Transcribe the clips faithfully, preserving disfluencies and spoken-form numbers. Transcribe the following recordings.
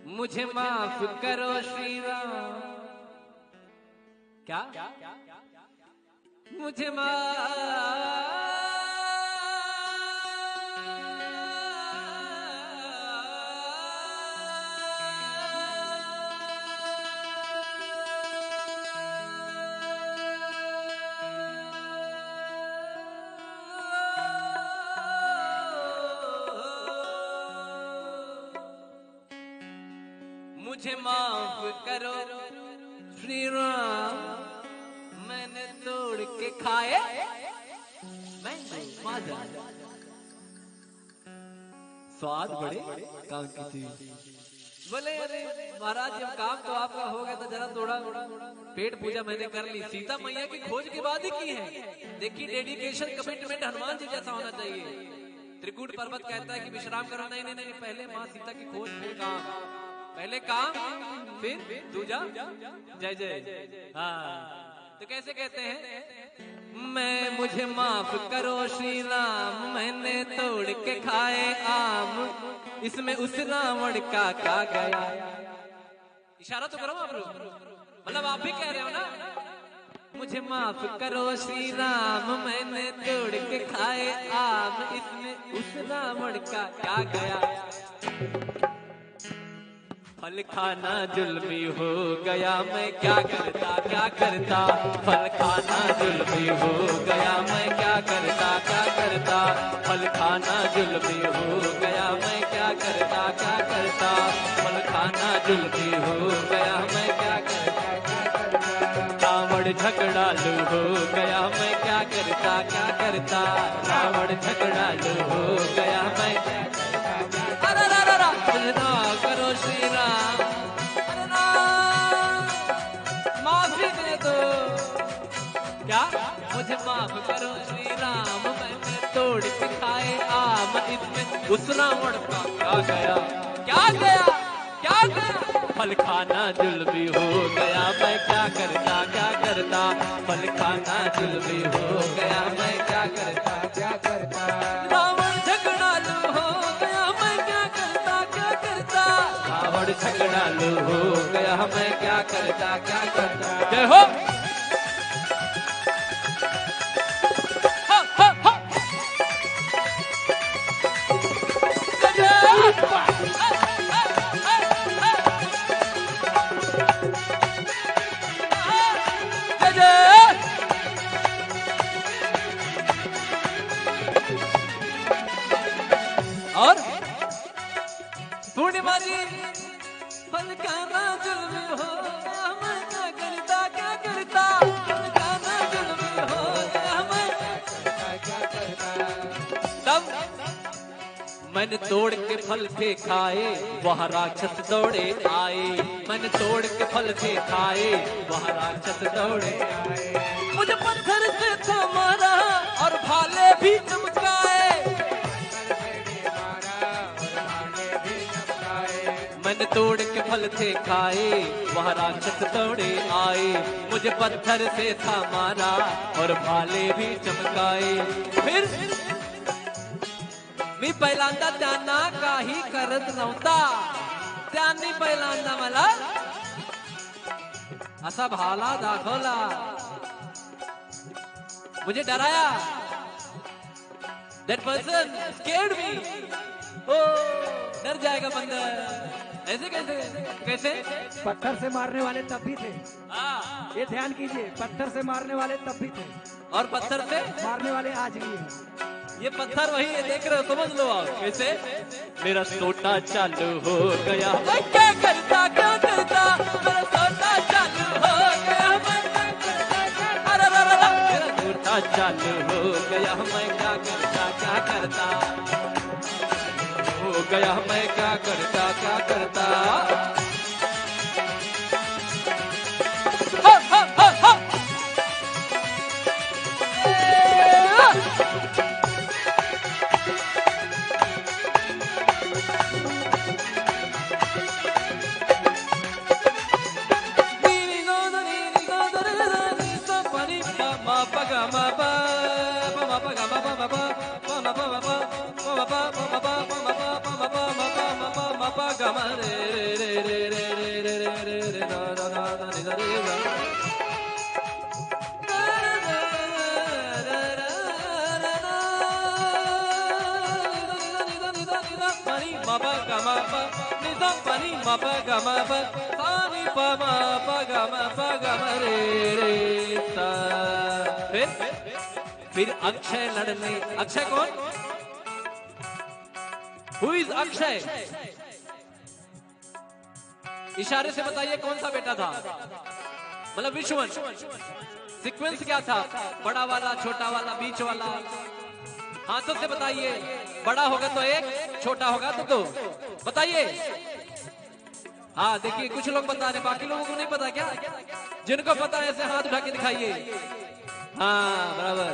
मुझे माफ करो श्री राम। क्या? मुझे माफ मुझे माफ करो श्री राम, मैंने तोड़ के खाए मैंगो, माजा। स्वाद बड़े काम की चीज। बोले, "अरे महाराज, जब काम तो आपका हो गया, तो जरा थोड़ा पेट पूजा मैंने कर ली।" सीता मैया की खोज के बाद ही की है। देखिए, dedication, commitment हनुमान जी जैसा होना चाहिए। त्रिकूट पर्वत कहता है कि विश्राम करो, नहीं, नहीं, नहीं, पहले माँ सीता की खोज, फिर काम, पहले काम, फिर दूजा, जय जय। हाँ, तो कैसे कहते हैं? मैं, मुझे माफ करो श्री राम, मैंने तोड़ के खाए आम, इसमें उस रावण का क्या गया? इशारा तो करो आप लोग, मतलब आप भी कह रहे हो ना, मुझे माफ करो श्री राम, मैंने तोड़ के खाए आम, इसमें उस रावण का क्या गया? फल खाना जुल्मी हो गया, मैं क्या करता, क्या करता। फल खाना जुल्मी हो गया, मैं क्या करता, क्या करता। फल खाना जुल्मी हो गया, मैं क्या करता, क्या करता। फल खाना जुल्मी हो गया, मैं क्या करता, क्या करता। रावण झगड़ालू हो गया, मैं क्या करता, क्या करता। रावण झगड़ालू हो गया, मैं क्या करता, क्या करता। अरे रा रा रा, मुझे ना करो श्री राम, अरे राम, माफी दे दो। क्या? मुझे माफ करो श्री राम, मैंने तोड़ के खाए आम, इसमें उस रावण का क्या गया, क्या गया, क्या गया? फल खाना जुल्मी हो गया, मैं क्या करता, क्या करता। फल खाना जुल्मी हो गया, मैं क्या करता, क्या करता। रावण झगड़ालू हो गया, मैं क्या करता, क्या करता। रावण झगड़ालू हो गया, मैं क्या करता, क्या करता। जय हो। और पूर्णिमा जी, फल खाना जुल्म हो गया, मैं क्या करता, क्या करता। फल खाना जुल्म हो गया, मैं क्या करता, क्या करता। तब मैंने तोड़ के फल थे खाए, वह राक्षस दौड़े आए। मैंने तोड़ के फल थे खाए, वह राक्षस दौड़े आए। मुझे पत्थर से था मारा और भाले भी चमकाए। मैंने तोड़ के फल थे खाए, वह राक्षस दौड़े आए। मुझे पत्थर से था मारा और भाले भी चमकाए। फिर मी पहिल्यांदा त्यांना काही करत नव्हता, त्यांनी पहिल्यांदा मला असा भाला दाखवला, मुझे डराया। That person scared me. ओ, डर जाएगा बंदर। ऐसे कैसे? कैसे? पत्थर से मारने वाले तब भी थे। हाँ। ये ध्यान कीजिए, पत्थर से मारने वाले तब भी थे। और पत्थर से? मारने वाले आज भी हैं। ये पत्थर वही है, देख रहे हो, समझ लो आप। कैसे? मेरा सोटा चालू हो गया, मैं क्या करता, क्या करता। मेरा सोटा चालू हो गया, मैं क्या करता, क्या करता। अरे, अरे, अरे, अरे। मेरा सोटा चालू हो गया, मैं क्या करता, क्या करता। हो गया, मैं क्या करता, क्या करता। हा, हा, हा, हा। ग म प, नि सा प नि म प ग म प, सा नि प म प ग म प ग म रे रे सा। फिर, फिर अक्षय लड़ने, अक्षय कौन? Who is अक्षय? इशारे से बताइए कौन सा बेटा था, मतलब which one, sequence क्या था, बड़ा वाला, छोटा वाला, बीच वाला? हाथों से बताइए, बड़ा होगा तो एक, छोटा होगा तो दो। बताइए। हाँ, देखिए, कुछ लोग बता रहे, बाकी लोगों को नहीं पता क्या? जिनको पता है, ऐसे हाथ उठा के दिखाइए। हाँ, बराबर।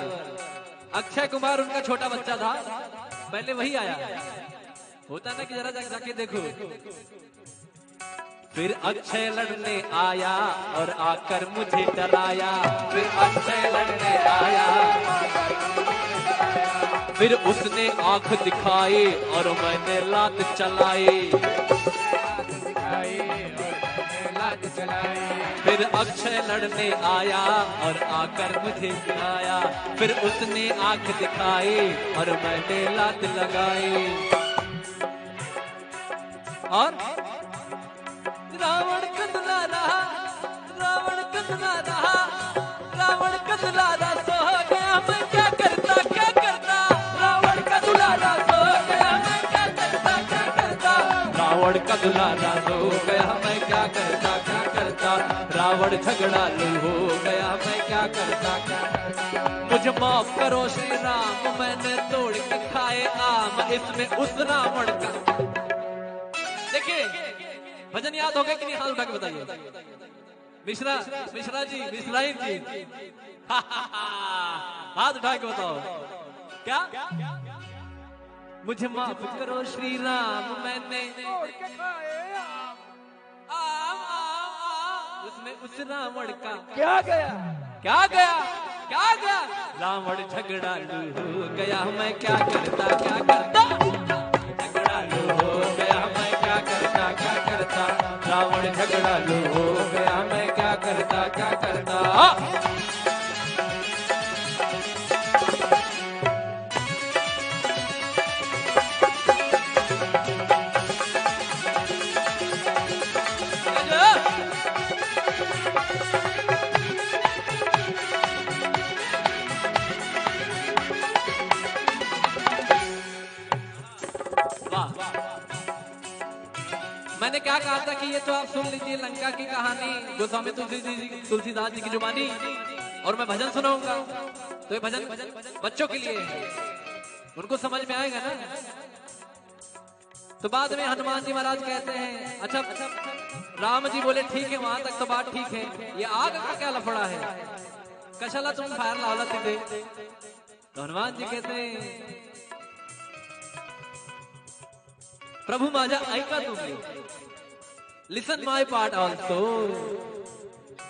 अक्षय कुमार उनका छोटा बच्चा था, पहले वही आया। होता ना कि जरा जा-, जाके देखो। फिर अक्षय लड़ने आया और आकर मुझे डराया। फिर अक्षय लड़ने आया, फिर उसने आंख दिखाई और मैंने लात चलाई। फिर अक्षय लड़ने आया और आकर मुझे गिराया। फिर उसने आंख दिखाई और मैंने लात लगाई। और रावण का दुलारा, रावण का दुलारा, रावण का दुलारा सो गया मैं क्या करता, क्या करता। रावण का दुलारा सो गया मैं क्या करता, क्या करता। रावण का दुलारा सो गया मैं क्या करता, क्या करता। रावण झगड़ालू हो गया मैं क्या करता, क्या करता। मुझे माफ करो श्री राम, मैंने तोड़ के खाए आम, इसमें उस रावण का। देखिए, भजन याद हो गया कि नहीं? हाथ उठा के बताइए। मिश्रा, मिश्रा जी, मिश्राइन जी, हाथ उठा के बताओ। क्या? मुझे माफ करो श्री राम, मैंने आम, आम, आम। उसमें उस रावण का क्या गया? क्या गया? क्या गया? रावण झगड़ालू हो गया, मैं क्या करता, क्या करता। झगड़ालू हो गया, मैं क्या करता, क्या करता। रावण झगड़ालू हो गया, मैं क्या करता, क्या करता। हाँ। वाह। मैंने क्या कहा था कि ये तो आप सुन लीजिए, लंका की कहानी गोस्वामी तुलसी जी, तुलसीदास जी की जुबानी, और मैं भजन सुनाऊंगा। तो ये भजन बच्चों के लिए है, उनको समझ में आएगा ना। तो बाद में हनुमान जी महाराज कहते हैं, अच्छा, राम जी बोले, "ठीक है, वहां तक तो बात ठीक है, ये आग का क्या लफड़ा है? कशाला तुम्ही fire लावला तिथे?" तो हनुमान जी कहते हैं, "प्रभु माझा ऐका तुम्ही, listen my part also।"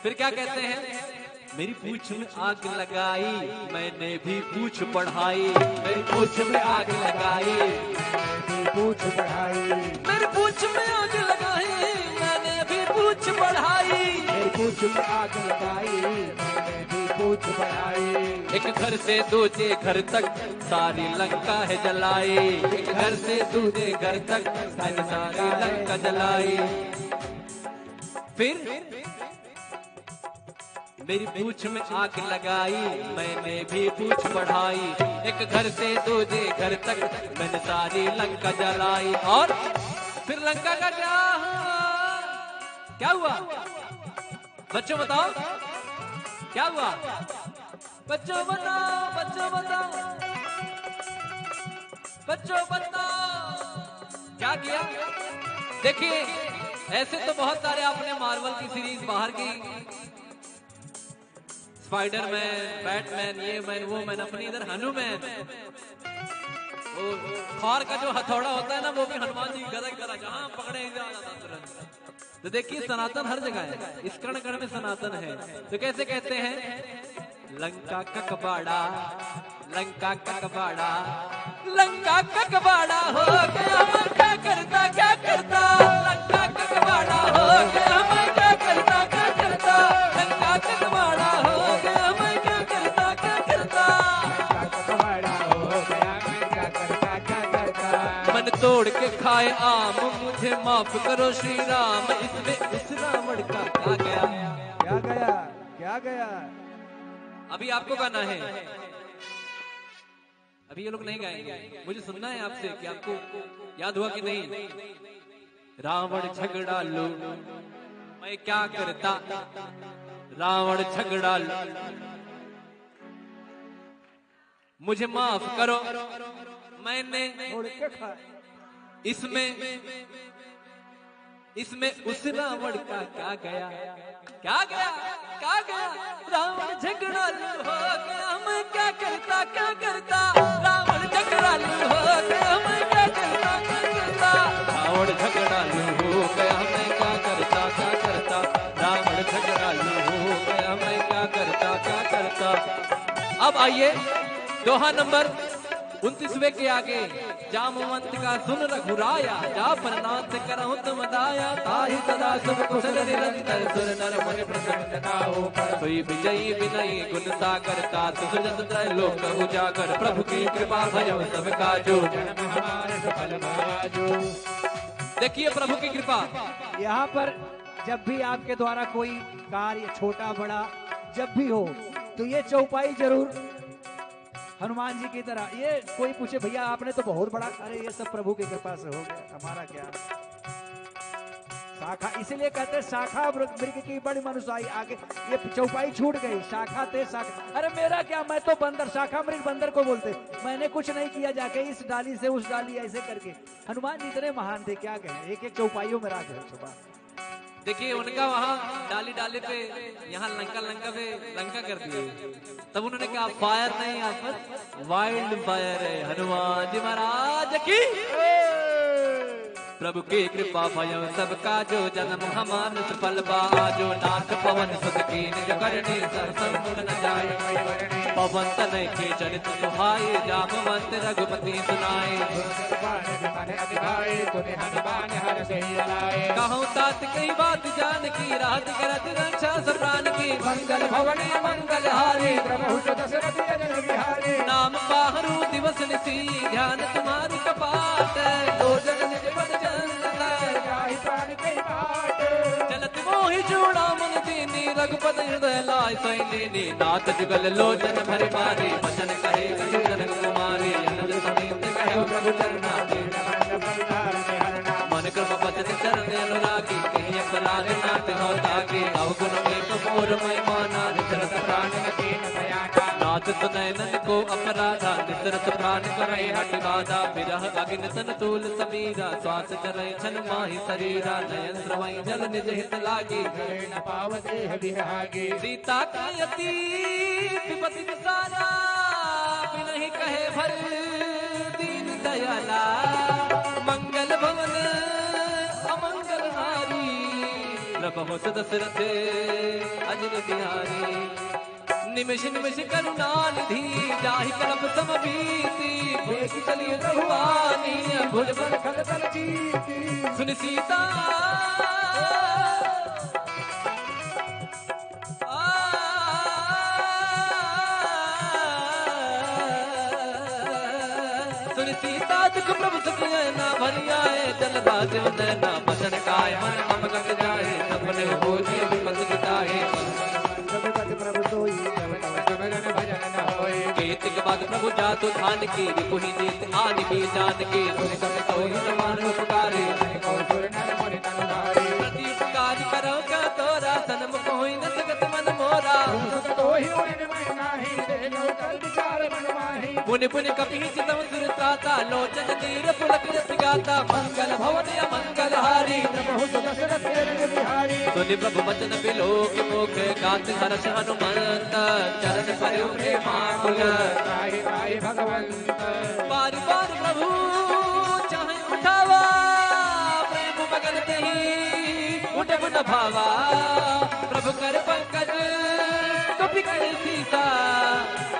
फिर क्या कहते हैं? मेरी पूछ में आग लगाई, मैंने भी पूछ बढ़ाई। मेरी पूछ में आग लगाई, मैंने भी पूछ बढ़ाई। मेरी पूछ में आग लगाई, मैंने भी पूछ बढ़ाई। मेरी पूछ में आग लगाई, मैंने भी पूछ बढ़ाई। एक घर से दूजे घर तक सारी लंका है जलाई। एक घर से दूजे घर तक मैंने सारी लंका जलाई। फिर मेरी पूछ में आग लगाई, मैंने भी पूछ बढ़ाई। एक घर से दूजे घर तक मैंने सारी लंका जलाई। और फिर लंका का क्या हुआ? क्या हुआ? बच्चों बताओ, क्या हुआ? बच्चों बताओ, बच्चों बताओ, बच्चों बताओ, क्या किया? देखिए, ऐसे तो बहुत सारे आपने मार्वल की सीरीज बाहर की, स्पाइडरमैन, बैटमैन, ये मैन, वो मैन, अपनी इधर हनुमैन, वो थॉर का जो हथौड़ा होता है ना, वो भी हनुमान जी की गदा की तरह जहां पकड़े, इधर आ जाता तुरंत। तो देखिए, सनातन हर जगह है, इस कण कण में सनातन है। तो कैसे कहते हैं, लंका का कबाड़ा, लंका का कबाड़ा, लंका का कबाड़ा हो गया, मैं क्या करता, क्या करता। लंका का कबाड़ा हो गया, मैं क्या करता, क्या करता। लंका का कबाड़ा हो गया, मैं क्या करता, क्या करता। लंका का कबाड़ा हो गया, मैं क्या करता, क्या करता। मन तोड़ के खा आए आम, मुझे माफ करो श्री राम, इसमें उस रावण का क्या गया? क्या गया? क्या गया? अभी आपको गाना है, अभी ये लोग नहीं गाएंगे। मुझे सुनना है आपसे कि आपको याद हुआ कि नहीं। रावण झगड़ालू, मैं क्या करता? रावण झगड़ालू, मुझे माफ करो, मैंने छोड़ के खा। इसमें, इसमें उस रावण का क्या गया? क्या गया? क्या गया? रावण झगड़ालू हो गया, मैं क्या करता, क्या करता? रावण झगड़ालू हो गया, मैं क्या करता, क्या करता? रावण झगड़ालू हो गया, मैं क्या करता, क्या करता? रावण झगड़ालू हो गया, मैं क्या करता, क्या करता? अब आइए, दोहा नंबर उनतीसवें के आगे। जामवंत का सुन रघुराया, जा पर नाथ करहु तुम दाया। ताहि सदा शुभ कुशल निरंतर, सुर नर मुनि प्रसन्न ताहू पर। सोई विजयी विनयी गुण सागर, तासु सुजस त्रैलोक उजागर। प्रभु की कृपा भयउ सब काजो, जन्म हमार सफल भाजो। देखिए प्रभु की कृपा। यहाँ पर जब भी आपके द्वारा कोई कार्य छोटा बड़ा जब भी हो, तो ये चौपाई जरूर हनुमान जी की तरह। ये कोई पूछे, "भैया, आपने तो बहुत बड़ा," अरे, ये सब प्रभु की कृपा से हो गया, हमारा क्या। शाखा, इसीलिए कहते हैं, "शाखा मृग, मृग की बड़ी मनुसाई।" आगे ये चौपाई छूट गई, शाखा ते शाखा। अरे, मेरा क्या, मैं तो बंदर, शाखा मृग बंदर को बोलते। मैंने कुछ नहीं किया, जाके इस डाली से उस डाली ऐसे करके। हनुमान जी इतने महान थे, क्या कहें, एक एक चौपाइयों में राज है छुपा। देखिए, उनका वहाँ डाली डाली पे, यहाँ लंका लंका पे लंका कर दिए। तब उन्होंने कहा, "फायर नहीं, यहाँ पर वाइल्ड फायर है।" हनुमान जी महाराज की। प्रभु की कृपा भयउ सब काजो, जन्म हमार सफल बाजो। नाथ पवन सुत कीन्ह जो करनी, सरसंग न जाए। पवन तनय के चरित सुहाए, जामवंत रघुपति सुनाए। कहूँ तात कही बात जानकी, रात करत रक्षा सब प्रान की। मंगल भवन मंगल हारी, प्रभु सुत दशरथ अजर बिहारी। नाम पाहरू दिवस निशि, ध्यान तुम्हारी कपाट। लोचन निज पद जंत जाहि प्राण कहि बाट। चलत मोहि चूड़ामन दीन्ही, रघुपति हृदय लाय सोई लीन्ही। नाथ जुगल लोचन भरि मारी, बचन कहे कछु जनक कुमारी। अनल समेत कहो प्रभु चरना, दीन बंधु भंडार निहरना। मन क्रम बचन चरण अनुरागी, कहीं अपराध नाथ हो ताकी। अवगुण एक मोर महिमा नाथ, चरत प्राण कीन्ह भयाना। नाथ सुनैनन को अपराधा, निसरत प्राण करइ हठि बाँधा। बिरह अगिन तन तूल समीरा, श्वास चलइ छन माहि सरीरा। नयन स्रवइ जल निज हित लागी, जरे न पाव देह बिहागी। सीता का अति विपति विसारा, बिनहि कहे भर दीन दयाला। मंगल भवन अमंगल हारी, प्रभु सुत दशरथ अजिर बिहारी। निमिष निमिष करुणा निधि, जाहि कलप सम बीती। बेग चली रघुवानी, भुज बल खल बल जीती। सुनि सीता, आ, सुनि सीता दुख प्रभु सुख नैना भरि आए। जल राजि नैना बचन काए, मन मम गत जाए। सपने हो जे विपत मिटाए। प्रभु पद प्रभु सोई, जब तब सिमरन भजन न होई। केतिक बात प्रभु जातु धानकी, रिपुहि जीत आनि भी जानकी। सुनि सब सोई समान उपकारी, अनेकों सुर नर मुनि तन धारी। प्रति उपकार करउ का तोरा, सनमुख होइ न सकत मन मोरा। तुम सुत तोहि उरन महि नाही, देखउ कर विचार मन माही। मुनि पुनि कपिहि चितउ सुर त्राता, लोचन नीर पुलक जस गाता। मंगल भवन अमंगल हारी, प्रभु सुत दशरथ अजिर बिहारी। सुनि प्रभु वचन बिलोकि मुख, गात हरष हनुमंत। चरण परेउ प्रेमाकुल, त्राहि त्राहि भगवंत। बार बार प्रभु चाहे उठावा, प्रेम मगन तेहि उठब न भावा। प्रभु कर पंकज कपि कर सीसा,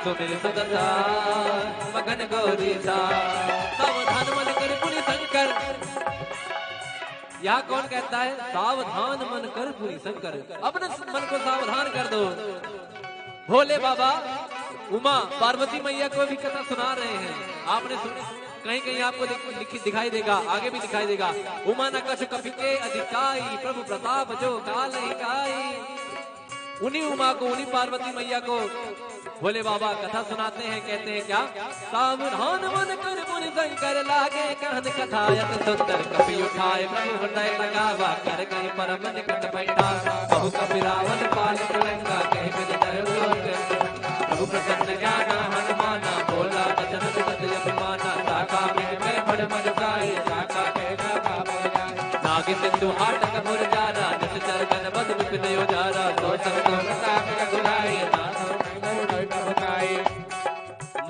सुमिरि सुदशा मगन गौरीसा। सावधान मन कर पुनि शंकर। यहाँ कौन कहता है, "सावधान मन कर पुनि शंकर"? अपने मन को सावधान कर दो। भोले बाबा उमा पार्वती मैया को भी कथा सुना रहे हैं, आपने सुनी? कहीं कहीं आपको दिख-, दिख-, दिखाई देगा, आगे भी दिखाई देगा। उमा न कछु कपि के अधिकाई, प्रभु प्रताप जो काल ही काई। उन्हीं उमा को, उन्हीं पार्वती मैया को भोले बाबा कथा सुनाते हैं, कहते हैं क्या? सावधान मन कर मुनि शंकर लागे, कहन कथा अति सुंदर कपि उठाए, प्रभु हृदय लगावा, कर गए परम निकट बैठा। बहु कपि रावण पालित लंका, कहि बिन डर लोक प्रभु प्रसन्न ध्याना, हनुमाना बोला बचन सुनत जब माना। साका में मैं फड़ मनुकाए, साका के ना पावो जाए। नागि सिंधु हाटक मुर जाना, निस चर गन बद विपिन उजारा। सो संतोष सागर रघुराई, नाथ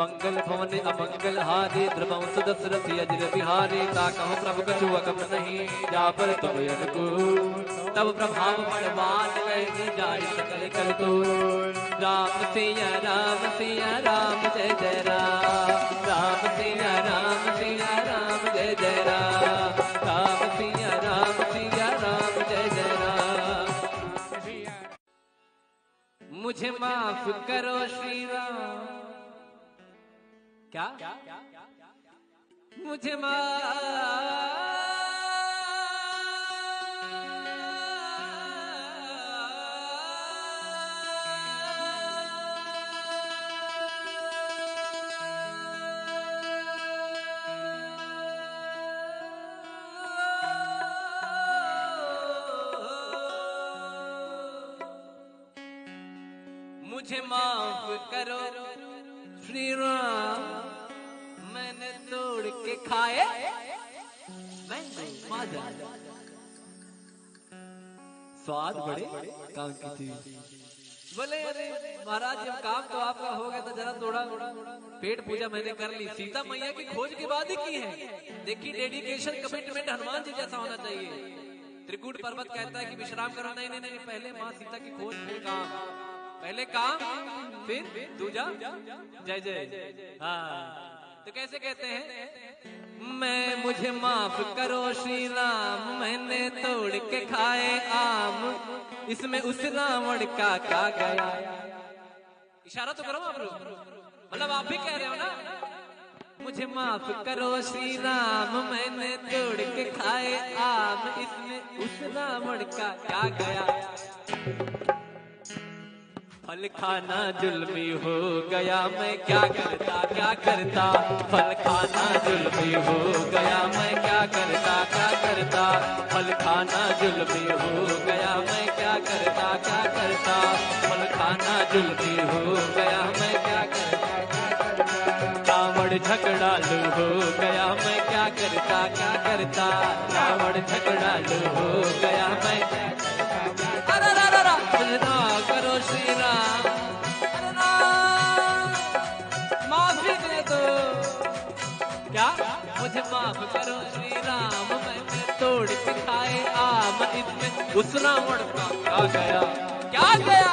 मंगल भवन अमंगल हारी। ध्रुवंस दशरथ अजिर बिहारी, ताकहु प्रभु कछु अगम नहीं, जा पर तुम अनुकूल। तब प्रभाव बलवान लहरी, जाहि सकल कल तो। राम सिया राम सिया राम जय जय राम। राम सिया राम सिया राम जय जय राम। राम सिया राम सिया राम जय जय राम। मुझे माफ करो श्री राम। क्या? मुझे माफ मुझे माफ करो श्री राम, मैंने तोड़ के खाए मैंगो, माजा। स्वाद बड़े काम की चीज। बोले, "अरे महाराज, जब काम तो आपका हो गया था, जरा थोड़ा पेट पूजा मैंने कर ली।" सीता मैया की खोज के बाद ही की है। देखिए, dedication, commitment हनुमान जी जैसा होना चाहिए। त्रिकूट पर्वत कहता है कि विश्राम करो, नहीं, नहीं, नहीं, पहले माँ सीता की खोज, फिर काम, पहले काम, फिर दूजा, जय जय। हाँ, तो कैसे कहते हैं, मैं, मुझे माफ करो श्री राम, मैंने तोड़ के खाए आम, इसमें उस रावण का क्या गया? इशारा तो करो आप लोग, मतलब आप भी कह रहे हो ना। मुझे माफ करो श्री राम, मैंने तोड़ के खाए आम, इसमें उस रावण का क्या गया? फल खाना जुल्मी हो गया, मैं क्या करता, क्या करता। फल खाना जुल्मी हो गया, मैं क्या करता, क्या करता। फल खाना जुल्मी हो गया, मैं क्या करता, क्या करता। फल खाना जुल्मी हो गया, मैं क्या करता, क्या करता। रावण झगड़ालू हो गया, मैं क्या करता, क्या करता। रावण झगड़ालू हो गया, मैं क्या करता, क्या करता। अरे रा रा रा, ना करो श्री राम। अरे राम, माफी दे दो। क्या? मुझे माफ करो श्री राम, मैंने तोड़ के खाए आम, इसमें उस रावण का क्या गया? क्या गया?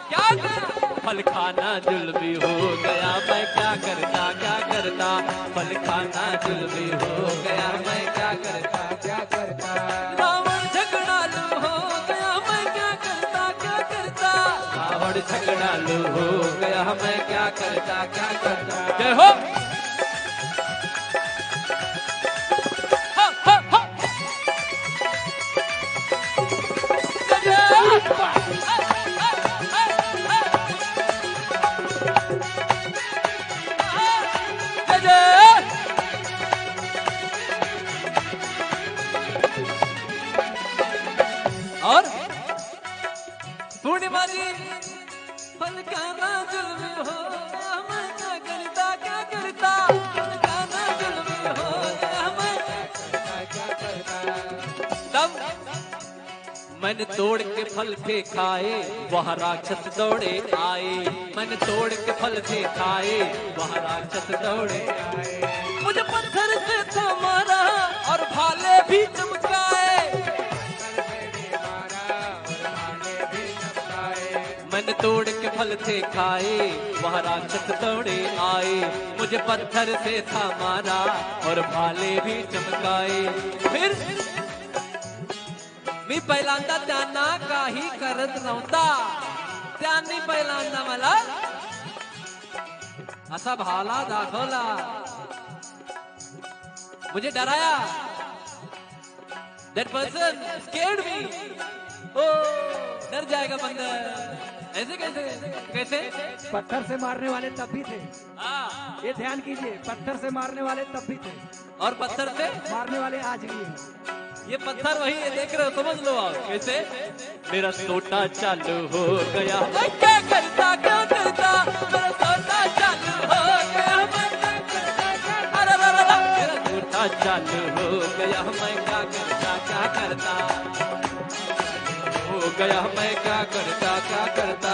क्या गया? फल खाना जुल्मी हो गया, मैं क्या करता, क्या करता। फल खाना जुल्मी हो गया, मैं क्या करता, क्या करता। रावण झगड़ालू हो गया, मैं क्या करता, क्या करता। रावण झगड़ालू हो गया, मैं क्या करता, क्या करता। जय हो। और पूर्णिमा जी, फल खाना जुल्म हो गया, मैं क्या करता, क्या करता। फल खाना जुल्म हो गया, मैं क्या करता, क्या करता। तब मैंने तोड़ के फल थे खाए, वह राक्षस दौड़े आए। मैंने तोड़ के फल थे खाए, वह राक्षस दौड़े आए। मुझे पत्थर से था मारा और भाले भी चमकाए। मैंने तोड़ के फल थे खाए, वह राक्षस दौड़े आए। मुझे पत्थर से था मारा और भाले भी चमकाए। फिर मी पहिल्यांदा त्यांना काही करत नव्हता. त्यांनी पहिल्यांदा मला असा भाला दाखवला. मुझे डराया। That person scared me. ओ, डर जाएगा बंदर। ऐसे कैसे? कैसे? पत्थर से मारने वाले तब भी थे। हाँ। ये ध्यान कीजिए, पत्थर से मारने वाले तब भी थे। और पत्थर से? मारने वाले आज भी हैं। ये पत्थर वही है, देख रहे हो, समझ लो आप। कैसे? मेरा सोटा चालू हो गया, मैं क्या करता, क्या करता? मेरा सोटा चालू हो गया, मैं क्या करता, क्या करता? अरे, अरे, अरे, अरे। मेरा सोटा चालू हो गया, मैं क्या करता, क्या करता? हो गया, मैं क्या करता, क्या करता?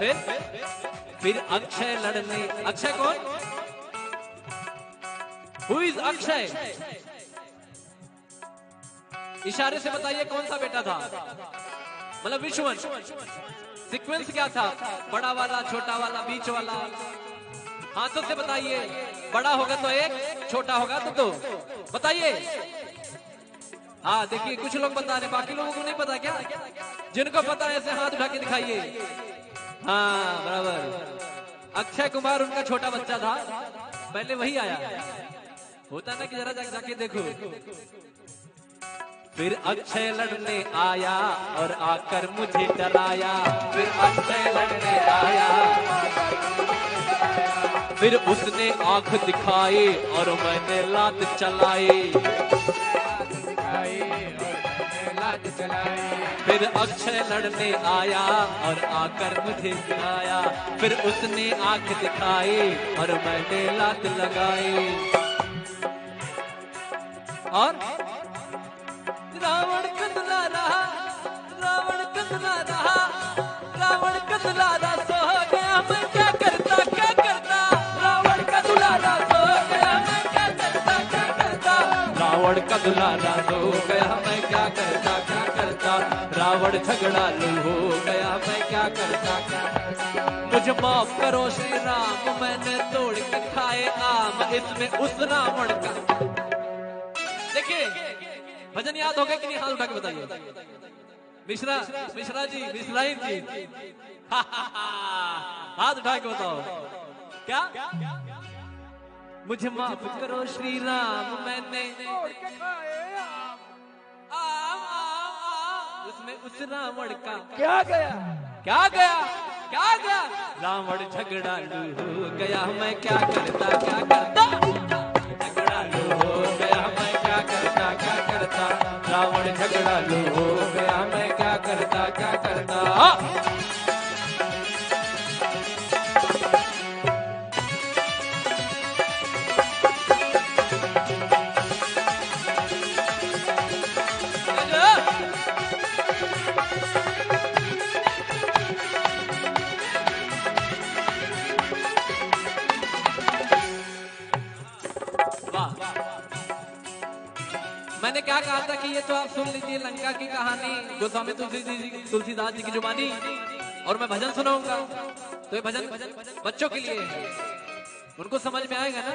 फिर, फिर अक्षय लड़ने, अक्षय कौन? Who is अक्षय? इशारे से बताइए कौन सा बेटा था, मतलब which one, sequence क्या था, बड़ा वाला, छोटा वाला, बीच वाला? हाथों से बताइए, बड़ा होगा तो एक, छोटा होगा तो दो। बताइए। हाँ, देखिए, कुछ लोग बता रहे, बाकी लोगों को नहीं पता क्या? जिनको पता है, ऐसे हाथ उठा के दिखाइए। हाँ, बराबर। अक्षय कुमार उनका छोटा बच्चा था, पहले वही आया। होता ना कि जरा जा-, जाके देखो। फिर अक्षय लड़ने आया और आकर मुझे डराया। फिर अक्षय लड़ने आया, फिर उसने आंख दिखाई और मैंने लात चलाई। फिर अक्षय लड़ने आया और आकर मुझे गिराया। फिर उसने आंख दिखाई और मैंने लात लगाई। और रावण का दुलारा, रावण का दुलारा, रावण का दुलारा सो गया, मैं क्या करता, क्या करता? रावण का दुलारा सो गया, मैं क्या करता, क्या करता? रावण का दुलारा सो गया, मैं क्या करता, क्या करता? रावण झगड़ालू हो गया, मैं क्या करता, क्या करता? मुझे माफ करो श्री राम, मैंने तोड़ के खाए आम, इसमें उस रावण का। देखिए, भजन याद हो गया कि नहीं? हाथ उठा के बताइए। मिश्रा, मिश्रा जी, मिश्राइन जी, हाथ उठा के बताओ। क्या? मुझे माफ करो श्री राम, मैंने आम, आम, आम। उसमें उस रावण का क्या गया? क्या गया? क्या गया? रावण झगड़ालू हो गया, मैं क्या करता, क्या करता? झगड़ालू हो गया, मैं क्या करता, क्या करता? रावण झगड़ालू हो गया, मैं क्या करता, क्या करता? हाँ। वाह। मैंने क्या कहा था कि ये तो आप सुन लीजिए, लंका की कहानी गोस्वामी तुलसी जी, तुलसीदास जी की जुबानी, और मैं भजन सुनाऊंगा। तो ये भजन बच्चों के लिए है, उनको समझ में आएगा ना।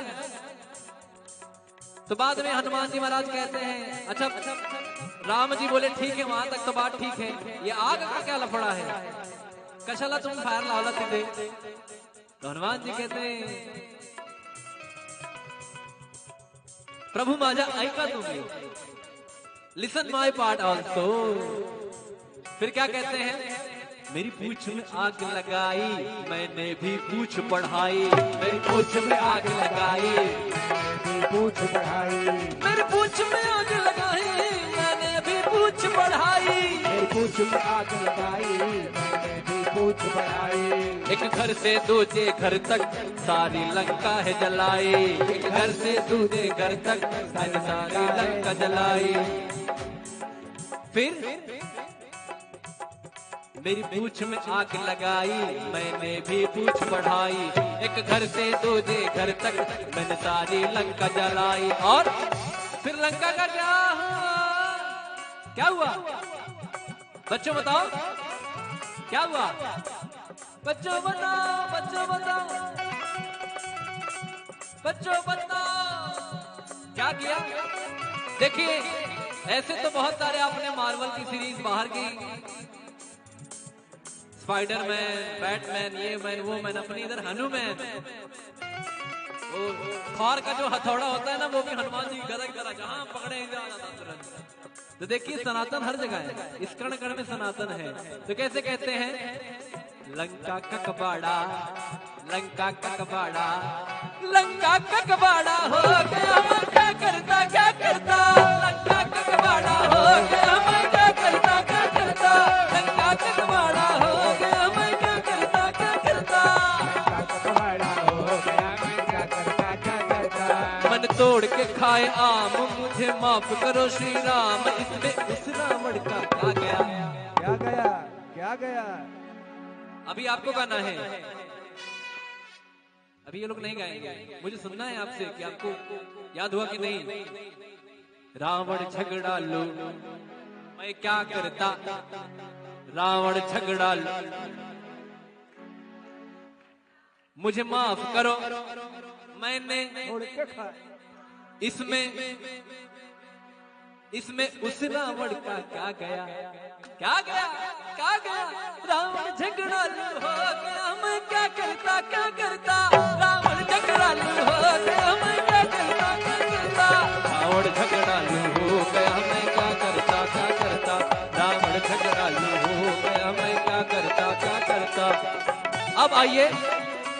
तो बाद में हनुमान जी महाराज कहते हैं, अच्छा, राम जी बोले, "ठीक है, वहां तक तो बात ठीक है, ये आग का क्या लफड़ा है? कशाला तुम्ही fire लावला तिथे?" तो हनुमान जी कहते हैं, "प्रभु माझा ऐका तुम्ही, listen my part also।" फिर क्या कहते हैं? "मेरी पूछ में आग लगाई, मैंने भी पूछ पढ़ाई। मेरी पूछ में आग लगाई, मैंने भी पूछ पढ़ाई। मेरी पूछ में आग लगाई, मैंने भी पूछ पढ़ाई। मेरी पूछ में आग लगाई, मैंने भी पूछ एक घर से दूजे घर तक सारी लंका है जलाई। एक घर से दूजे घर तक मैंने सारी लंका जलाई। फिर मेरी पूछ में आग लगाई, मैंने भी पूछ बढ़ाई। एक घर से दूजे घर तक मैंने सारी लंका जलाई। और फिर लंका का क्या हुआ? क्या हुआ? बच्चों बताओ, क्या हुआ? बच्चों बताओ, बच्चों बताओ, बच्चों बताओ, क्या किया? देखिए, ऐसे तो बहुत सारे आपने मार्वल की सीरीज बाहर की, स्पाइडरमैन, बैटमैन, ये मैन, वो मैन, अपनी इधर हनुमैन, वो थॉर का जो हथौड़ा होता है ना, वो भी हनुमान जी की गदा की तरह जहां पकड़े जा रहा था तुरंत। तो देखिए, सनातन हर जगह है, इस कण कण में सनातन है। तो कैसे कहते हैं, लंका का कबाड़ा, लंका का कबाड़ा, लंका का कबाड़ा हो गया, मैं क्या करता, क्या करता। लंका का कबाड़ा हो गया, मैं क्या करता, क्या करता। लंका का कबाड़ा हो गया, मैं क्या करता, क्या करता। मन तोड़ के खाए आम, मुझे माफ करो श्री राम, इसमें उस रावण का क्या गया? क्या गया? क्या गया? अभी आपको गाना है, अभी ये लोग नहीं गाएंगे। मुझे सुनना है आपसे कि आपको याद हुआ कि नहीं। रावण झगड़ालू, मैं क्या करता। रावण झगड़ालू, मुझे माफ करो, मैंने इसमें, इसमें उस रावण का क्या गया, क्या गया, क्या गया। रावण झगड़ालू हो गया, मैं क्या करता, क्या करता। रावण झगड़ालू हो गया, मैं क्या करता, क्या करता। रावण झगड़ालू हो गया, मैं क्या करता, क्या करता। रावण झगड़ालू हो गया, मैं क्या करता, क्या करता। अब आइए,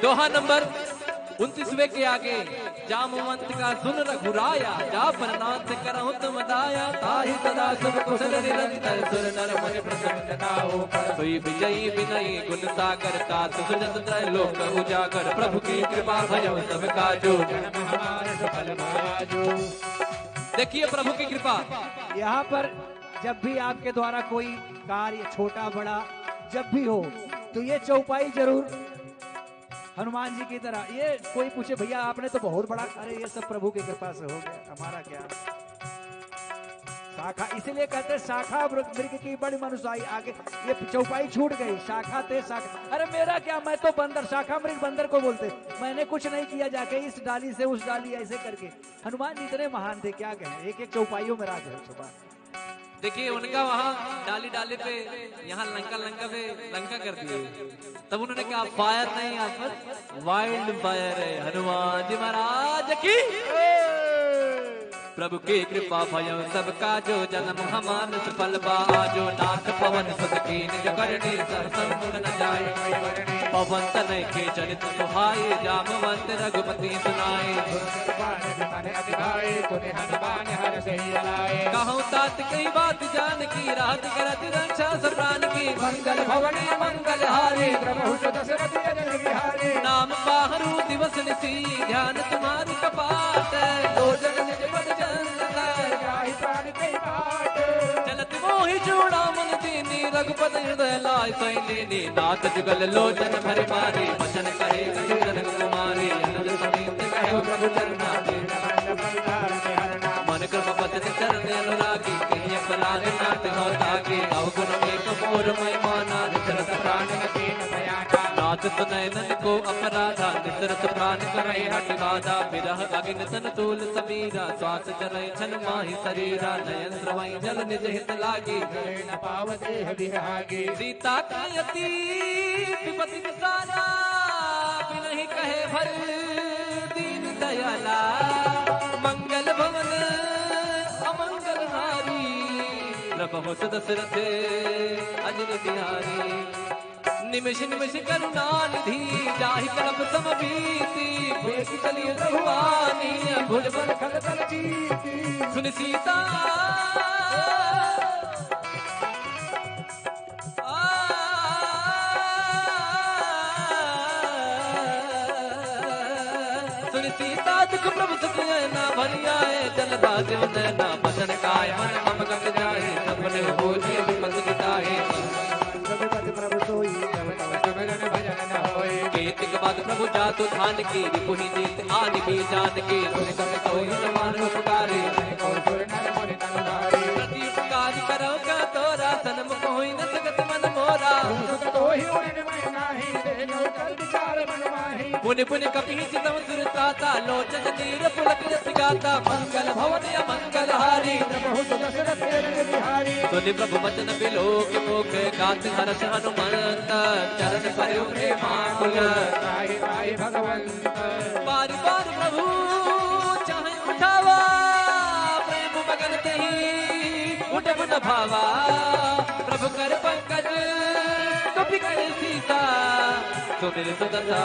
दोहा नंबर उनतीसवें के आगे। जामवंत का सुन रघुराया, जा पर नाथ करहु तुम दाया। ताहि सदा सुख कुशल निरंतर, सुर नर मुनि प्रसन्न नाउ। सोई विजयी विनयी गुण सागर, तासु सुजस त्रय लोक उजागर। प्रभु की कृपा भयउ सब काजो। देखिए प्रभु की कृपा। यहाँ पर जब भी आपके द्वारा कोई कार्य छोटा बड़ा जब भी हो, तो ये चौपाई जरूर हनुमान जी की तरह। ये कोई पूछे, "भैया, आपने तो बहुत बड़ा," अरे, ये सब प्रभु की कृपा से हो गया, हमारा क्या। शाखा, इसीलिए कहते हैं, "शाखा मृग, मृग की बड़ी मनुसाई।" आगे ये चौपाई छूट गई, शाखा ते शाखा। अरे, मेरा क्या, मैं तो बंदर, शाखा मृग बंदर को बोलते। मैंने कुछ नहीं किया, जाके इस डाली से उस डाली ऐसे करके। हनुमान जी इतने महान थे, क्या कहें, एक एक चौपाइयों में राज है छुपा। देखिए, उनका वहाँ डाली डाली पे, यहाँ लंका लंका पे लंका कर दिए। तब उन्होंने कहा, "फायर नहीं, यहाँ पर वाइल्ड फायर है।" हनुमान जी महाराज की। प्रभु की कृपा भयउ सब काजो, जन्म हमानस फल बाजो। नाथ पवन सुत कीन्ह जो करनी, सहसम गुण न जाय। पवन तनय के चरित सुहाए, जामवंत रघुपति सुनाए। कहूँ तात कही बात जान की, रहत करत रक्षा सब प्रान की। मंगल भवन मंगल हारी, प्रभु सुत दशरथ अजर बिहारी। नाम पाहरू दिवस निसी, ध्यान तुम्हारी कपाट। लोचन निज पद चंद लाय, जाहि प्रान कही बाट। चलत मोहि चूड़ामन दीन्ही, रघुपति हृदय लाय। सैंधि लीन्ही नाथ जुगल लोचन भरि मारी। वचन कहे कहि जनक कुमारी, अनुज समेत कहे प्रभु चरना। मन क्रम बचन चरण अनुरागी, किन्हीं अपराध नाथ हो ताकी। अवगुण एक मोर महिमा नाथ, चलत प्राण न कीन्ह भयाना। नाथ सुनय नन को अपराधा, निसरत प्राण करइ हठि बाधा। विरह अग्नि तन तूल सबीरा, श्वास चलइ छन माहि सरीरा। नयन स्रवइ जल निज हित लागी, जरे न पाव देह बिरहागी। सीता का अति विपति विसारा, बिनहि कहे भर दीन दयाला। मंगल भवन अमंगल हारी, प्रभु सुत दशरथ अजर बिहारी। निमिष निमिष करुणा निधि, जाहि कलप सम बीती। वेग चलिए रघुवानी, भुज बल खल बल जीती। सुनि सीता आ, सीता दुख प्रभु सुख नैना भरि आए, जल राजव नैना बचन काय मन मम गत जाए, सपने हो जे विपत मिटाए। रघुपति प्रभु सोई जब तब सुमिरन भजन न होई। केतिक बात प्रभु जातु धान की, रिपुहि जीत आनि भी जान की, सुनि सब सोई समान उपकारी। प्रति उपकारी करौ का तोरा, सनमुख होई न सगत मन मोरा। मुनि पुनि कपिहि चितव सुर त्राता, लोचन नीर पुलक जस गाता, मंगल भवन अमंगल हारी। सुनि प्रभु वचन बिलोकि मुख, गात हरष हनुमंत, चरण परेउ प्रेमाकुल। बार बार प्रभु चाहे उठावा, प्रेम मगन तेहि उठब न भावा। प्रभु कर पंकज कपि कर सीसा, सुमिर सुदसा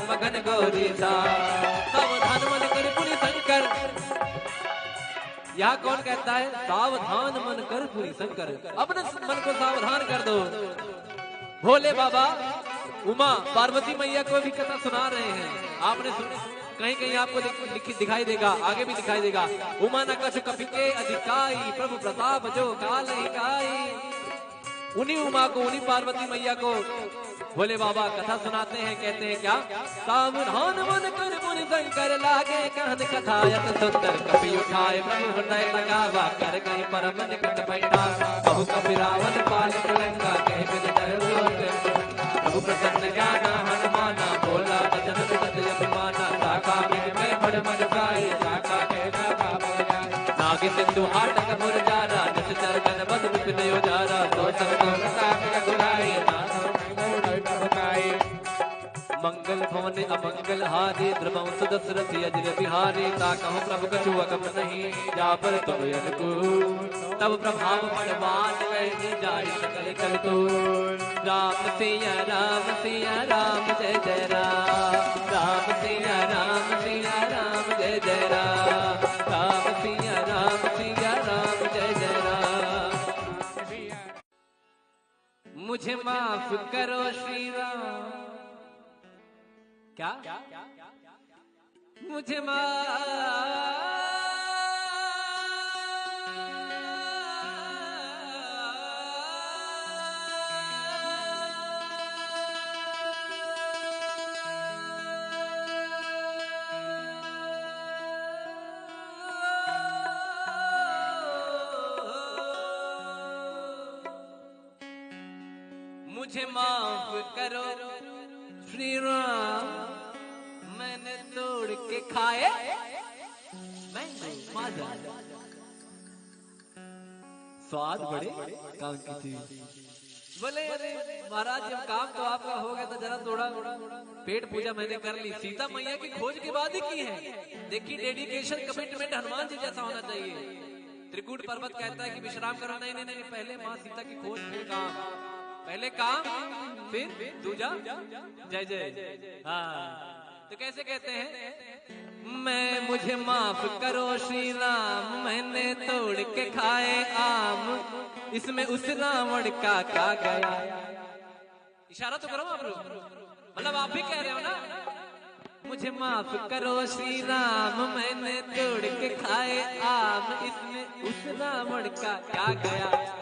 मगन गौरीसा। सावधान मन कर पुनि शंकर। यहाँ कौन कहता है, सावधान मन कर पुनि शंकर? अपने मन को सावधान कर दो। भोले बाबा उमा पार्वती मैया को भी कथा सुना रहे हैं। आपने सुन, कहीं कहीं आपको लिख, लिखी दिखाई देगा, आगे भी दिखाई देगा। उमा न कछु कपि के अधिकाई, प्रभु प्रताप जो काल ही काई। उन्हीं उमा को, उन्हीं पार्वती मैया को भोले बाबा कथा सुनाते हैं, कहते हैं क्या? सावधान मन कर मुनि शंकर, लागे कहन कथा अति सुंदर। कपि उठाए प्रभु हृदय लगावा, कर गए परम निकट बैठा। कहु कपि रावण पालित लंका, कहे बिन डर लोक। प्रभु प्रसन्न ज्ञान हनुमाना, बोला वचन सुगत यम माना। शाखा में मैं बड़ मन भाई, शाखा के नागा बन जाए। नाग सिंधु हाटक मुरजारा, निस चर गन बद विपिन उजारा। सो सब लोग साथ रघुराई, नाथ हरि गुण गाई। मंगल भवन अमंगल हारी, द्रुमं सुदस रथि अजिर बिहारी। ताकहु प्रभु कछु अगम नहीं, जा पर तुम अनुकूल। तब प्रभाव बलवान लय, जाहि सकल कल तो। राम सिया राम सिया राम जय जय राम। राम सिया राम सिया राम जय जय राम। राम सिया राम सिया राम जय जय राम। मुझे माफ करो श्री राम। क्या? मुझे माफ। मुझे माफ करो श्री राम, मैंने तोड़ के खाए मैंगो माजा। स्वाद बड़े काम की चीज। बोले, "अरे महाराज, जब काम तो आपका हो गया तो जरा थोड़ा पेट पूजा मैंने कर ली।" सीता मैया की खोज के बाद ही की है। देखिए, dedication, commitment हनुमान जी जैसा होना चाहिए। त्रिकूट पर्वत कहता है कि विश्राम करो। नहीं, नहीं, नहीं, पहले माँ सीता की खोज, फिर काम, पहले काम, फिर दूजा जय जय। हाँ, तो कैसे कहते हैं, "मैं, मुझे माफ करो श्री राम, मैंने तोड़ के खाए आम, इसमें उस रावण का क्या गया।" इशारा तो करो आप लोग, मतलब आप भी कह रहे हो ना। मुझे माफ करो श्री राम, मैंने तोड़ के खाए आम, इसमें उस रावण का क्या गया।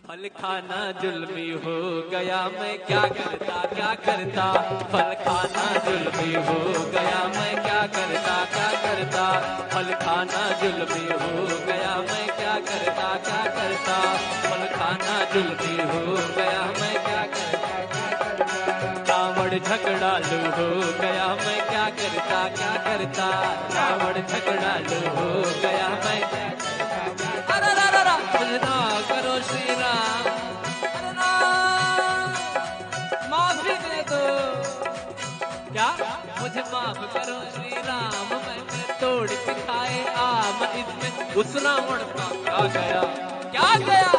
फल खाना जुल्मी हो गया, मैं क्या करता, क्या करता। फल खाना जुल्मी हो गया, मैं क्या करता, क्या करता। फल खाना जुल्मी हो गया, मैं क्या करता, क्या करता। फल खाना जुल्मी हो गया, मैं क्या करता, क्या करता। रावण झगड़ालू हो गया, मैं क्या करता, क्या करता। रावण झगड़ालू हो गया, मैं क्या करता, क्या करता। अरे रा रा रा, मुझे ना करो श्री राम, अरे ना, माफी दे दो। क्या? मुझे माफ करो श्री राम, मैंने तोड़ के खाए आम, इसमें उस रावण का क्या गया, क्या गया,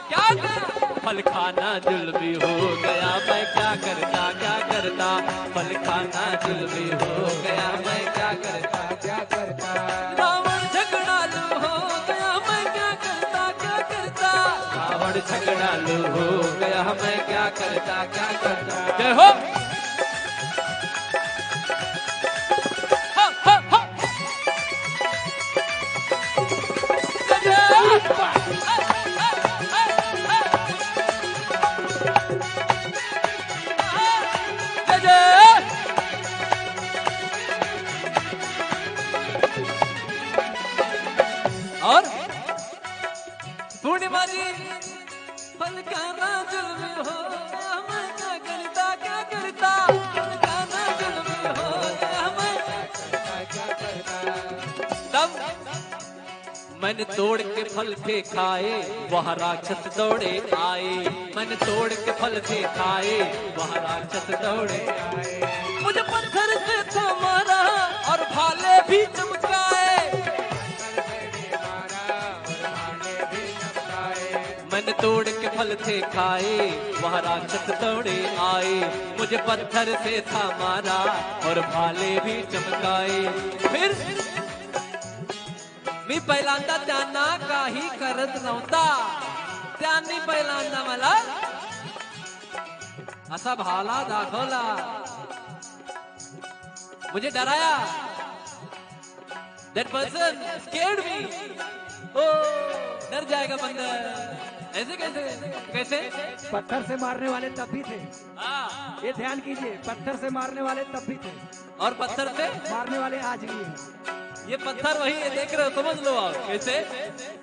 क्या गया? फल खाना जुल्मी हो गया, मैं क्या करता, क्या करता। फल खाना जुल्मी हो गया, मैं क्या करता, क्या करता। रावण झगड़ालू हो गया, मैं क्या करता, क्या करता। रावण झगड़ालू हो गया, मैं क्या करता, क्या करता। जय हो। फल खाना जुल्म हो गया, मैं क्या करता, क्या करता? फल खाना जुल्म हो गया, मैं क्या करता? तब मैंने तोड़ के फल थे खाए, वह राक्षस दौड़े आए। मैंने तोड़ के फल थे खाए, वह राक्षस दौड़े आए। मुझे पत्थर से था मारा और भाले भी चमकाए। मैंने तोड़ के फल थे खाए, वह राक्षस दौड़े आए। मुझे पत्थर से था मारा और भाले भी चमकाए। फिर मी पहिल्यांदा त्यांना काही करत नव्हता. त्यांनी पहिल्यांदा मला असा भाला दाखवला, मुझे डराया. That person scared me. ओ, डर जाएगा बंदर. ऐसे कैसे? कैसे? पत्थर से मारने वाले तब भी थे. हाँ. ये ध्यान कीजिए, पत्थर से मारने वाले तब भी थे. और पत्थर से मारने वाले आज भी हैं. ये पत्थर वही है, देख रहे हो, समझ लो आप. कैसे?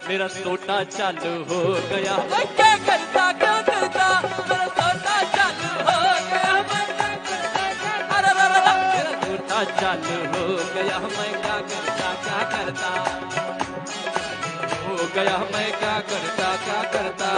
मेरा सोटा चालू हो गया, मैं क्या करता, क्या करता? मेरा सोटा चालू हो गया, मैं क्या करता, क्या करता? अरे, अरे, अरे, अरे, मेरा सोटा चालू हो गया, मैं क्या करता, क्या करता? हो गया, मैं क्या करता, क्या करता?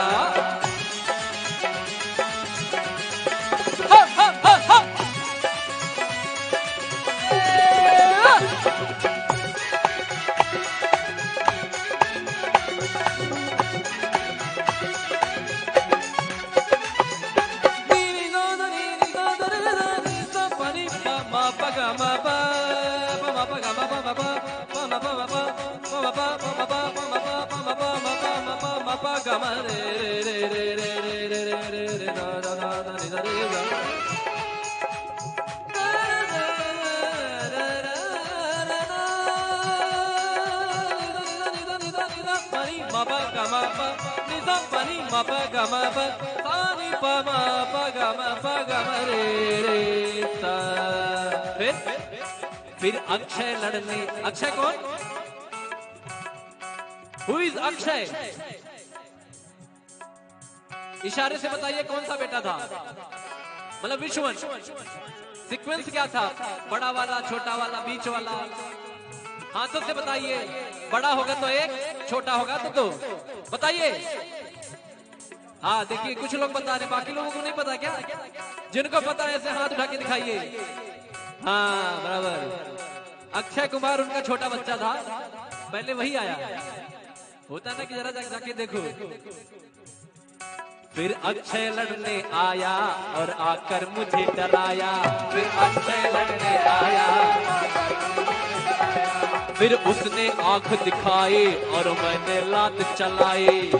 फिर, फिर अक्षय लड़ने, अक्षय कौन? Who is अक्षय? इशारे से बताइए कौन सा बेटा था, मतलब which one, sequence क्या था, बड़ा वाला, छोटा वाला, बीच वाला? हाथों से बताइए, बड़ा होगा तो एक, छोटा होगा तो दो. बताइए. हाँ, देखिए, कुछ लोग बता रहे, बाकी लोगों को नहीं पता क्या? जिनको पता है, ऐसे हाथ उठा के दिखाइए. हाँ, बराबर. अक्षय कुमार उनका छोटा बच्चा था, पहले वही आया. होता ना कि जरा जा-, जाके देखो. फिर अक्षय लड़ने आया और आकर मुझे डराया. फिर अक्षय लड़ने आया, फिर उसने आंख दिखाई और मैंने लात चलाई.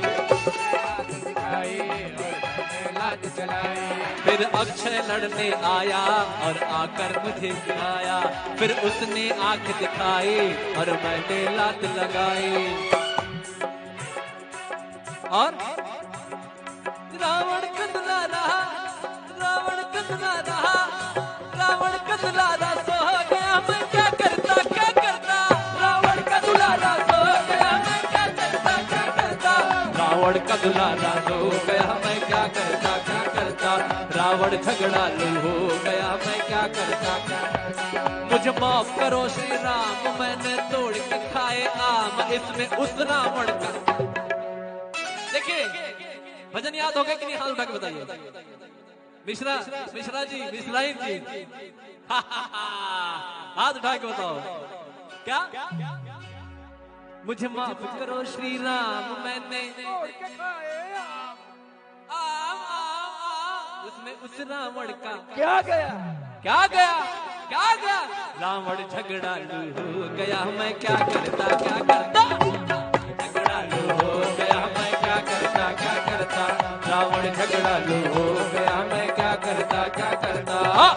फिर अक्षय लड़ने आया और आकर मुझे गिराया. फिर उसने आंख दिखाई और मैंने लात लगाई. और रावण का दुलारा, रावण का दुलारा, रावण का दुलारा सो गया, मैं क्या करता, क्या करता? रावण का दुलारा सो गया, मैं क्या करता, क्या करता? रावण का दुलारा सो गया, मैं क्या करता, क्या करता? रावण झगड़ालू हो गया, मैं क्या करता, क्या करता? मुझे माफ करो श्री राम, मैंने तोड़ के खाए आम, इसमें उस रावण का. देखिए, भजन याद हो गया कि नहीं? हाथ उठा के बताइए. मिश्रा, मिश्रा जी, मिश्राइन जी, हाथ उठा के बताओ. क्या? मुझे माफ करो श्री राम, मैंने आम, आम, आम, उसमें उस रावण का क्या गया? क्या गया? क्या गया? रावण झगड़ालू हो गया, मैं क्या करता, क्या करता? झगड़ालू हो गया, मैं क्या करता, क्या करता? रावण झगड़ालू हो गया, मैं क्या करता, क्या करता? हाँ।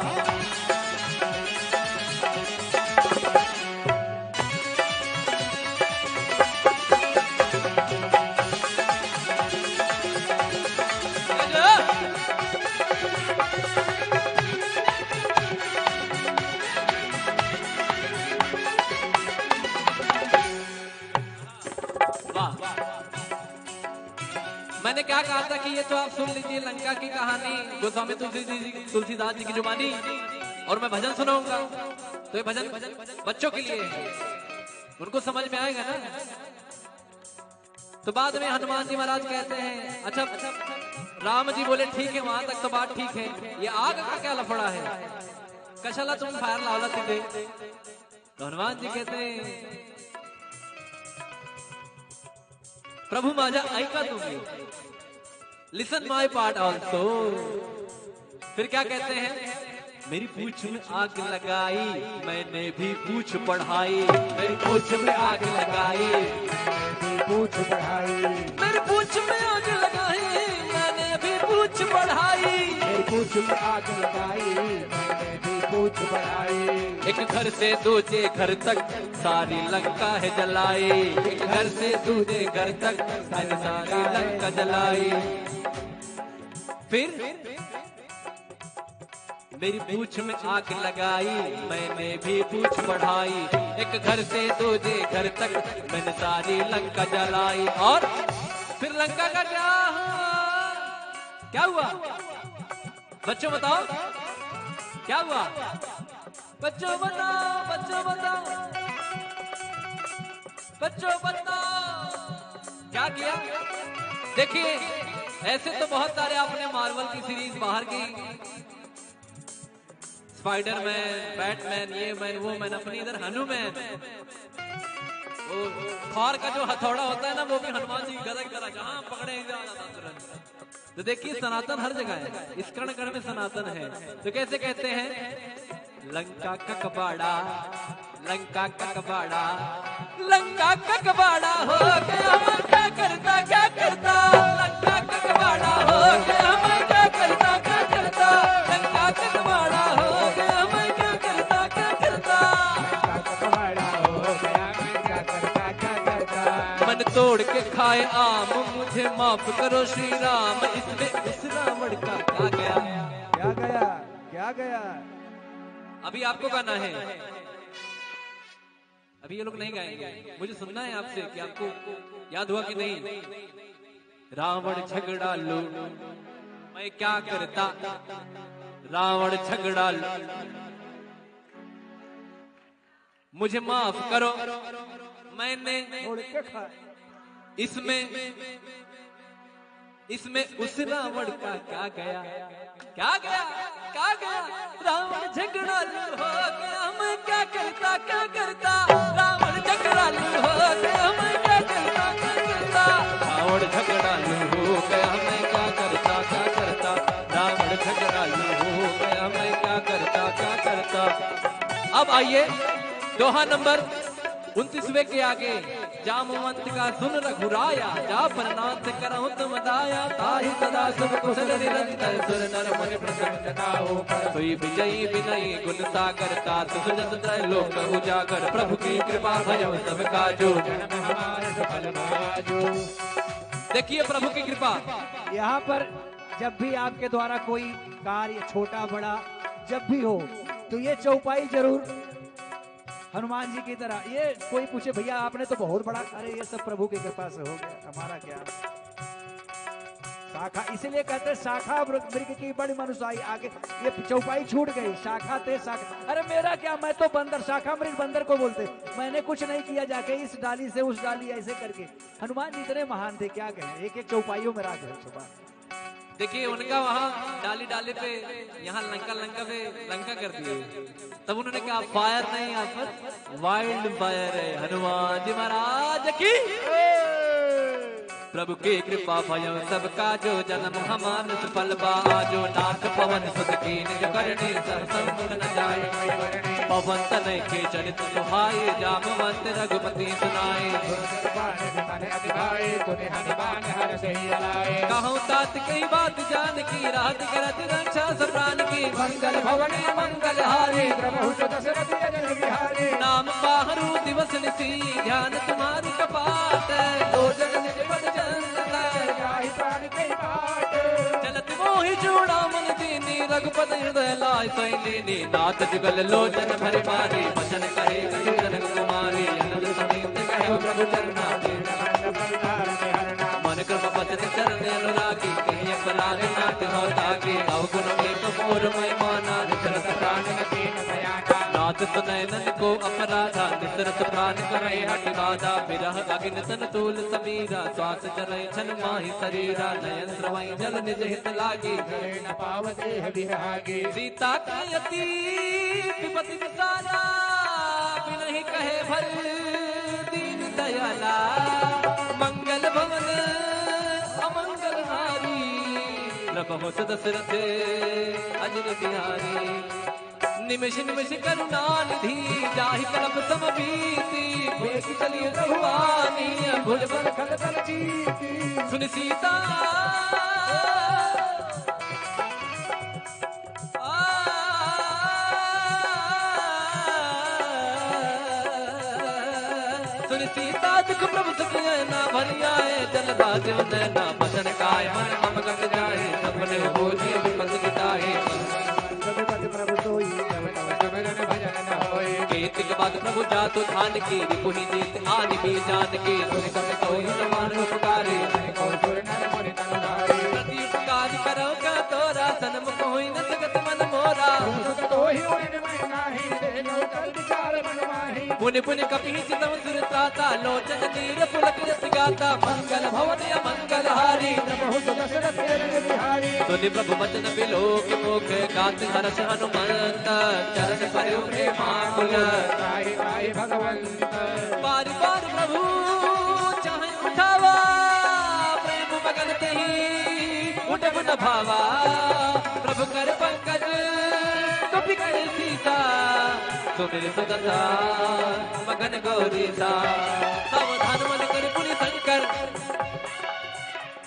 वाह। क्या कहा था कि ये तो आप सुन लीजिए लंका की कहानी गोस्वामी तुलसी जी, तुलसीदास जी की जुबानी, और मैं भजन सुनाऊंगा। तो ये भजन बच्चों के लिए है, उनको समझ में आएगा ना। तो बाद में हनुमान जी महाराज कहते हैं, अच्छा, राम जी बोले, "ठीक है, वहां तक तो बात ठीक है, ये आग का क्या लफड़ा है? कशाला तुम्ही फायर लावला तिथे?" तो हनुमान जी कहते हैं, "प्रभू माझ्या, ऐका तुम्ही, listen my part also." फिर क्या कहते हैं? "मेरी पूछ में आग लगाई, मैंने भी पूछ पढ़ाई। मेरी पूछ में आग लगाई, मैंने भी पूछ पढ़ाई। मेरी पूछ में आग लगाई, मैंने भी पूछ पढ़ाई। मेरी पूछ में आग लगाई, मैंने भी पूछ पढ़ाई। एक घर से दूजे घर तक सारी लंका है जलाई। एक घर से दूजे घर तक मैंने सारी लंका जलाई। फिर मेरी पूछ में आग लगाई, मैंने भी पूछ पढ़ाई। एक घर से दूजे घर तक मैंने सारी लंका जलाई।" और फिर लंका का क्या हुआ? क्या हुआ? बच्चों बताओ, क्या हुआ? बच्चों बताओ, बच्चों बताओ, बच्चों बताओ, क्या किया? देखिए, ऐसे तो बहुत सारे आपने मार्वल की सीरीज बाहर की, स्पाइडरमैन, बैटमैन, ये मैन, वो मैन, अपनी इधर हनुमैन, वो थॉर का जो हथौड़ा होता है ना, वो भी हनुमान जी की गदा की तरह जहां पकड़े जा रहा था तुरंत। तो देखिए, सनातन हर जगह है, इस कण कण में सनातन है। तो कैसे कहते हैं? लंका का कबाड़ा, लंका का कबाड़ा, लंका का कबाड़ा हो गया, मैं क्या करता, क्या करता? लंका का कबाड़ा हो गया, मैं क्या करता, क्या करता? लंका का कबाड़ा हो गया, मैं क्या करता, क्या करता? मन तोड़ के खाए आम, मुझे माफ करो श्री राम, इसमें उस रावण का क्या गया? क्या गया? क्या गया? अभी आपको गाना है, अभी ये लोग नहीं गाएंगे। मुझे सुनना है आपसे कि आपको याद हुआ कि नहीं। रावण झगड़ालू, मैं क्या करता? रावण झगड़ालू, मुझे माफ करो, मैंने इसमें, इसमें उस रावण का क्या गया? क्या गया? क्या गया? रावण झगड़ालू हो गया, मैं क्या करता, क्या करता? रावण झगड़ालू हो गया, मैं क्या करता, क्या करता? रावण झगड़ालू हो गया, मैं क्या करता, क्या करता? रावण झगड़ालू हो गया, मैं क्या करता, क्या करता? अब आइए, दोहा नंबर उनतीसवें के आगे। जामवंत का सुन रघुराया, जा पर नाथ करहु तुम दाया। ताहि सदा सुख कुशल निरंतर, सुर नर मुनि प्रसन्न ताहू पर। सोई विजयी विनयी गुण सागर, तासु सुजस त्रैलोक उजागर। प्रभु की कृपा भयउ सब काजो, जन्म हमार सफल भा आजो। देखिए प्रभु की कृपा। यहाँ पर जब भी आपके द्वारा कोई कार्य छोटा बड़ा जब भी हो, तो ये चौपाई जरूर हनुमान जी की तरह। ये कोई पूछे, "भैया, आपने तो बहुत बड़ा," अरे, ये सब प्रभु की कृपा से हो गया, हमारा क्या। शाखा, इसीलिए कहते हैं, "शाखा मृग, मृग की बड़ी मनुसाई।" आगे ये चौपाई छूट गई, शाखा ते शाखा। अरे, मेरा क्या, मैं तो बंदर, शाखा मृग बंदर को बोलते। मैंने कुछ नहीं किया, जाके इस डाली से उस डाली ऐसे करके। हनुमान जी इतने महान थे, क्या कहें, एक एक चौपाइयों में राज है छुपा। देखिए, उनका वहाँ डाली डाली पे, यहाँ लंका लंका पे लंका कर दिए। तब उन्होंने कहा, "फायर नहीं, यहाँ पर वाइल्ड फायर है।" हनुमान जी महाराज की। प्रभु की कृपा भयउ सब काजो, जन्म हमार सफल बा आजो। नाथ पवन सुत कीन्ह जो करनी सरसम गुण न जाए। पवन तनय के चरित सुहाए, जामवंत रघुपति सुनाए। कहउँ तात कही बात जानकी, रहत करत रक्षा सब प्रान की। मंगल भवन मंगल हारी, प्रभु सुत दशरथ अजर बिहारी। नाम पाहरू दिवस निसी, ध्यान तुम्हारी कपाट। लोचन निज पद जन जाहि प्राण कहि पाट। चलत मोहि चूड़ामन दीन्ही, रघुपति हृदय लाय सोई लीन्ही। नाथ जुगल लोचन भरि मारी, बचन कहे कहि जनक कुमारी। अनल समेत कहे प्रभु चरना, मन क्रम बचन चरण अनुरागी कहे अपराध नाथ हो ताके, अवगुण एक मोर महिमा ना, निसरत प्राण कठिन भयाना। नाथ सुनैनन को अपराधा, निसरत प्राण करे हठ बाधा। विरह अग्नि तन तूल समीरा, श्वास चले छन माहि शरीरा। नयन स्रवई जल निज हित लागी, धरे न पाव देह विरागी। सीता के अति विपति विसारा, बिनहि कहे भर दीन दयाला। मंगल भवन अमंगल हारी, प्रभु सुदशरथ अजिर बिहारी। निमिष निमिष करुणा निधि, जाहि कल्प सम बीती। भेष चली रघुवानी, भुज बल खल बल जीती। सुनि सीता, आ, सुनि सीता दुख प्रभु सकिया ना भरियाए, जल बाजो नैना बचन काय मन मम गत जाए, सपने हो जे विपत मिटाए। प्रभु सोई जब तब सब जन भजन न होए। केतिक बात प्रभु जातु ध्यान की, रिपुहि जेत आनि भी जान की। सुनि सब सोई समान उपकारी, अनेकों सुर नर मुनि तन धारी। प्रति उपकार करो का तोरा, सनमुख होई न सगत मन मोरा। प्रभु सुत तोहि उरन महि नाही, देलो कल विचार मन माही। पुनि पुनि कपिहि चितव सुर त्राता, लोचन नीर पुलक जस गाता। मंगल भवन अमंगल हारी, प्रभु सुदशरथ अजिर बिहारी। सुनि प्रभु वचन बिलोकि मुख, गात हरष हनुमंत। चरण परेउ प्रेमाकुल, गाहि गाहि भगवंत। बार बार प्रभु चाहे उठावा, प्रेम मगन तेहि उठब न भावा। प्रभु कर पंकज कपि कर सीसा, सुमिरि सुदसा मगन गौरीसा। सावधान मन कर पुनि शंकर।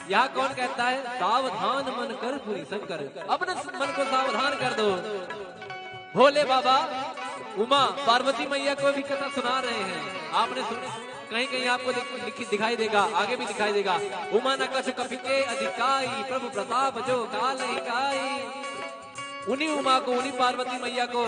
यहाँ कौन कहता है, सावधान मन कर पुनि शंकर? अपने मन को सावधान कर दो। भोले बाबा उमा पार्वती मैया को भी कथा सुना रहे हैं। आपने सुन, कहीं कहीं आपको दिख-, दिख-, दिखाई देगा, आगे भी दिखाई देगा। उमा न कछु कपिके अधिकाई, प्रभु प्रताप जो कालहि काई। उन्हीं उमा को, उन्हीं पार्वती मैया को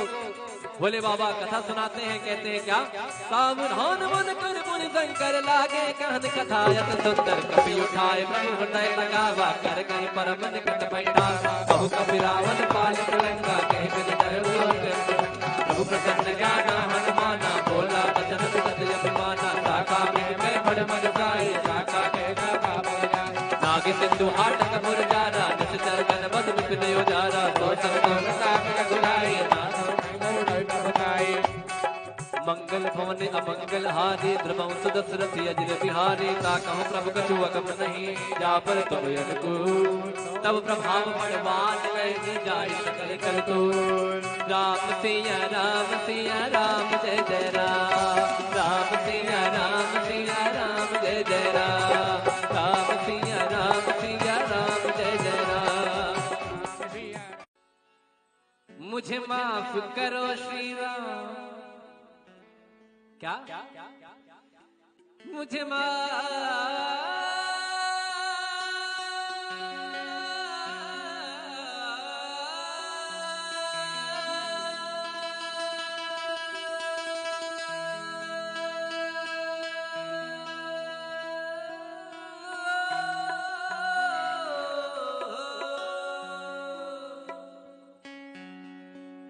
भोले बाबा कथा सुनाते हैं, कहते हैं क्या? सावधान मन कर मुनि शंकर, लागे कहन कथा अति सुंदर। कपि उठाए प्रभु हृदय लगावा, कर गए परम निकट बैठावा। कहु कपि रावण पालित लंका, कहि विधि डर लोक। प्रभु प्रसन्न ज्ञाना हनुमाना, बोला बचन सुनत यम माना। शाखा में मैं बड़ मन जाए, शाखा के शाखा पर जाए। नागि सिंधु हाटक मुर जारा, निस चर गन बद विपिन उजारा। सो सब तोर सागर रघुराई, नाथ हृदय प्रभु ताई। मंगल भवन अमंगल हारी, द्रुमउ सुदशरथ अजिर बिहारी। ताकहु प्रभु कछु अगम नहीं, जा पर तुम अनुकूल। तब प्रभाव बलवान लय, जाहि सकल कल तोल। राम सिया राम सिया राम जय जय राम। राम सिया राम सिया राम जय जय राम। राम सिया राम सिया राम जय जय राम। मुझे माफ करो श्री राम। क्या? मुझे माफ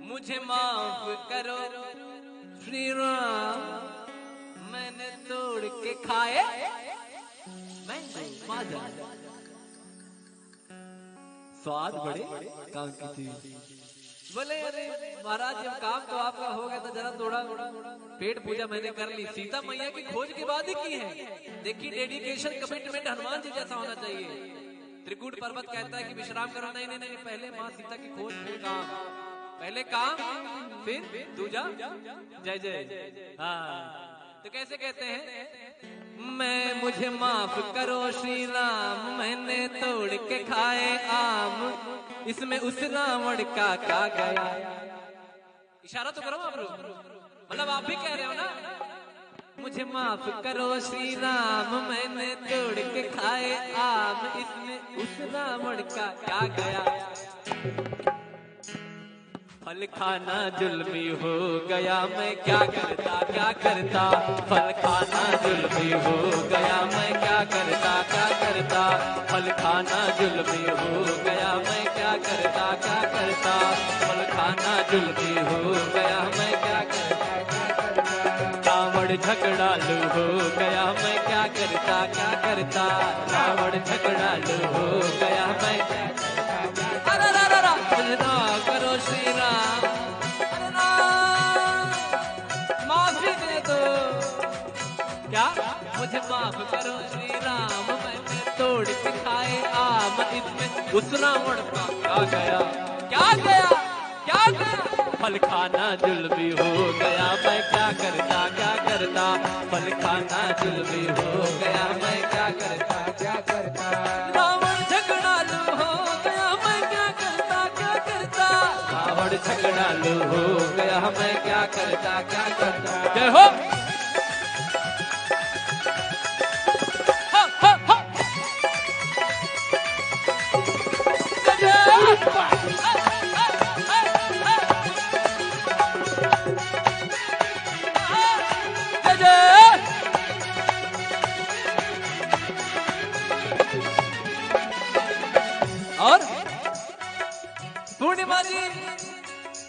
मुझे माफ करो श्री राम, मैंने तोड़ के खाए मैंगो। बाजा। स्वाद बड़े काम की चीज। बोले, "अरे महाराज, जब काम तो आपका हो गया था, जरा थोड़ा पेट पूजा मैंने कर ली।" सीता मैया की खोज के बाद ही की है। देखिए, dedication, commitment हनुमान जी जैसा होना चाहिए। त्रिकूट पर्वत कहता है कि विश्राम करो। नहीं, नहीं, नहीं, पहले माँ सीता की खोज, फिर काम। पहले काम, फिर दूजा जय जय। हाँ, तो कैसे कहते हैं? मैं, मुझे माफ करो श्री राम, मैंने तोड़ के खाए आम, इसमें उस रावण का क्या गया? इशारा तो करो आप लोग, मतलब आप भी कह रहे हो ना, मुझे माफ करो श्री राम, मैंने तोड़ के खाए आम, इसमें उस रावण का क्या गया? फलखाना जुल्मी हो गया, मैं क्या करता, क्या करता। फलखाना जुल्मी हो गया, मैं क्या करता, क्या करता। फलखाना जुल्मी हो गया, मैं क्या करता, क्या करता। फलखाना जुल्मी हो गया, मैं क्या करता, क्या करता। रावण झगड़ालू हो गया, मैं क्या करता, क्या करता। रावण झगड़ालू हो गया, मैं क्या करता, क्या करता। अरे रा रा रा, मुझे ना करो श्री राम। अरे राम, माफी दे दो। क्या? मुझे माफ करो श्री राम, मैंने तोड़ के खाए आम। इसमें उस रावण का क्या गया, क्या गया, क्या गया? फलखाना जुल्मी हो गया, मैं क्या करता, क्या करता। फलखाना जुल्मी हो गया, मैं क्या करता, क्या करता। रावण झगड़ालू हो गया, मैं क्या करता, क्या करता। रावण झगड़ालू हो गया, मैं क्या करता, क्या करता। जय हो। हा, हा, हा। जय जय। जय जय। और पूर्णिमा जी,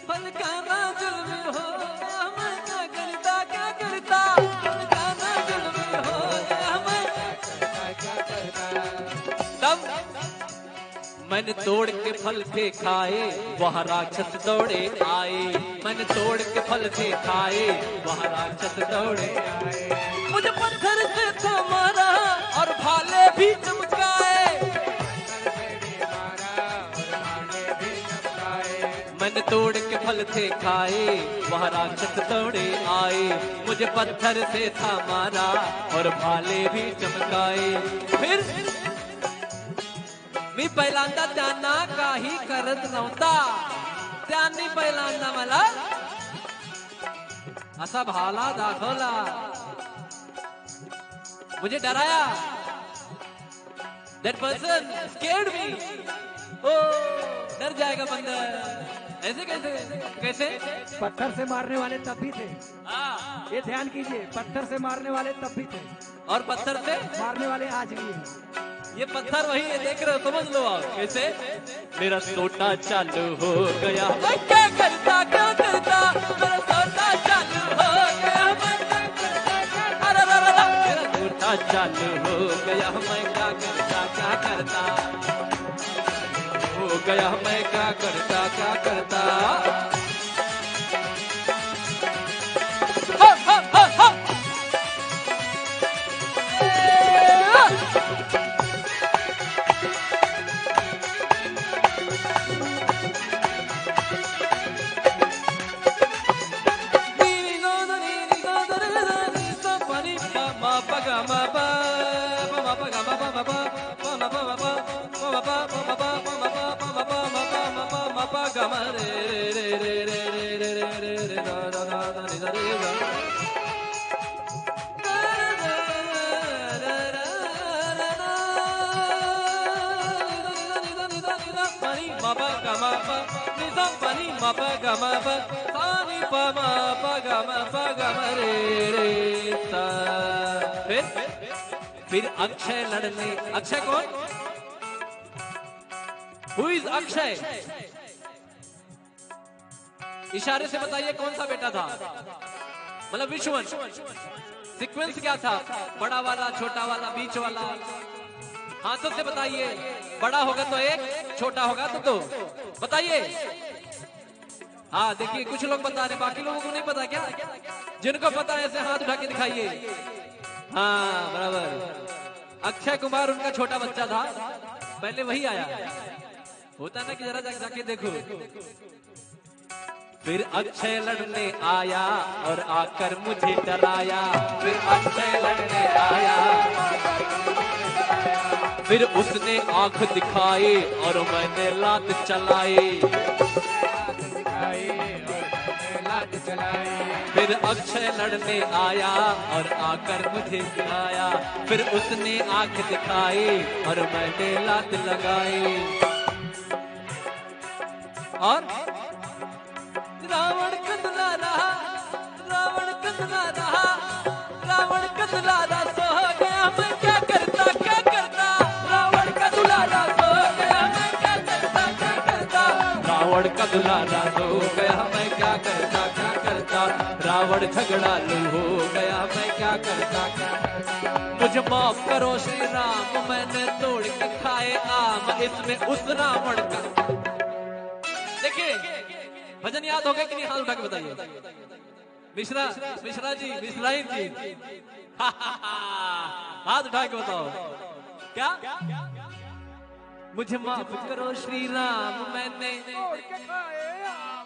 फलखाना जुल्मी हो गया, मैं क्या करता, क्या करता। फलखाना जुल्मी हो गया, मैं क्या करता, क्या करता। तब मैंने तोड़ के फल थे खाए, वह राक्षस दौड़े आए। मैंने तोड़ के फल थे खाए, वह राक्षस दौड़े आए। मुझे पत्थर से था मारा और भाले भी चमकाए। मैंने तोड़ के फल थे खाए, वह राक्षस दौड़े आए। मुझे पत्थर से था मारा और भाले भी चमकाए। फिर मी पहिल्यांदा त्यांना काही करत नव्हता. त्यांनी पहिल्यांदा मला असा भाला दाखवला, मुझे डराया. That person scared me. ओ, डर जाएगा बंदर. ऐसे कैसे? कैसे? पत्थर से मारने वाले तब भी थे. हाँ. ये ध्यान कीजिए, पत्थर से मारने वाले तब भी थे. और पत्थर से? मारने वाले आज भी हैं. ये पत्थर वही है, देख रहे हो, समझ लो आप. कैसे? मेरा सोटा चालू हो गया, मैं क्या करता, क्या करता. मेरा सोटा चालू हो गया, मैं क्या करता, क्या करता. अरे, अरे, अरे, अरे. मेरा सोटा चालू हो गया, मैं क्या करता, क्या करता. हो गया, मैं क्या करता, क्या करता. फिर, फिर अक्षय लड़ने, अक्षय कौन? Who is अक्षय? इशारे से बताइए, कौन सा बेटा था, मतलब which one, sequence क्या था, बड़ा वाला, छोटा वाला, बीच वाला? हाथों से बताइए, बड़ा होगा तो एक, छोटा होगा तो दो. बताइए. हाँ, देखिए, कुछ लोग बता रहे, बाकी लोगों को नहीं पता क्या? जिनको पता है, ऐसे हाथ उठा के दिखाइए. हाँ, बराबर. अक्षय कुमार उनका छोटा बच्चा था, पहले वही आया. होता ना कि जरा जा-, जाके देखो. फिर अक्षय लड़ने आया और आकर मुझे डराया. फिर अक्षय लड़ने आया, फिर उसने आंख दिखाई और मैंने लात चलाई. फिर अक्षय लड़ने आया और आकर मुझे गिराया. फिर उसने आंख दिखाई और मैंने लात लगाई. और रहा। रावण का दुलारा सो हो गया, मैं क्या करता, क्या करता। रावण का दुलारा सो हो गया, मैं क्या करता, क्या करता। रावण का दुलारा सो हो गया, मैं क्या करता, क्या करता। रावण झगड़ालू हो गया, मैं क्या करता, क्या करता। मुझे माफ करो श्री राम, मैंने तोड़ के खाए आम, इसमें उस रावण का। देखिए, भजन याद हो गया कि नहीं? हाथ उठा के बताइए। मिश्रा, मिश्रा जी, मिश्राइन जी, हाथ उठा के बताओ। क्या? मुझे माफ करो श्री राम, मैंने तोड़ के खाए आम।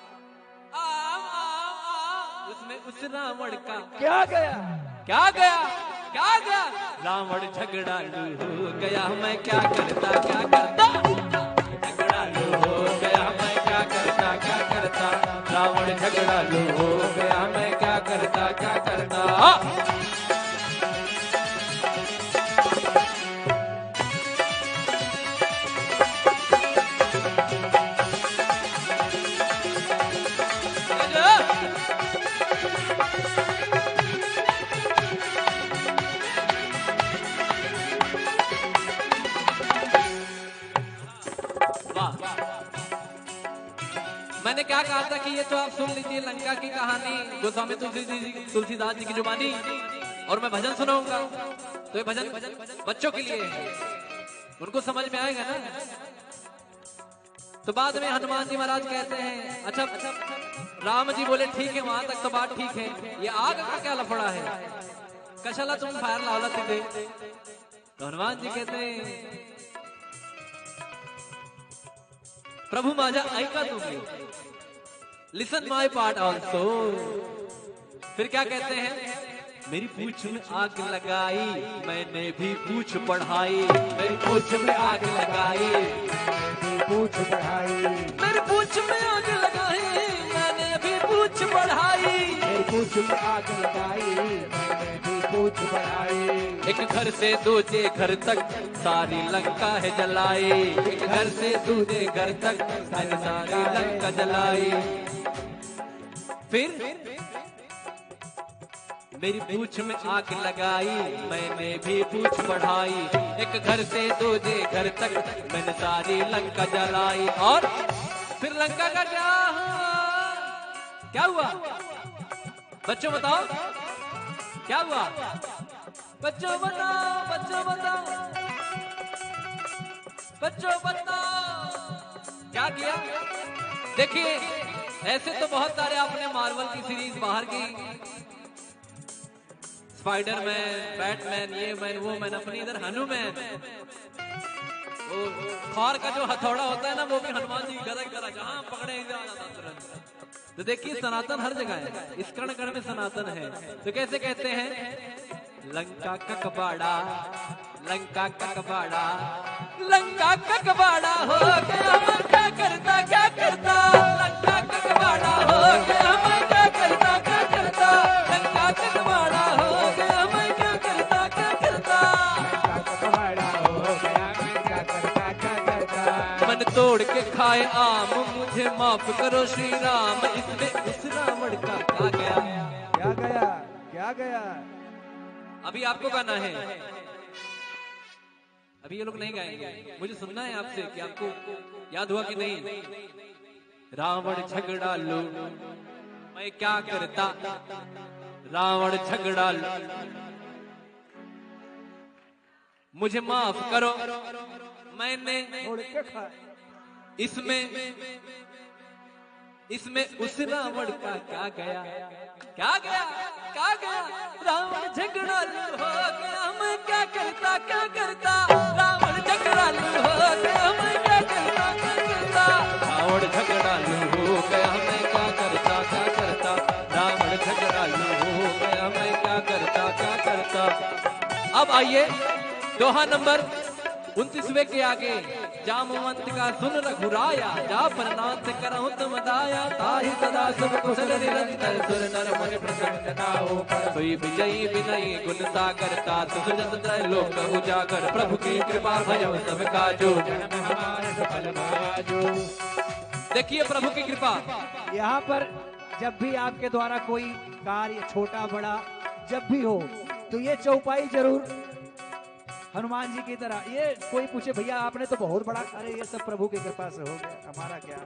आम, आम, आम। उसमें उस रावण का क्या गया? क्या गया? क्या गया? रावण झगड़ालू हो गया, मैं क्या करता, क्या करता। झगड़ालू हो गया, मैं क्या करता, क्या करता। रावण झगड़ालू हो गया, मैं क्या करता, क्या करता। हाँ। वाह। मैंने क्या कहा था कि ये तो आप सुन लीजिए, लंका की कहानी गोस्वामी तुलसी जी, तुलसीदास जी की जुबानी, और मैं भजन सुनाऊंगा। तो ये भजन बच्चों के लिए है, उनको समझ में आएगा ना। तो बाद में हनुमान जी महाराज कहते हैं, अच्छा, राम जी बोले, "ठीक है, वहां तक तो बात ठीक है, ये आग का क्या लफड़ा है? कशाला तुम्ही फायर लावला तिथे?" तो हनुमान जी कहते हैं, "प्रभु माझा ऐका तुम्ही, listen my part also।" फिर क्या कहते हैं? "मेरी पूछ में आग लगाई, मैंने भी पूछ बढ़ाई।" मेरी पूछ में आग लगाई, मैंने भी पूछ बढ़ाई। मेरी पूछ में आग लगाई, मैंने भी पूछ बढ़ाई। मेरी पूछ में आग लगाई, मैंने भी पूछ बढ़ाई। एक घर से दूजे घर तक सारी लंका है जलाई। एक घर से दूजे घर तक मैंने सारी लंका जलाई। फिर मेरी पूछ में आग लगाई, मैंने भी पूछ बढ़ाई। एक घर से दूजे घर तक मैंने सारी लंका जलाई। और फिर लंका का क्या हुआ? क्या हुआ? बच्चों बताओ, क्या हुआ? बच्चों बताओ, बच्चों बताओ, बच्चों बताओ, क्या किया? देखिए, ऐसे तो बहुत सारे आपने मार्वल की सीरीज बाहर की, स्पाइडरमैन, बैटमैन, ये मैन, वो मैन, अपनी इधर हनुमैन। वो थॉर का जो हथौड़ा होता है ना, वो भी हनुमान जी की गदा की तरह, जहाँ पकड़े, इधर आ जाता तुरंत। तो देखिए, सनातन हर जगह है, इस कण कण में सनातन है। तो कैसे कहते हैं, लंका का कबाड़ा, लंका का कबाड़ा, लंका का कबाड़ा हो गया, मैं क्या करता, क्या करता। लंका का कबाड़ा हो गया, मैं क्या करता, क्या करता। लंका का कबाड़ा हो गया, मैं क्या करता, क्या करता। लंका का कबाड़ा हो गया, मैं क्या करता, क्या करता। मन तोड़ के खाए आम, मुझे माफ करो श्री राम, इसमें उस रावण का क्या गया? क्या गया? क्या गया? अभी आपको गाना है, अभी ये लोग नहीं गाएंगे। मुझे सुनना है आपसे कि आपको याद हुआ कि नहीं। रावण झगड़ालू, मैं क्या करता। रावण झगड़ालू, मुझे माफ करो, मैंने इसमें, इसमें उस रावण का क्या गया, क्या गया, क्या गया? रावण झगड़ालू हो गया, मैं क्या करता, क्या करता? रावण झगड़ालू हो गया, मैं क्या करता, क्या करता? रावण झगड़ालू हो गया, मैं क्या करता, क्या करता? रावण झगड़ालू हो गया, मैं क्या करता, क्या करता? अब आइए, दोहा नंबर उनतीसवें के आगे, जामवंत का सुन रघुराया, जा पर नाथ करहु तुम दाया, ताहि सदा सुख कुशल निरंतर, सुर नर मुनि प्रसन्न ताहू पर। सोई विजयी विनयी गुण सागर, तात सुजस त्रैलोक उजागर, प्रभु की कृपा भयउ सब काजो, जन्म हमारा सफल भया जो। देखिए प्रभु की कृपा। यहाँ पर जब भी आपके द्वारा कोई कार्य छोटा बड़ा जब भी हो, तो ये चौपाई जरूर हनुमान जी की तरह। ये कोई पूछे, "भैया, आपने तो बहुत बड़ा," अरे, ये सब प्रभु की कृपा से हो गया, हमारा क्या।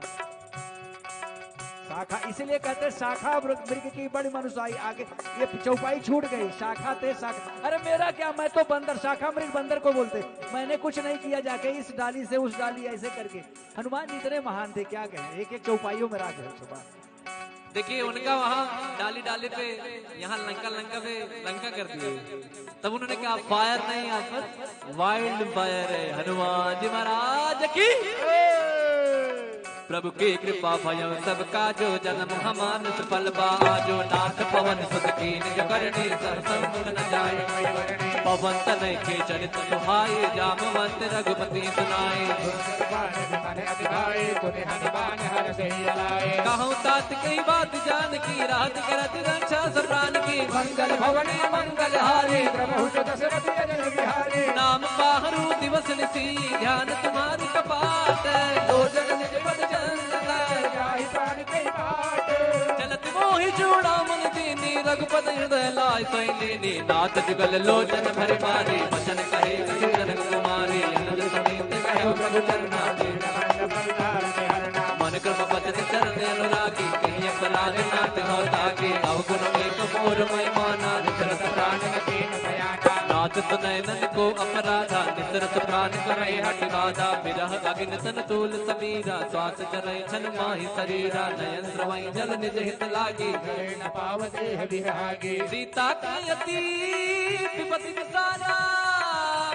शाखा, इसीलिए कहते हैं, "शाखा मृग, मृग की बड़ी मनुसाई।" आगे ये चौपाई छूट गई, शाखा ते शाखा। अरे, मेरा क्या, मैं तो बंदर, शाखा मृग बंदर को बोलते। मैंने कुछ नहीं किया, जाके इस डाली से उस डाली ऐसे करके। हनुमान जी इतने महान थे, क्या कहें, एक एक चौपाइयों में राज है छुपा। देखिए, उनका वहाँ डाली डाली पे, यहाँ लंका, लंका पे लंका कर दिए। तब उन्होंने कहा, "फायर नहीं, यहाँ पर वाइल्ड फायर है।" हनुमान जी महाराज की। प्रभु की कृपा भयउ सबका जो, जन्म हमानुष फल बा जो। नाथ पवन सुत कीन्ह जो करनी, सरसम गुन न जाए। पवन तनय के चरित सुहाए, जामवंत रघुपति सुनाए। कहूँ तात कही बात जानकी, रहत करत रक्षा सब प्रान की। मंगल भवन मंगल हारी, प्रभु सुत दशरथ अजिर बिहारी। नाम पाहरू दिवस निशि, ध्यान तुम्हारी कपाट। लोचन निज पद चंदन, जाहि प्रान कही बात। चलत मोहि चूड़ामणि दीन्ही, रघुपति हृदय लाय सोइ लीन्ही। नाथ जुगल लोचन भरि मारी, बचन कहे कहि जनक कुमारी। अनुज समेत कहो प्रभु चरना, मन क्रम बचन चरण अनुरागी। कही अपराध नाथ हो ताकी, अवगुण एक मोर महिमा ना, निसरत प्रान रखे न भयाना। नाथ सुनय नन को अपराधा, निसरत प्रान करइ हठि बाधा। बिरह अग्नि तन तूल समीरा, श्वास चरइ छन माहि सरीरा। नयन स्रवइ जल निज हित लागी, न पाव देह विभागी। सीता के अति विपति विसारा,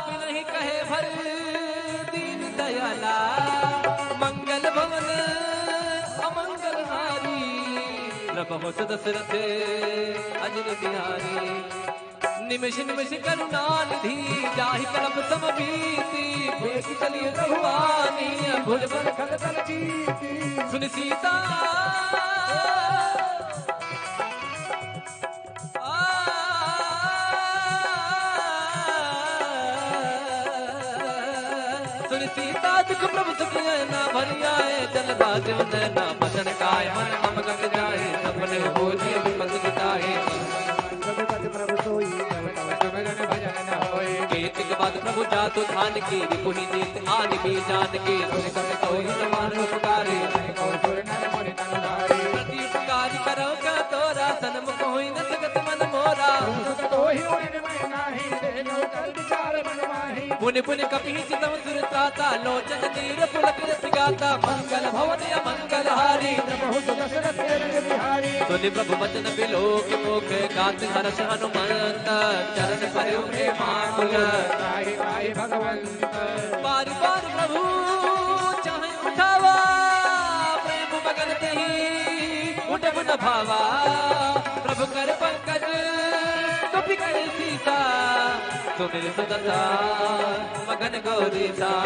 बिनहि कहे भर दीन दयाला। मंगल भवन अमंगल हारी, प्रभु सुत दशरथ अजिर बिहारी। निमिष निमिष करुणा निधि, जाहि कल्प सम बीती। देखि चली रघुवानी, भुज बल खल बल जीती। सुनि सीता, आ, सुनि सीता दुख प्रभु सुख नैना भरि आए। जल राजव नैना बचन काय, मन मम गत जाए। सफल हो जिय विपत मिटाए। केतक बात प्रभु जातु धानकी, रिपुहि जीत आनि बीर जानकी। सुनि सब सोई समान उपकारी, प्रति उपकारी करउ का तोरा। सनमुख होइ न सकत मन मोरा। पुनि पुनि कपिहि चितउँ सुर त्राता, लोचन नीर पुलक रस गाता। मंगल भवन अमंगल हारी, प्रभु सुत दशरथ अजिर बिहारी। सुनि प्रभु बचन बिलोकि मुख, गात हरष हनुमंत। चरण परेउ प्रेमाकुल, पाहि पाहि भगवंत। बार बार प्रभु चाहे उठावा, प्रेम मगन तेहि उठब न भावा। प्रभु कर पंकज कपि कर सीसा, सुमिर सुदसा मगन गौरीसा।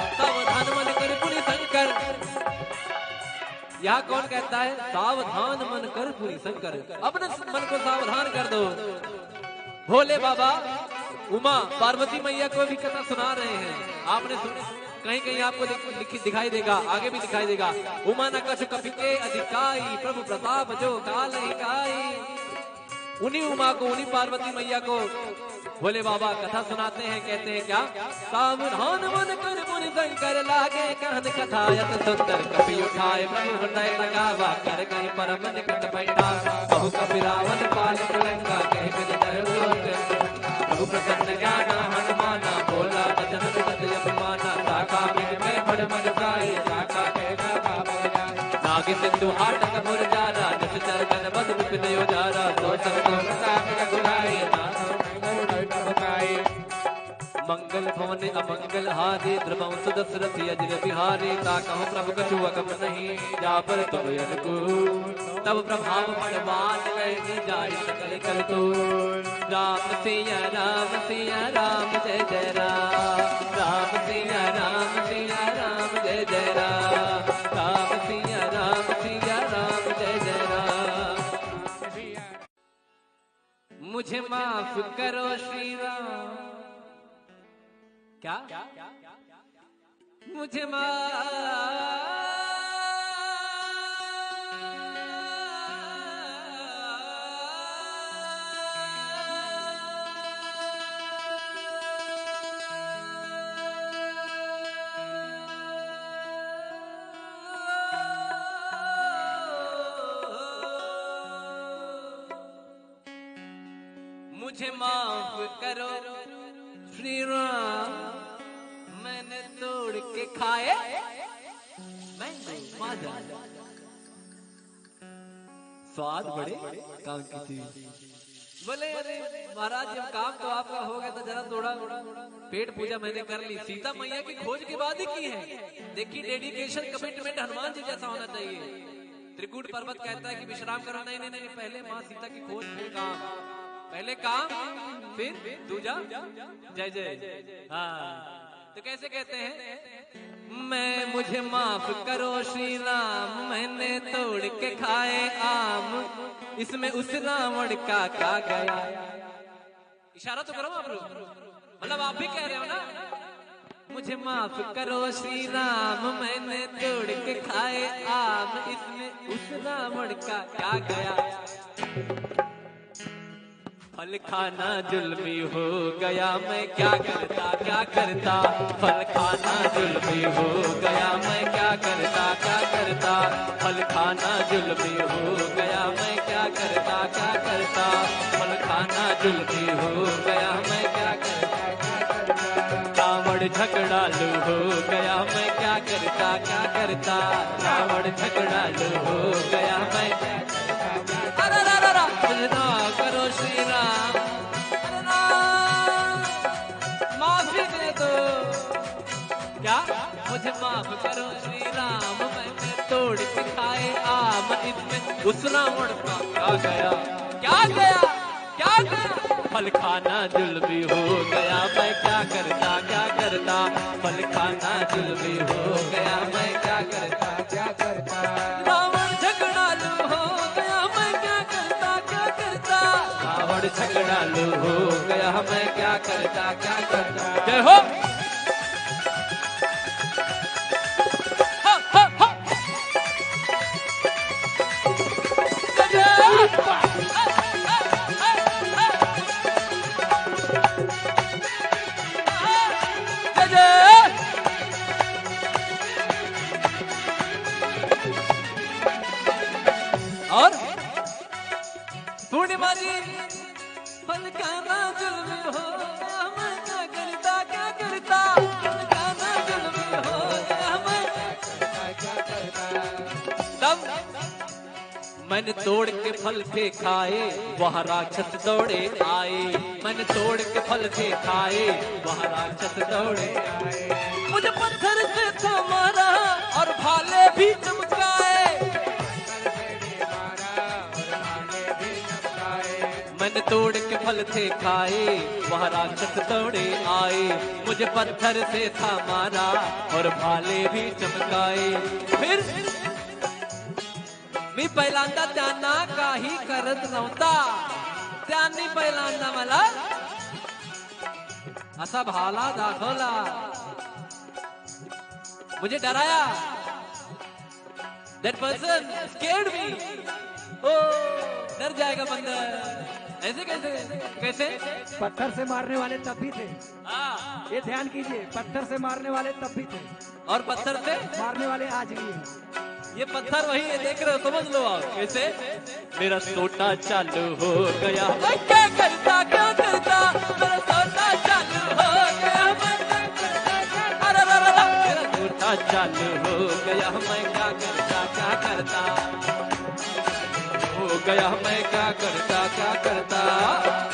सावधान मन कर पुनि शंकर। यहाँ कौन कहता है, "सावधान मन कर पुनि शंकर"? अपने मन को सावधान कर दो। भोले बाबा उमा पार्वती मैया को भी कथा सुना रहे हैं। आपने सुन, कहीं कहीं आपको दिख-, लिखी, दिखाई देगा, आगे भी दिखाई देगा। उमा न कछु कपिके अधिकाई, प्रभु प्रताप जो कालहि काई। उन्हीं उमा को, उन्हीं पार्वती मैया को भोले बाबा कथा सुनाते हैं, कहते हैं क्या? सावधान मन कर मुनि शंकर, लागे कहन कथा अति सुंदर। कपि उठाए प्रभु हृदय लगावा, कर कहि परम निकट बैठावा। कहु कपि रावण पालित लंका, कहि विधि धरहु लोक। प्रभु प्रसन्न ज्ञाना हनुमाना, बोला बचन सुनत जब माना। ताका मिट गए फड़ मर जाए, ताका कहना पावै जाए। नागि सिंधु हाटक मुर जारा, निस चर गन बद विपिन उजारा। सो संतोष सागर रघुराई, नाथ प्रभु पाई। मंगल भवन अमंगल हारी, द्रुमउ सुदस रथि अजिर बिहारी। ताकहु प्रभु कछु अगम नहीं, जा पर तुम अनुकूल। तब प्रभाव परवान लय, जाहि सकल कल तोल। राम सिया राम सिया राम जय जय राम। राम सिया राम सिया राम जय जय राम। राम सिया राम सिया राम जय जय राम। मुझे माफ करो श्री राम। क्या? मुझे माफ मुझे माफ करो श्री राम, मैंने तोड़ के खाए मैंगो। माजा। स्वाद बड़े काम की चीज। बोले, "अरे महाराज, जब काम तो आपका हो गया, तो जरा थोड़ा पेट पूजा मैंने कर ली।" सीता मैया की खोज के बाद ही की है। देखिए, dedication, commitment हनुमान जी जैसा होना चाहिए। त्रिकूट पर्वत कहता है कि विश्राम करो, नहीं, नहीं, नहीं, पहले माँ सीता की खोज, फिर काम। पहले काम, फिर दूजा जय जय। हाँ, तो कैसे कहते हैं? मैं, मुझे माफ करो श्री राम, मैंने तोड़ के खाए आम, इसमें उस रावण का क्या गया? इशारा तो करो आप लोग, मतलब आप भी कह रहे हो ना। मुझे माफ करो श्री राम, मैंने तोड़ के खाए आम, इसमें उस रावण का क्या गया? फल खाना जुल्मी हो गया, मैं क्या करता, क्या करता। फल खाना जुल्मी हो गया, मैं क्या करता, क्या करता। फल खाना जुल्मी हो गया, मैं क्या करता, क्या करता। फल खाना जुल्मी हो गया, मैं क्या करता, क्या करता। रावण झगड़ालू हो गया, मैं क्या करता, क्या करता। रावण झगड़ालू हो गया, मैं क्या करता, क्या करता। अरे रा रा रा, मुझे ना करो श्री राम, अरे ना, माफी दे दो। क्या? मुझे माफ करो श्री राम, मैंने तोड़ के खाए आम, इसमें उस रावण का क्या गया? क्या गया? क्या गया? फल खाना जुल्मी हो गया, मैं क्या करता, क्या करता। फल खाना जुल्मी हो गया, मैं क्या करता, क्या करता। रावण झगड़ालू हो गया, मैं क्या करता, क्या करता। रावण झगड़ालू हो गया, मैं क्या करता, क्या करता। जय हो। और पूर्णिमा जी, फल खाना जुल्म हो गया, मैं क्या करता, क्या करता। फल खाना जुल्म हो गया, मैं क्या करता, क्या करता। तब मैंने तोड़ के फल थे खाए, वह राक्षस दौड़े आए। मैंने तोड़ के फल थे खाए, वह राक्षस दौड़े आए। मुझे पत्थर से था मारा और भाले भी चमकाए। मैंने तोड़ के फल थे खाए, वह राक्षस दौड़े आए। मुझे पत्थर से था मारा और भाले भी चमकाए। फिर मी पहिल्यांदा त्यांना काही करत नव्हता, त्यांनी पहिल्यांदा मला असा भाला दाखवला, मुझे डराया। That person scared me. ओ, डर जाएगा बंदर। ऐसे कैसे? कैसे? पत्थर से मारने वाले तब भी थे। हाँ। ये ध्यान कीजिए, पत्थर से मारने वाले तब भी थे। और पत्थर से? मारने वाले आज भी हैं। ये पत्थर वही है, देख रहे हो, समझ लो आप। कैसे? मेरा सोटा चालू हो गया, मैं क्या करता, क्या करता। मेरा सोटा चालू हो गया, मैं क्या करता, क्या करता। अरे, अरे, अरे, अरे। मेरा सोटा चालू हो गया, मैं क्या करता, क्या करता। हो गया, मैं क्या करता, क्या करता।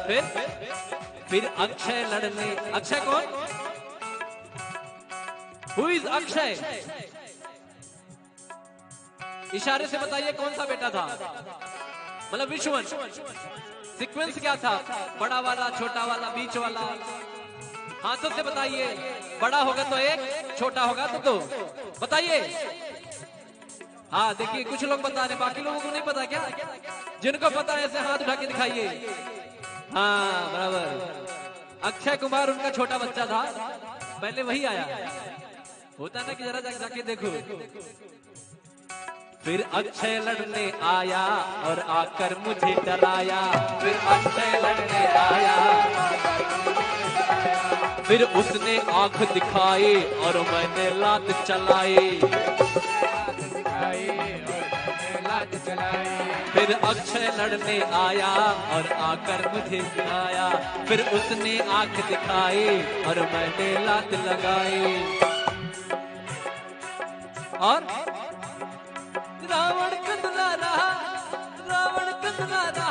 फिर, फिर अक्षय लड़ने, अक्षय कौन? Who is अक्षय? इशारे से बताइए, कौन सा बेटा था, मतलब which one, सीक्वेंस क्या था? बड़ा वाला, छोटा वाला, बीच वाला? हाथों से बताइए। बड़ा होगा तो एक, छोटा होगा तो दो। बताइए। हाँ, देखिए, कुछ लोग बता रहे, बाकी लोगों को नहीं पता क्या? जिनको पता है, ऐसे हाथ उठा के दिखाइए। हाँ, बराबर। अक्षय कुमार उनका छोटा बच्चा था, पहले वही आया। होता ना कि जरा जा-, जाके देखो। फिर अक्षय लड़ने आया और आकर मुझे डराया। फिर अक्षय लड़ने आया, फिर उसने आंख दिखाई और मैंने लात चलाई। फिर अक्षय लड़ने आया और आकर मुझे गिराया। फिर उसने आंख दिखाई और मैंने लात लगाई। और रावण का दुलारा, रावण का दुलारा,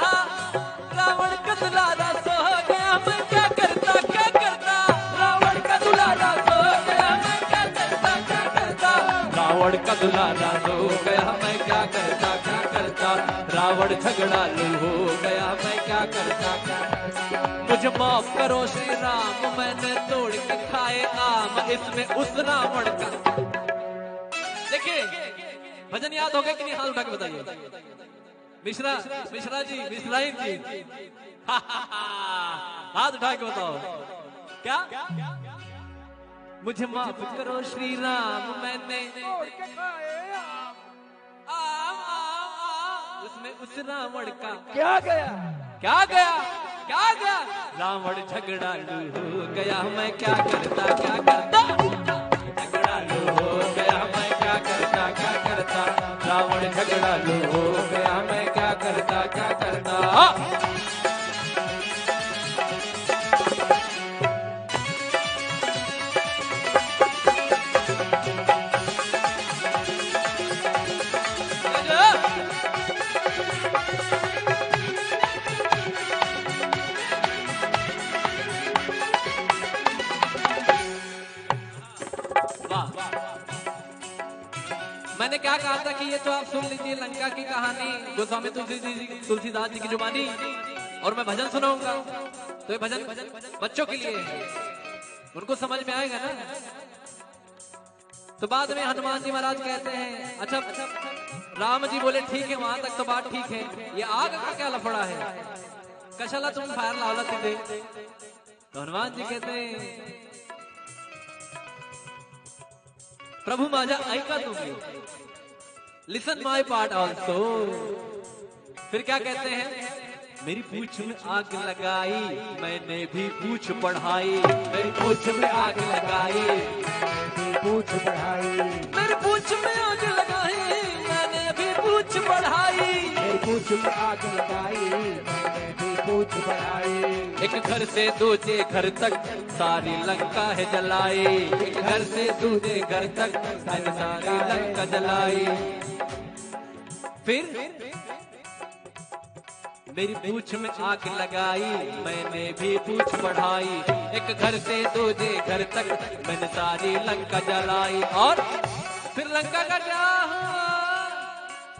रावण का दुलारा सो हो गया, मैं क्या करता, क्या करता? रावण का दुलारा सो हो गया, मैं क्या करता, क्या करता? रावण का दुलारा सो हो गया, मैं क्या करता, क्या करता? रावण झगड़ालू हो गया, मैं क्या करता, क्या करता? मुझे माफ करो श्री राम, मैंने तोड़ के खाए आम, इसमें उस रावण का। देखिए, भजन याद हो गया कि नहीं? हाथ उठा के बताइए। मिश्रा, मिश्रा जी, मिश्राइन जी, हाथ उठा के बताओ। क्या? मुझे माफ करो श्री राम, मैंने आम, आम, आम, उसमें उस रावण का क्या गया? क्या गया? क्या गया? रावण झगड़ालू हो गया, मैं क्या करता, क्या करता? झगड़ालू हो गया, मैं क्या करता, क्या करता? रावण झगड़ालू हो गया, मैं क्या करता, क्या करता? हाँ। वाह। मैंने क्या कहा था कि ये तो आप सुन लीजिए, लंका की कहानी, गोस्वामी तुलसी जी, तुलसीदास जी की जुबानी, और मैं भजन सुनाऊंगा। तो ये भजन बच्चों के लिए है, उनको समझ में आएगा ना। तो बाद में हनुमान जी महाराज कहते हैं, अच्छा, राम जी बोले, "ठीक है, वहां तक तो बात ठीक है, ये आग का क्या लफड़ा है? कशाला तुम्ही फायर लावला तिथे?" तो हनुमान जी कहते हैं, "प्रभु माझा ऐका तुम्ही, listen my part also." फिर क्या कहते हैं? मेरी पूछ में आग लगाई, मैंने भी पूछ बढ़ाई। मेरी पूछ में आग लगाई, मैंने भी पूछ बढ़ाई। मेरी पूछ में आग लगाई, मैंने भी पूछ बढ़ाई। मेरी पूछ में आग लगाई, मैंने भी पूछ बढ़ाई। एक घर से दूजे घर तक सारी लंका है जलाई। एक घर से दूजे घर तक मैंने सारी लंका जलाई। फिर मेरी पूछ में आग लगाई, मैंने भी पूछ बढ़ाई। एक घर से दूजे घर तक मैंने सारी लंका जलाई। और फिर लंका का क्या हुआ?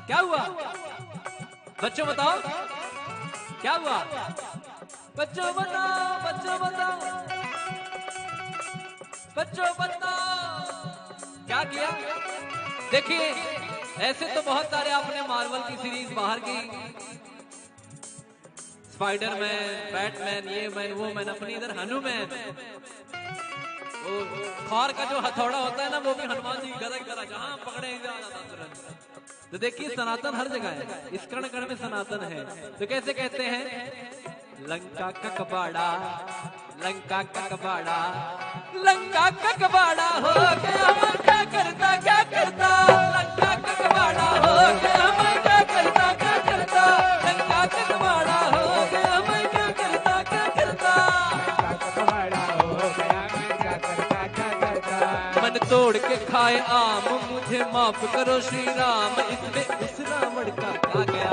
क्या हुआ? बच्चों बताओ, क्या हुआ? बच्चों बताओ, बच्चों बताओ, बच्चों बताओ, क्या किया? देखिए, ऐसे तो बहुत सारे आपने मार्वल की सीरीज बाहर की, स्पाइडरमैन, बैटमैन, ये मैन, वो मैन, अपनी इधर हनुमैन। वो थॉर का जो हथौड़ा होता है ना, वो भी हनुमान जी की गदा की तरह, जहां पकड़े, इधर आ जाता तुरंत। तो देखिए, सनातन हर जगह है, इस कण कण में सनातन है। तो कैसे कहते हैं? लंका का कबाड़ा, लंका का कबाड़ा, लंका का कबाड़ा हो गया, मैं क्या करता, क्या करता? लंका का कबाड़ा हो गया, मैं क्या करता, क्या करता? लंका का कबाड़ा हो गया, मैं क्या करता, क्या करता? लंका का कबाड़ा हो गया, मैं क्या करता, क्या करता? मन तोड़ के खाए आम, मुझे माफ करो श्री राम, इसमें उस रावण का क्या गया?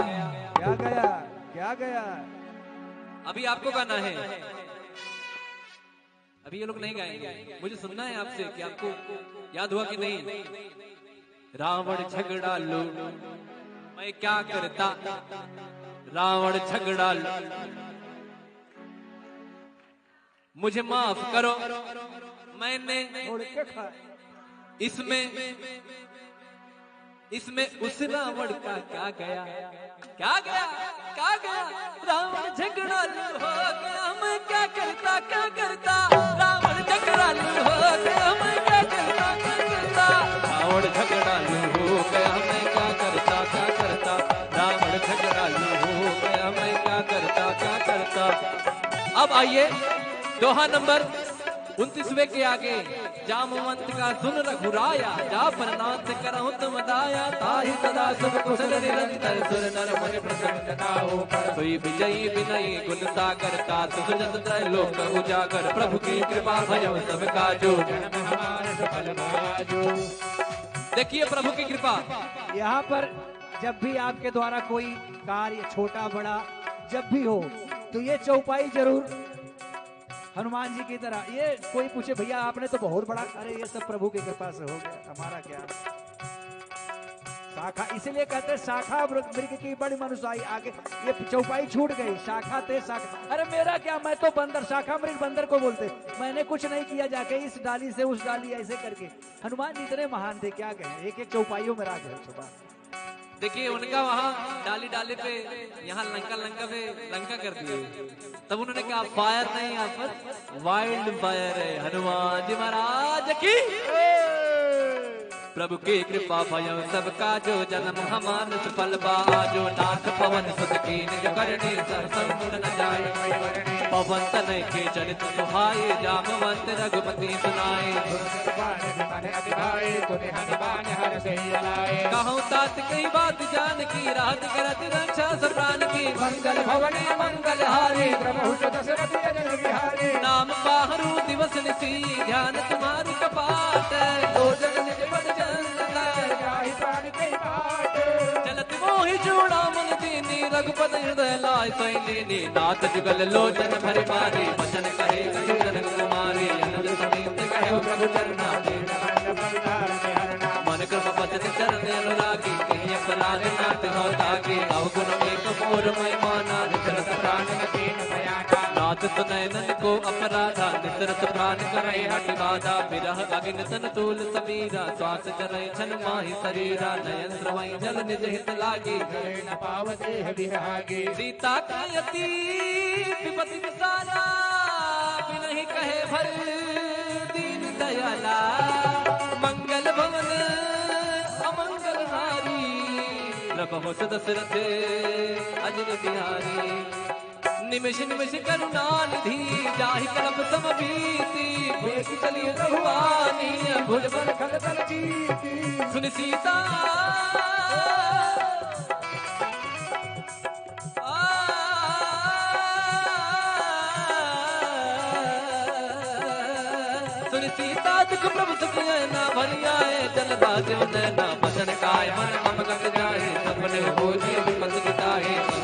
क्या गया? क्या गया? अभी आपको गाना है, अभी ये लोग नहीं गाएंगे। मुझे सुनना है आपसे कि आपको याद हुआ कि नहीं। रावण झगड़ालू, मैं क्या करता? रावण झगड़ालू, मुझे माफ करो, मैंने इसमें, इसमें उस रावण का क्या गया? क्या गया? क्या गया? रावण झगड़ालू हो गया, मैं क्या करता, क्या करता? रावण झगड़ालू हो गया, मैं क्या करता, क्या करता? रावण झगड़ालू हो गया, मैं क्या करता, क्या करता? रावण झगड़ालू हो गया, मैं क्या करता, क्या करता? अब आइए, दोहा नंबर उनतीसवें के आगे। जामवंत का सुन रघुराया, जा पर नाथ करहु तुम दाया, ताहि सदा शुभ कुशल निरंतर सुर नर मुनि प्रसन्न ताहू पर। सोई विजयी विनयी गुण सागर, तासु सुजस त्रैलोक उजागर, प्रभु की कृपा भयउ सब काजो। देखिए प्रभु की कृपा। यहाँ पर जब भी आपके द्वारा कोई कार्य छोटा बड़ा जब भी हो, तो ये चौपाई जरूर हनुमान जी की तरह। ये कोई पूछे, "भैया, आपने तो बहुत बड़ा," अरे, ये सब प्रभु की कृपा से हो गया, हमारा क्या। शाखा, इसीलिए कहते हैं, "शाखा मृग, मृग की बड़ी मनुसाई।" आगे ये चौपाई छूट गई, शाखा ते शाखा। अरे, मेरा क्या, मैं तो बंदर, शाखा मृग बंदर को बोलते। मैंने कुछ नहीं किया, जाके इस डाली से उस डाली ऐसे करके। हनुमान जी इतने महान थे, क्या कहें, एक एक चौपाइयों में राज है छुपा। देखिए, उनका वहाँ डाली डाली पे, यहाँ लंका लंका पे लंका कर दिए। तब उन्होंने कहा, "फायर नहीं, यहाँ पर वाइल्ड फायर है।" हनुमान जी महाराज की। प्रभु की कृपा भयउ सब काजो, जन्म हमार निष्फल बा आजो। नाथ पवन सुत कीन्ह जो करनी, सहसम गुण न जाए। पवन तनय के चरित सुहाए, जामवंत रघुपति सुनाए। कहउँ तात कही बात जानकी, रहत करत रक्षा सब प्रान की। मंगल भवन मंगल हारी, प्रभु सुत दशरथ अजर बिहारी। नाम पाहरू दिवस निशि, ध्यान तुम्हारी कपाट। लोचन निज पद चंदन, जाहि प्रान कही बाट। चलत मोहि चूड़ामन दीन्ही, रघुपति हृदय लाय सोई लीन्ही। नाथ जुगल लोचन भरि मारी, बचन कहे कहि जनक कुमारी। अनुज समेत कहे प्रभु चरना, मन क्रम बचन चरण अनुरागी। कही अपराध नाथ हो ताकी, अवगुण एक मोर महिमा ना, दशरथ प्राण न कीन्ह भयाना। नाथ सुनय नन को अपराधा, दशरथ प्राण करइ हठि बाधा। बिरह अगिन तन तूल सबीरा, श्वास चरइ छन माहि सरीरा। नयन स्रवइ जल निज हित लागी, जरइ न पाव देह बिहागी। सीता का अति विपति विसारा, बिनहि कहे भर दीन दयाला। मंगल भवन अमंगल हारी, प्रभु सुत दशरथ अजर बिहारी। निमिष निमिष करुणा निधि, जाहि कल्प सम बीती। भुज चली रघुवानी, भुज बल खल बल जीती। सुनि सीता, आ, सुनि सीता दुख प्रभु सकिया ना भरिया है, जल राजो नैना बचन काय मन मम गत जाए। सपने हो जी विपत मिटाए।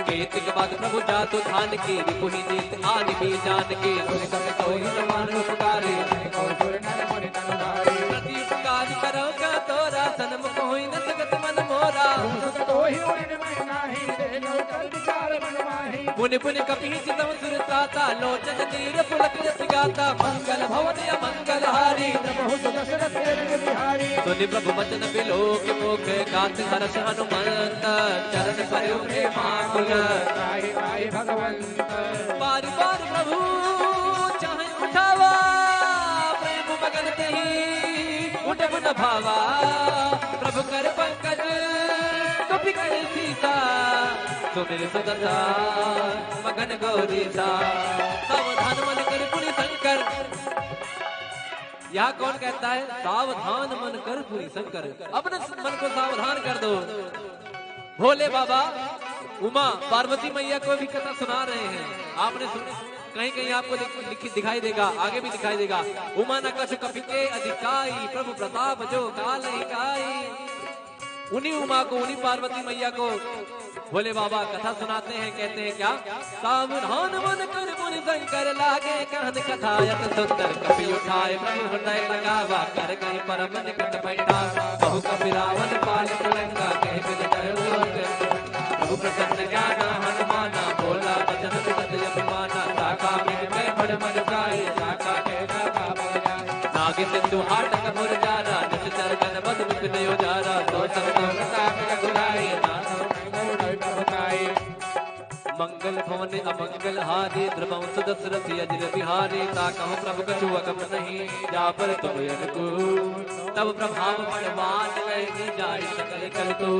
केतक बात प्रभु जातु ध्यान की, रिपुहि जीत आनि भी जान की। प्रति उपकार करो का तोरा, सनमुख होई न सगत मन मोरा। मुनि पुनि कपि चितम सुर त्राता, लोचन नीर पुलक जस गाता। मंगल भवन अमंगल हारी, प्रभु सुत दशरथ अजर बिहारी। सुनि प्रभु वचन बिलोकि मुख, गात हरष हनुमंत। चरण पयो प्रेमाकुल, गाहि गाहि भगवंत। बार बार प्रभु चाहे उठावा, प्रेम मगन तेहि उठब न भावा। प्रभु कर पंकज कपि कर सीसा, सुमिर सुदसा मगन गौरीसा। सावधान मन कर पुनि शंकर। यहाँ कौन कहता है, "सावधान मन कर पुनि शंकर"? अपने मन को सावधान कर दो। भोले बाबा उमा पार्वती मैया को भी कथा सुना रहे हैं। आपने सुन, कहीं कहीं आपको लिख-, लिखी दिखाई देगा, आगे भी दिखाई देगा। उमा न कछु कपि के अधिकाई, प्रभु प्रताप जो काल ही काई। उन्हीं उमा को, उन्हीं पार्वती मैया को भोले बाबा कथा सुनाते हैं, कहते हैं क्या? सावधान मन कर मुनि शंकर लागे, कहन कथा अति सुंदर कपि उठाए। प्रभु हृदय लगावा कर कहीं परम निकट बैठा, बहु कपि रावण पालित लंका कहे बिन डर लोक। प्रभु प्रसन्न ज्ञाना हनुमाना, बोला बचन सुनत यम माना। शाखा में मैं बड़ मन जाए, शाखा के शाखा बन जाए। नागि सिंधु हाटक मुरझारा, निशिचर गण बद विपिन उजारा। सो संतोष सागर रघुराई, नाथ हृदय प्रभु ताई। मंगल भवन अमंगल हारी, द्रुवंश दशरथ अजिर बिहारी। ताकहु प्रभु कछु अगम नहीं, जा पर तुम अनुकूल। तब प्रभाव बलवान लय जाय सकल कल को।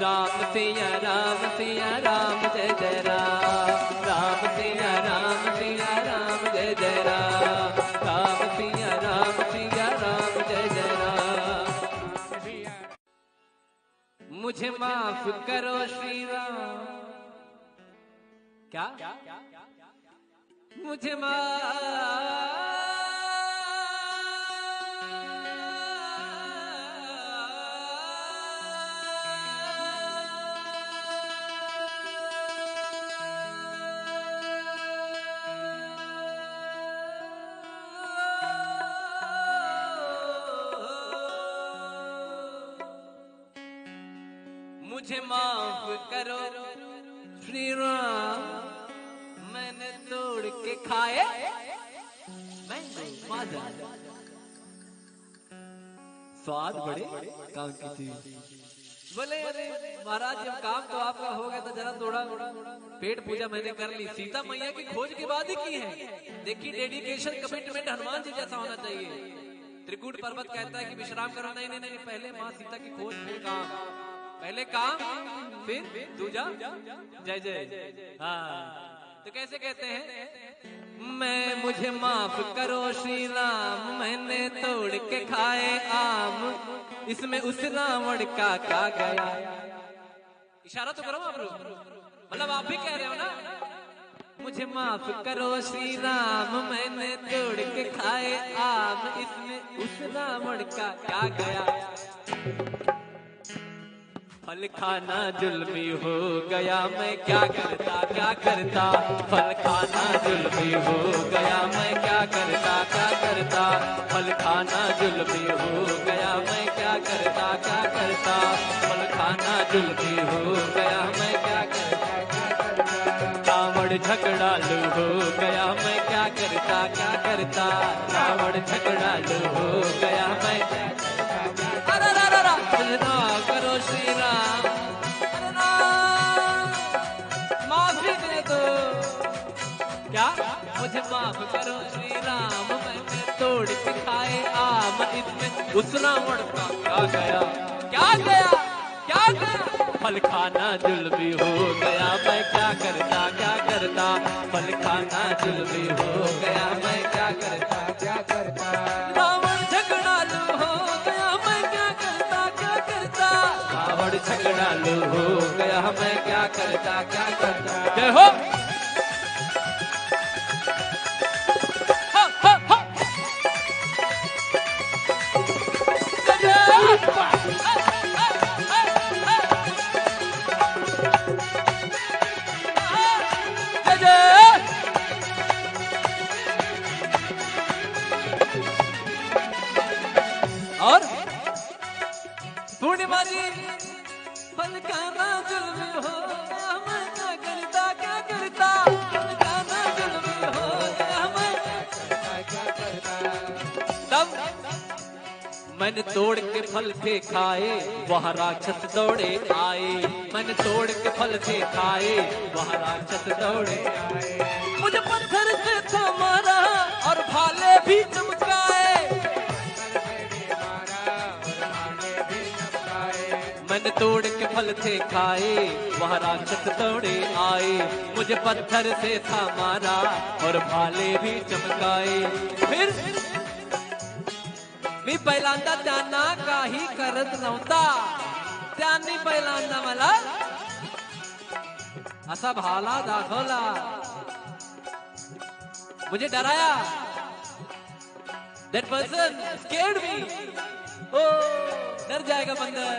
राम सिया राम सिया राम जय जय राम। राम सिया राम सिया राम जय जय राम। राम सिया राम सिया राम जय जय राम। मुझे माफ करो श्री राम। क्या? मुझे माफ मुझे माफ करो श्री राम, मैंने तोड़ के खाए मैंगो। स्वाद बड़े काम की चीज। बोले, "अरे महाराज, जब काम तो आपका हो गया था, जरा थोड़ा पेट पूजा मैंने कर ली।" सीता मैया की खोज के बाद ही की है। देखिए, डेडिकेशन, कमिटमेंट हनुमान जी जैसा होना चाहिए। त्रिकूट पर्वत कहता है कि विश्राम करो, नहीं, नहीं, नहीं, पहले माँ सीता की खोज, फिर काम। पहले काम, फिर दूजा। जय जय। हाँ, तो कैसे कहते हैं? मैं, मुझे माफ करो श्री राम, मैंने तोड़ के खाए आम, इसमें उस रावण का क्या गया? इशारा तो करो आप लोग, मतलब आप भी कह रहे हो ना। मुझे माफ करो श्री राम, मैंने तोड़ के खाए आम, इसमें उस रावण का क्या गया? फल खाना जुल्मी हो गया, मैं क्या करता, क्या करता। फल खाना जुल्मी हो गया, मैं क्या करता, क्या करता। फल खाना जुल्मी हो गया, मैं क्या करता, क्या करता। फल खाना जुल्मी हो गया, मैं क्या करता, क्या करता। रावण झगड़ालू हो गया, मैं क्या करता, क्या करता। रावण झगड़ालू हो गया, मैं क्या करता, क्या करता। अरे रा रा रा, मुझे ना करो श्री राम, अरे ना, माफी दे दो। क्या? मुझे माफ करो श्री राम, मैंने तोड़ के खाए आम, इसमें उस रावण का क्या गया? क्या गया? क्या गया? फल खाना जुल्मी हो गया, मैं क्या करता, क्या करता। फल खाना जुल्मी हो गया, मैं क्या करता, क्या करता। रावण झगड़ालू हो गया, मैं क्या करता, क्या करता। रावण झगड़ालू हो गया, मैं क्या करता, क्या करता। जय हो। और पूर्णिमा जी, फल खाना जुल्म हो गया, मैं क्या करता, क्या करता। फल खाना जुल्म हो गया, मैं क्या करता, क्या करता। तब मैंने तोड़ के फल थे खाए, वह राक्षस दौड़े आए। मैंने तोड़ के फल थे खाए, वह राक्षस दौड़े आए। मुझे पत्थर से था मारा और भाले भी चमकाए। मैंने तोड़ के फल थे खाए, वह राक्षस दौड़े आए। मुझे पत्थर से था मारा और भाले भी चमकाए। फिर मी पहिल्यांदा त्यांना काही करत नव्हता, त्यांनी पहिल्यांदा मला असा भाला दाखवला, मुझे डराया। That person scared me. Oh, डर जाएगा बंदर।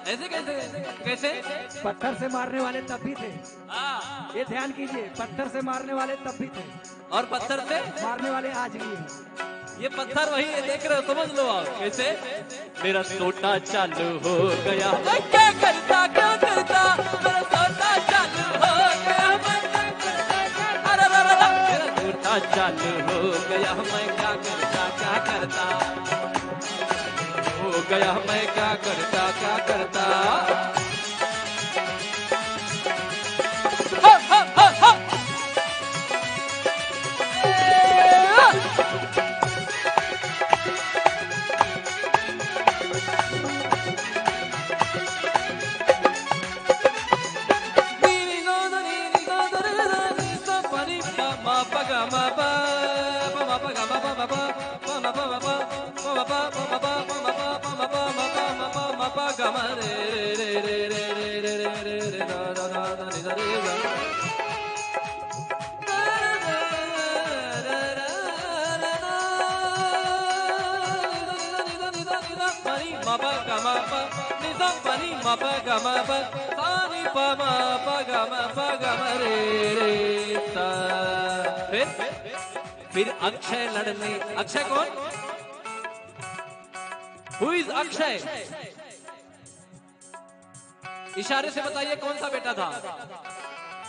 ऐसे कैसे? कैसे? पत्थर से मारने वाले तब भी थे। हाँ। ये ध्यान कीजिए, पत्थर से मारने वाले तब भी थे। और पत्थर से? मारने वाले आज भी हैं। ये पत्थर वही है, देख रहे हो, समझ लो आप। कैसे? मेरा सोटा चालू हो गया, मैं क्या करता, क्या करता, मेरा सोटा चालू हो गया, मैं क्या करता, क्या करता, अरे, अरे, अरे, अरे। मेरा सोटा चालू हो गया, मैं क्या करता, क्या करता। हो गया, मैं क्या करता, क्या करता। हो, हो, हो, हो। फिर, फिर अक्षय लड़ने, अक्षय कौन? Who is अक्षय? इशारे से बताइए कौन सा बेटा था,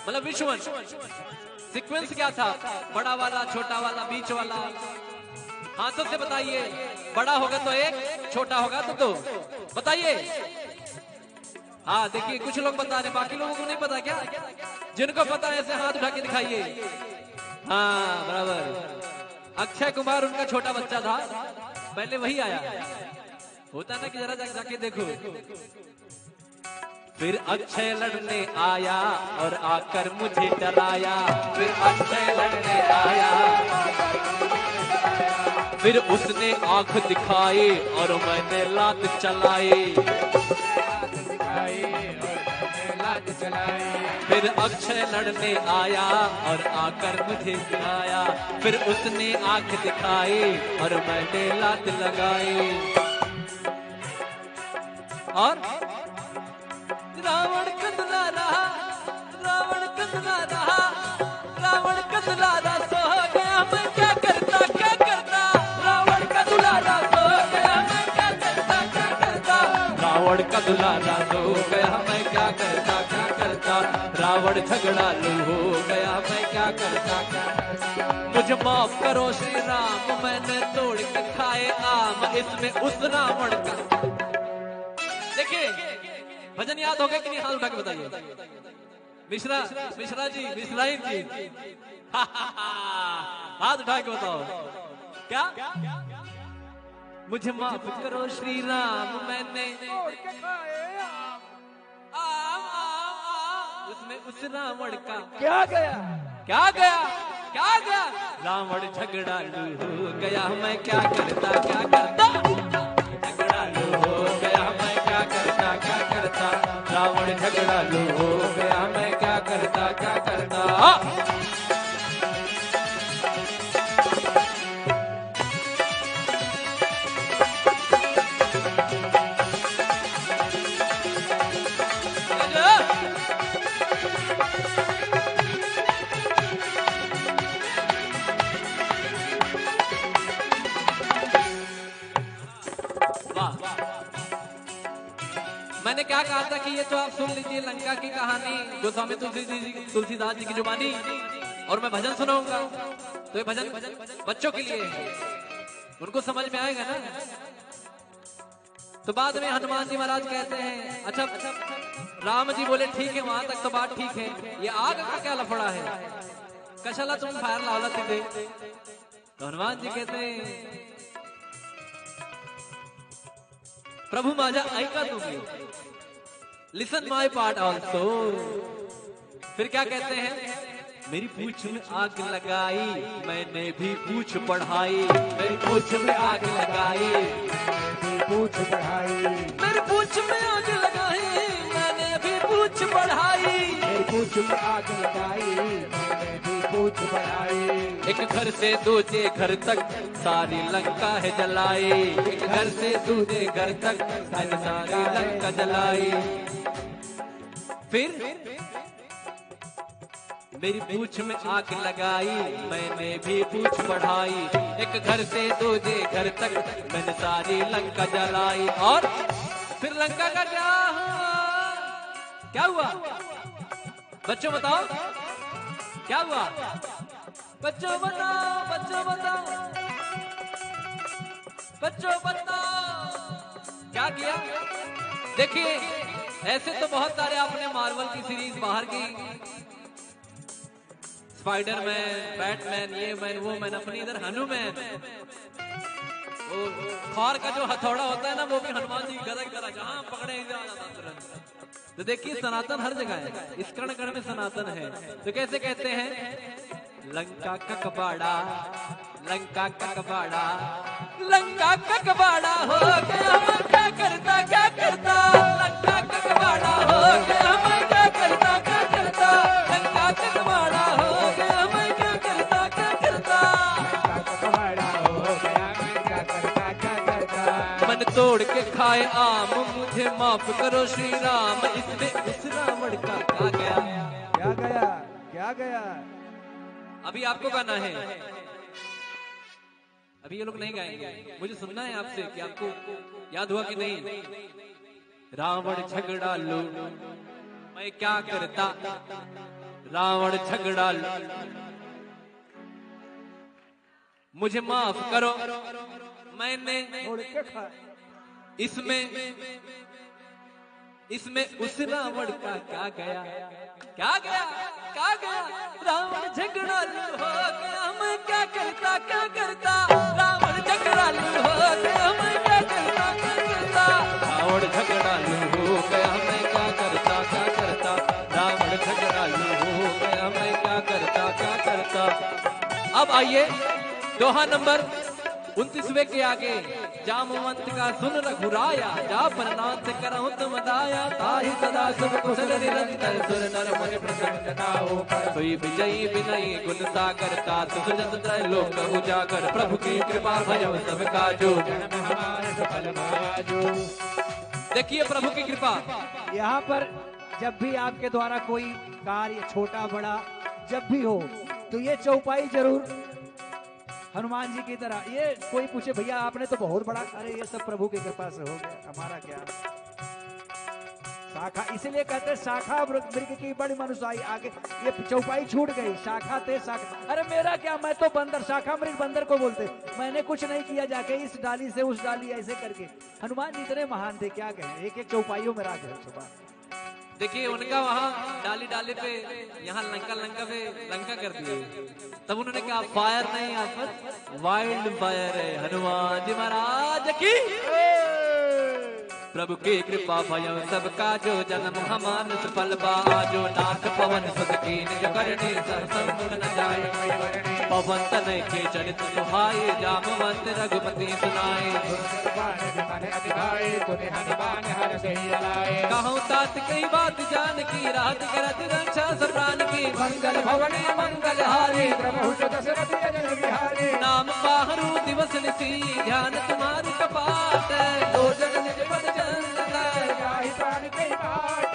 मतलब which one, sequence क्या था, बड़ा वाला, छोटा वाला, बीच वाला? हाथों से बताइए, बड़ा होगा तो एक, छोटा होगा तो दो। बताइए। हाँ, देखिए, कुछ लोग बता रहे, बाकी लोगों को नहीं पता क्या? जिनको पता है, ऐसे हाथ उठा के दिखाइए। हाँ, बराबर। अक्षय कुमार उनका छोटा बच्चा था, पहले वही आया। होता ना कि जरा जा-, जाके देखो। फिर अक्षय लड़ने आया और आकर मुझे डराया। फिर अक्षय लड़ने आया, फिर उसने आंख दिखाई और मैंने लात चलाई। फिर अक्षय लड़ने आया और आकर मुझे गिराया। फिर उसने आंख दिखाई और मैंने लात लगाई। और रावण का दुलारा, रावण का दुलारा, रावण का दुलारा सो गया, मैं क्या करता, क्या करता। रावण का दुलारा सो गया, मैं क्या करता, क्या करता। रावण का दुलारा सो गया, मैं क्या करता, क्या करता। रावण झगड़ालू हो गया, मैं क्या करता, क्या करता। मुझे माफ करो श्री राम, मैंने तोड़ के खाए आम, इसमें उस रावण का। देखिए, भजन याद हो गया कि नहीं? हाथ उठा के बताइए। मिश्रा, मिश्रा जी, मिश्राइन जी, हाथ उठा के बताओ। क्या? मुझे माफ करो श्री राम, मैंने तोड़ के खाए आम। आम, आम, आम। उसमें उस रावण का क्या गया? क्या गया? क्या गया? रावण झगड़ालू हो गया, मैं क्या करता, क्या करता। झगड़ालू हो गया, मैं क्या करता, क्या करता। रावण झगड़ालू हो गया, मैं क्या करता, क्या करता। हाँ। वाह। मैंने क्या कहा था कि ये तो आप सुन लीजिए लंका की कहानी, गोस्वामी तुलसी जी, तुलसीदास जी की जुबानी, और मैं भजन सुनाऊंगा। तो ये भजन बच्चों के लिए है, उनको समझ में आएगा ना। तो बाद में हनुमान जी महाराज कहते हैं, अच्छा, राम जी बोले, "ठीक है, वहां तक तो बात ठीक है, ये आग का क्या लफड़ा है? कशाला तुम्ही fire लावला तिथे?" तो हनुमान जी कहते हैं, "प्रभु माझा ऐका तुम्ही, listen my part also।" फिर क्या कहते हैं? मेरी पूछ में आग लगाई, मैंने भी पूछ बढ़ाई। मेरी पूछ में आग लगाई, मैंने भी पूछ बढ़ाई। मेरी पूछ में आग लगाई, मैंने भी पूछ बढ़ाई। मेरी पूछ में आग लगाई, मैंने भी पूछ बढ़ाई। एक घर से दूजे घर तक सारी लंका है जलाई, एक घर से दूजे घर तक मैंने सारी लंका जलाई। फिर मेरी पूछ में आग लगाई, मैंने भी पूछ बढ़ाई, एक घर से दूजे घर तक मैंने सारी लंका जलाई। और फिर लंका का क्या हुआ? क्या हुआ? बच्चों बताओ, क्या हुआ? बच्चों बताओ, बच्चों बताओ, बच्चों बताओ, क्या किया? देखिए, ऐसे तो बहुत सारे आपने मार्वल की सीरीज बाहर की, स्पाइडरमैन, बैटमैन, ये मैन, वो मैन, अपनी इधर हनुमैन, वो थॉर का जो हथौड़ा होता है ना, वो भी हनुमान जी की गदा की तरह जहाँ पकड़े ही जाता था तुरंत। तो देखिए, सनातन हर जगह है, इस कण कण में सनातन है। तो कैसे कहते हैं? लंका ककबाड़ा, लंका ककबाड़ा, लंका ककबाड़ा हो गया, हम क्या करता, क्या करता? लंका ककबाड़ा हो गया, हम क्या करता, क्या करता? लंका ककबाड़ा हो गया, हम क्या करता, क्या करता? मन तोड़ के खाए आम, मुझे माफ करो श्री राम, इसमें उस रावण का क्या गया? क्या गया? क्या गया? अभी आपको गाना है, अभी ये लोग नहीं गाएंगे। मुझे सुनना है आपसे कि आपको याद हुआ कि नहीं। रावण झगड़ालू, मैं क्या करता? रावण झगड़ालू, मुझे माफ करो, मैंने इसमें, इसमें उस रावण का क्या गया? क्या गया? क्या गया? रावण झगड़ालू हो गया, मैं क्या करता, क्या करता? रावण झगड़ालू हो गया, मैं क्या करता, क्या करता? रावण झगड़ालू हो गया, मैं क्या करता, क्या करता? रावण झगड़ालू हो गया, मैं क्या करता, क्या करता? अब आइए, दोहा नंबर उनतीसवें के आगे। जामवंत का सुन रघुराया, जा पर नाथ करहु तुम दाया। ताहि सदा सुख कुशल निरंतर, सुर नर मुनि प्रसन्न ताहू पर। सोई विजयी विनयी गुण सागर, तासु सुजस त्रैलोक उजागर। प्रभु की कृपा भयउ सब काजो, जन्म हमार सफल भा आजो। देखिए प्रभु की कृपा। यहाँ पर जब भी आपके द्वारा कोई कार्य छोटा बड़ा जब भी हो, तो ये चौपाई जरूर हनुमान जी की तरह। ये कोई पूछे, "भैया, आपने तो बहुत बड़ा," अरे, ये सब प्रभु की कृपा से हो गया, हमारा क्या। शाखा, इसीलिए कहते हैं, "शाखा मृग, मृग की बड़ी मनुसाई।" आगे ये चौपाई छूट गई, शाखा ते शाखा। अरे, मेरा क्या, मैं तो बंदर, शाखा मृग बंदर को बोलते। मैंने कुछ नहीं किया, जाके इस डाली से उस डाली ऐसे करके। हनुमान जी इतने महान थे, क्या कहें, एक एक चौपाइयों में राज है छुपा। देखिए, उनका वहाँ डाली डाली पे, यहाँ लंका, लंका पे लंका कर दिए। तब उन्होंने कहा, "फायर नहीं, यहाँ पर वाइल्ड फायर है।" हनुमान जी महाराज की। प्रभु की कृपा भयउ सब काजो, जन्म हमार सफल बा आजो। नाथ पवन सुत कीन्ह जो करनी, सहसम गुण न जाय कोई बरनी। पवन तनय के चरित सुहाए, जामवंत रघुपति सुनाए। सुरत बाण विमल अति भाए, सुनि हनुमान हरषि लाए। कहउँ तात कही बात जानकी, रात करत रक्षा सब प्रान की। मंगल भवन मंगल हारी, प्रभु सुत दशरथ अजर बिहारी। नाम पाहरू दिवस निशि, ध्यान तुम्हारी कपाट। लोचन निज पद जल जाहि प्राण कहि बाट।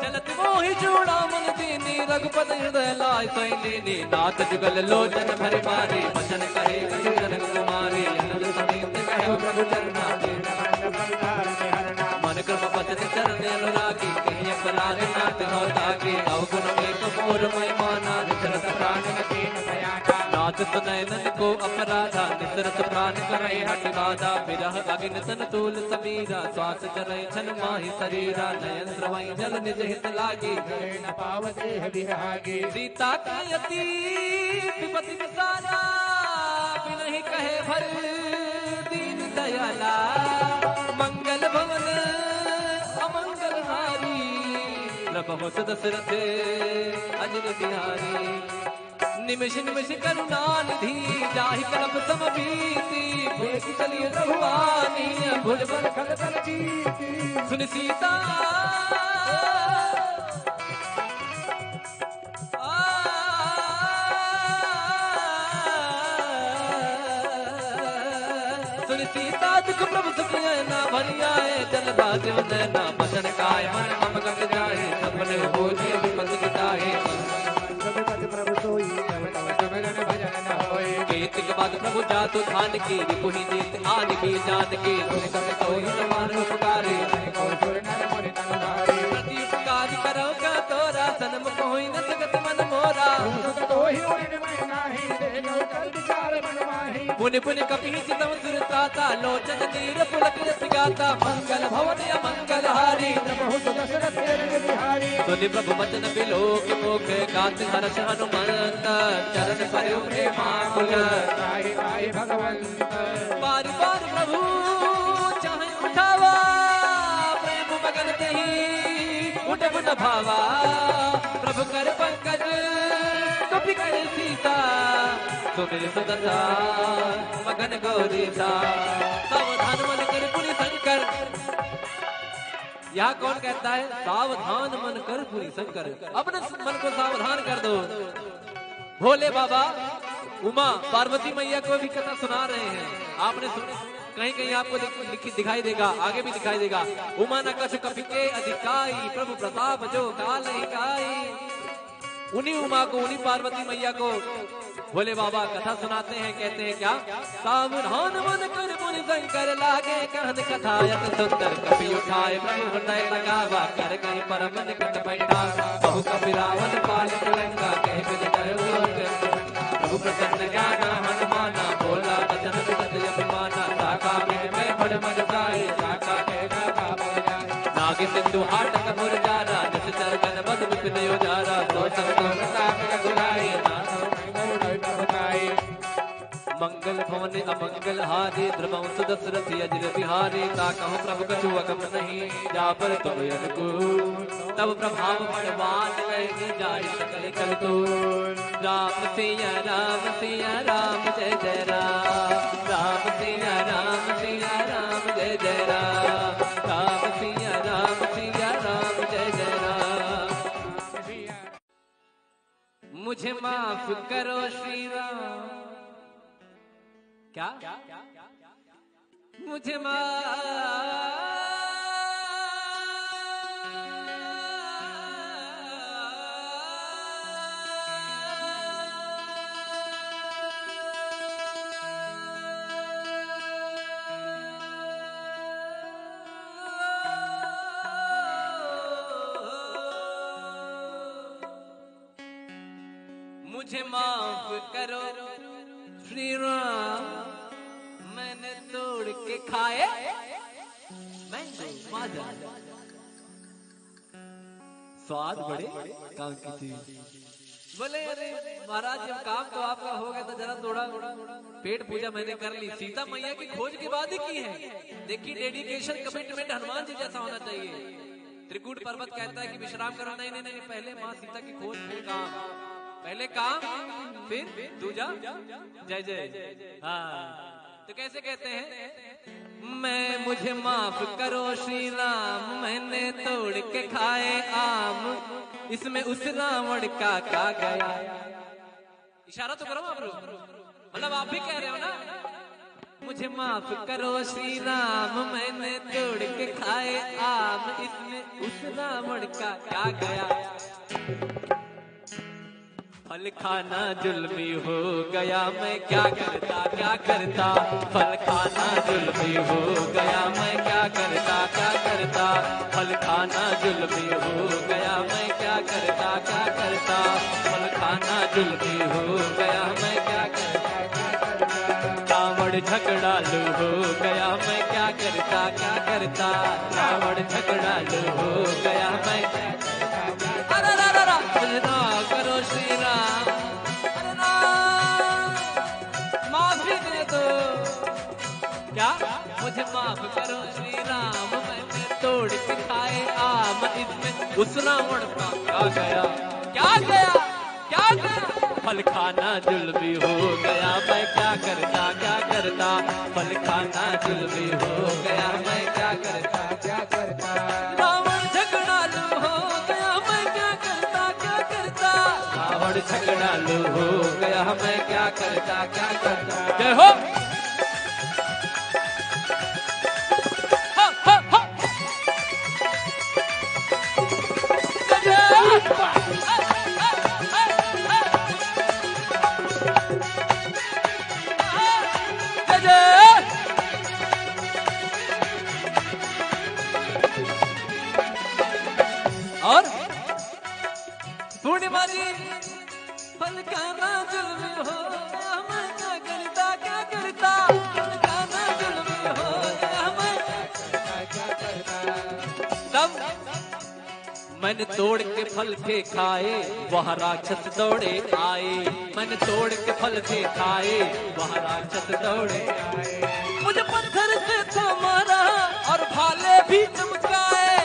चलत मोहि चूड़ामणि दीन्ही, रघुपति हृदय लाय सोइ लीन्ही। नाथ जुगल लोचन भरि मारी, बचन कहे कछु जनक कुमारी। अनल समेत कहे प्रभु चरना, दीन बंधु संसार से हरना। मन क्रम बचन चरण अनुरागी, कही अपराध नाथ भव तागी। अवगुण एक मोर महिमा ना, निज रस प्राण रखेन भयाना। नाथ सुनय नन को अपराधा, निज रस प्राण करइ हठि बाधा। बिरह अग्नि तन तूल समीरा, श्वास चरइ छन माहि सरीरा। नयन स्रवइ जल निज हित लागी, जरे न पाव देह बिहागी। सीता के अति विपति विसारा, बिनहि कहे भर दीन दयाला। मंगल भवन अमंगल हारी, प्रभु सुत दशरथ अजर बिहारी। निमिष निमिष करुणा निधि, जाहि कलप सम बीती। भुज चली रघुवानी, भुज बर खल बल जीती। सुनि सीता, आ, प्रभु सुख नैना भरि आए, जल बाजव नैना बचन काय, मन मम गत जाए, सपने हो जे विपत मिटाए। सब गत प्रभु सोई, तब तब सुमिरन भजन न होई। केतक बात प्रभु जातु धान की, रिपुहि जीत आन की जान की। सुनि सब सोई समान उपकारी, अनेकों सुर नर मुनि तन धारी। प्रति उपकारी करौ का तोरा, सन्मुख होई न सुगत मन मोरा। प्रभु सुत तोहि उर निमहि नाही, देखौ कर विचार मन माही। पुनि पुनि कपिहि चितव सुर त्राता, लोचन नीर पुलक जस गाता। मंगल भवन अमंगल हारी, प्रभु सुदशरथ बिहारी। सुनि प्रभु वचन बिलोकि मुख, गात हरष हनुमंत। चरण परेउ प्रेमाकुल, त्राहि पाहि भगवंत। बार बार प्रभु चाहे उठावा, प्रेम मगन तही उठब न भावा। प्रभु कर पंकज कपि कर सीसा, सुमिर सुदशा मगन गौरीसा। सावधान मन कर पुनि शंकर। यहाँ कौन कहता है, सावधान मन कर पुनि शंकर? अपने मन को सावधान कर दो। भोले बाबा उमा पार्वती मैया को भी कथा सुना रहे हैं। आपने सुन, कहीं कहीं आपको दिख-, लिखी, दिखाई देगा, आगे भी दिखाई देगा। उमा न कछु कपिके अधिकाई, प्रभु प्रताप जो काल ही काई। उन्हीं उमा को, उन्हीं पार्वती मैया को भोले बाबा कथा सुनाते हैं, कहते हैं क्या? सावधान मन कर मुनि शंकर, लागे कहन कथा अति सुंदर। कपि उठाए प्रभु हृदय लगावा, कर कहि परम निकट बैठा। कहु कपि रावण पालित लंका, कहि विधि डर लोक। प्रभु प्रसन्न ज्ञाना हनुमाना, बोला बचन सुनत यम माना। शाखा में मैं फड़ मन जाए, शाखा के शाखा फल जाए। नागि सिंधु हाटक मुरझारा, निशिचर गण बद विपिन उजारा। सो सब लोग सागर रघुराई, नाथ हृदय प्रभु पाई। मंगल भवन अमंगल हारी, ध्रुवं सुदशरथ अजिर बिहारी। ताकहु प्रभु कछु अगम नहीं, जा पर तुम अनुकूल। तब प्रभाव बलवान लय, जाहि सकल कल तोल। राम सिया राम सिया राम जय जय राम। राम सिया राम सिया राम जय जय राम। राम सिया राम सिया राम जय जय राम। मुझे माफ करो श्री राम। क्या? मुझे माफ। मुझे माफ करो श्री राम, मैंने तोड़ के खाए मैंगो। स्वाद बड़े काम की चीज। बोले, "अरे महाराज, जब काम तो आपका हो गया, तो जरा थोड़ा पेट पूजा मैंने कर ली।" सीता मैया की खोज के बाद ही की है। देखिए, dedication, commitment हनुमान जी जैसा होना चाहिए। त्रिकूट पर्वत कहता है कि विश्राम करो। नहीं, नहीं, नहीं, पहले माँ सीता की खोज, फिर काम, पहले काम, फिर दूजा। जय जय। हाँ, तो कैसे कहते हैं? मैं, मुझे माफ करो श्री राम, मैंने तोड़ के खाए आम, इसमें उस रावण का क्या गया? इशारा तो करो आप लोग, मतलब आप भी कह रहे हो ना। मुझे माफ करो श्री राम, मैंने तोड़ के खाए आम, इसमें उस रावण का क्या गया? फल खाना जुल्मी हो गया, मैं क्या करता, क्या करता। फल खाना जुल्मी हो गया, मैं क्या करता, क्या करता। फल खाना जुल्मी हो गया, मैं क्या करता, क्या करता। फल खाना जुल्मी हो गया, मैं क्या करता, क्या करता। रावण झगड़ालू हो गया, मैं क्या करता, क्या करता। रावण झगड़ालू हो गया, मैं क्या करता, क्या करता। अरे रा, रा, रा, मुझे ना करो श्री राम। अरे ना, माफी दे दो। क्या? मुझे माफ करो श्री राम, मैंने तोड़ के खाए आम, इसमें उस रावण का क्या गया? क्या गया? क्या गया? फल खाना जुल्मी हो गया, मैं क्या करता, क्या करता। फल खाना जुल्मी हो गया, मैं क्या करता, क्या करता। रावण झगड़ालू हो गया, मैं क्या करता, क्या करता। रावण झगड़ालू हो गया, मैं क्या करता, क्या करता। जय हो। तब मन तोड़ के फल थे खाए, वह राक्षस दौड़े आए। मन तोड़ के फल थे खाए, वह राक्षस दौड़े आए। मुझे पत्थर से था मारा और भाले भी चमकाए।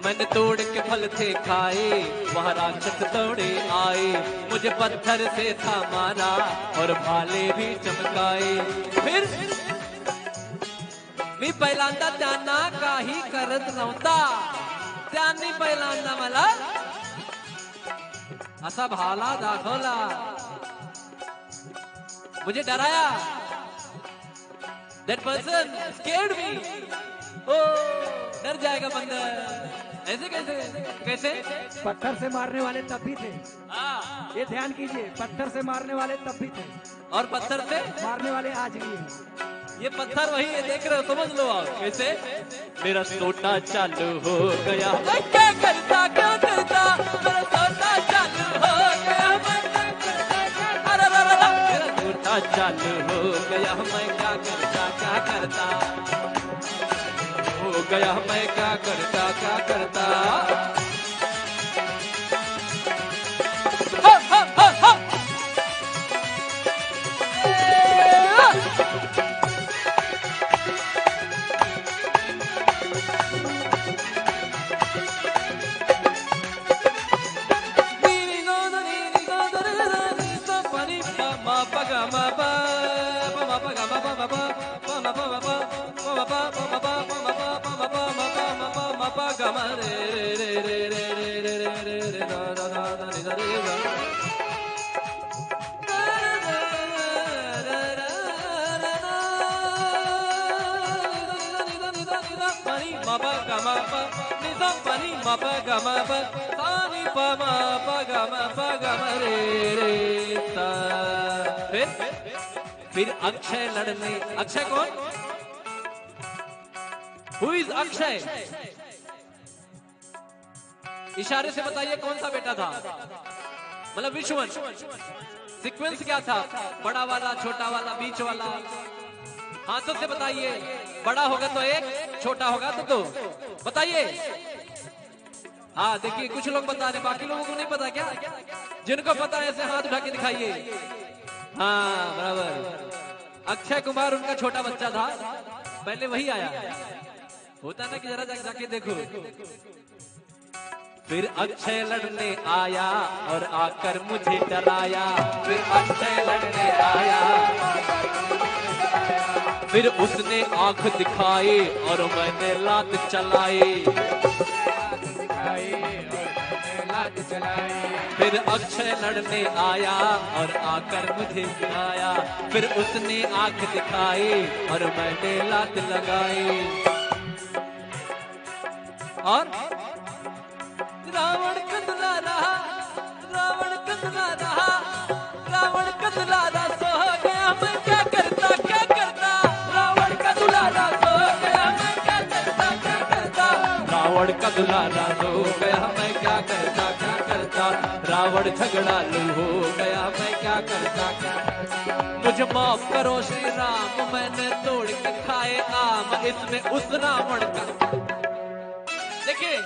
मन तोड़ के फल थे खाए, वह राक्षस दौड़े आए। मुझे पत्थर से था मारा और भाले भी चमकाए। फिर मी पहिल्यांदा त्यांना काही करत नव्हता. त्यांनी पहिल्यांदा मला असा भाला दाखवला, मुझे डराया. That person scared me. ओ, डर जाएगा बंदर. ऐसे कैसे? कैसे? पत्थर से मारने वाले तब भी थे. हाँ. ये ध्यान कीजिए, पत्थर से मारने वाले तब भी थे. और पत्थर से मारने वाले आज भी हैं. ये पत्थर वही है, देख रहे हो, समझ लो आप. कैसे? मेरा सोटा चालू हो गया, मैं क्या करता, क्या करता, मेरा सोटा चालू हो गया, मैं क्या करता, क्या करता, अरे, अरे, अरे, अरे, मेरा सोटा चालू हो गया, मैं क्या करता, क्या करता, हो गया, मैं क्या करता, क्या करता. फिर, फिर अक्षय लड़ने, अक्षय कौन? Who is अक्षय? इशारे से बताइए कौन सा बेटा था, मतलब which one, sequence क्या था, बड़ा वाला, छोटा वाला, बीच वाला? हाथों से बताइए, बड़ा होगा तो एक, छोटा होगा तो दो. बताइए. हाँ, देखिए, कुछ लोग बता रहे, बाकी लोगों को नहीं पता क्या? जिनको पता है, ऐसे हाथ उठा के दिखाइए. हाँ, बराबर. अक्षय कुमार उनका छोटा बच्चा था, पहले वही आया. होता ना कि जरा जा-, जाके देखो. फिर अक्षय लड़ने आया और आकर मुझे डराया. फिर अक्षय लड़ने आया, फिर उसने आंख दिखाई और मैंने लात चलाई. फिर अक्षय लड़ने आया और आकर मुझे गिराया. फिर उसने आंख दिखाई और मैंने लात लगाई. और रावण का दुलारा, रावण का दुलारा, रावण का दुलारा सो गया, मैं क्या करता, क्या करता? रावण का दुलारा सो गया, मैं क्या करता, क्या करता? रावण का दुलारा सो गया, मैं क्या करता, क्या करता? रावण झगड़ालू हो गया, मैं क्या करता, क्या करता? मुझे माफ करो श्री राम, मैंने तोड़ के खाए आम, इसमें उस रावण का। देखिए,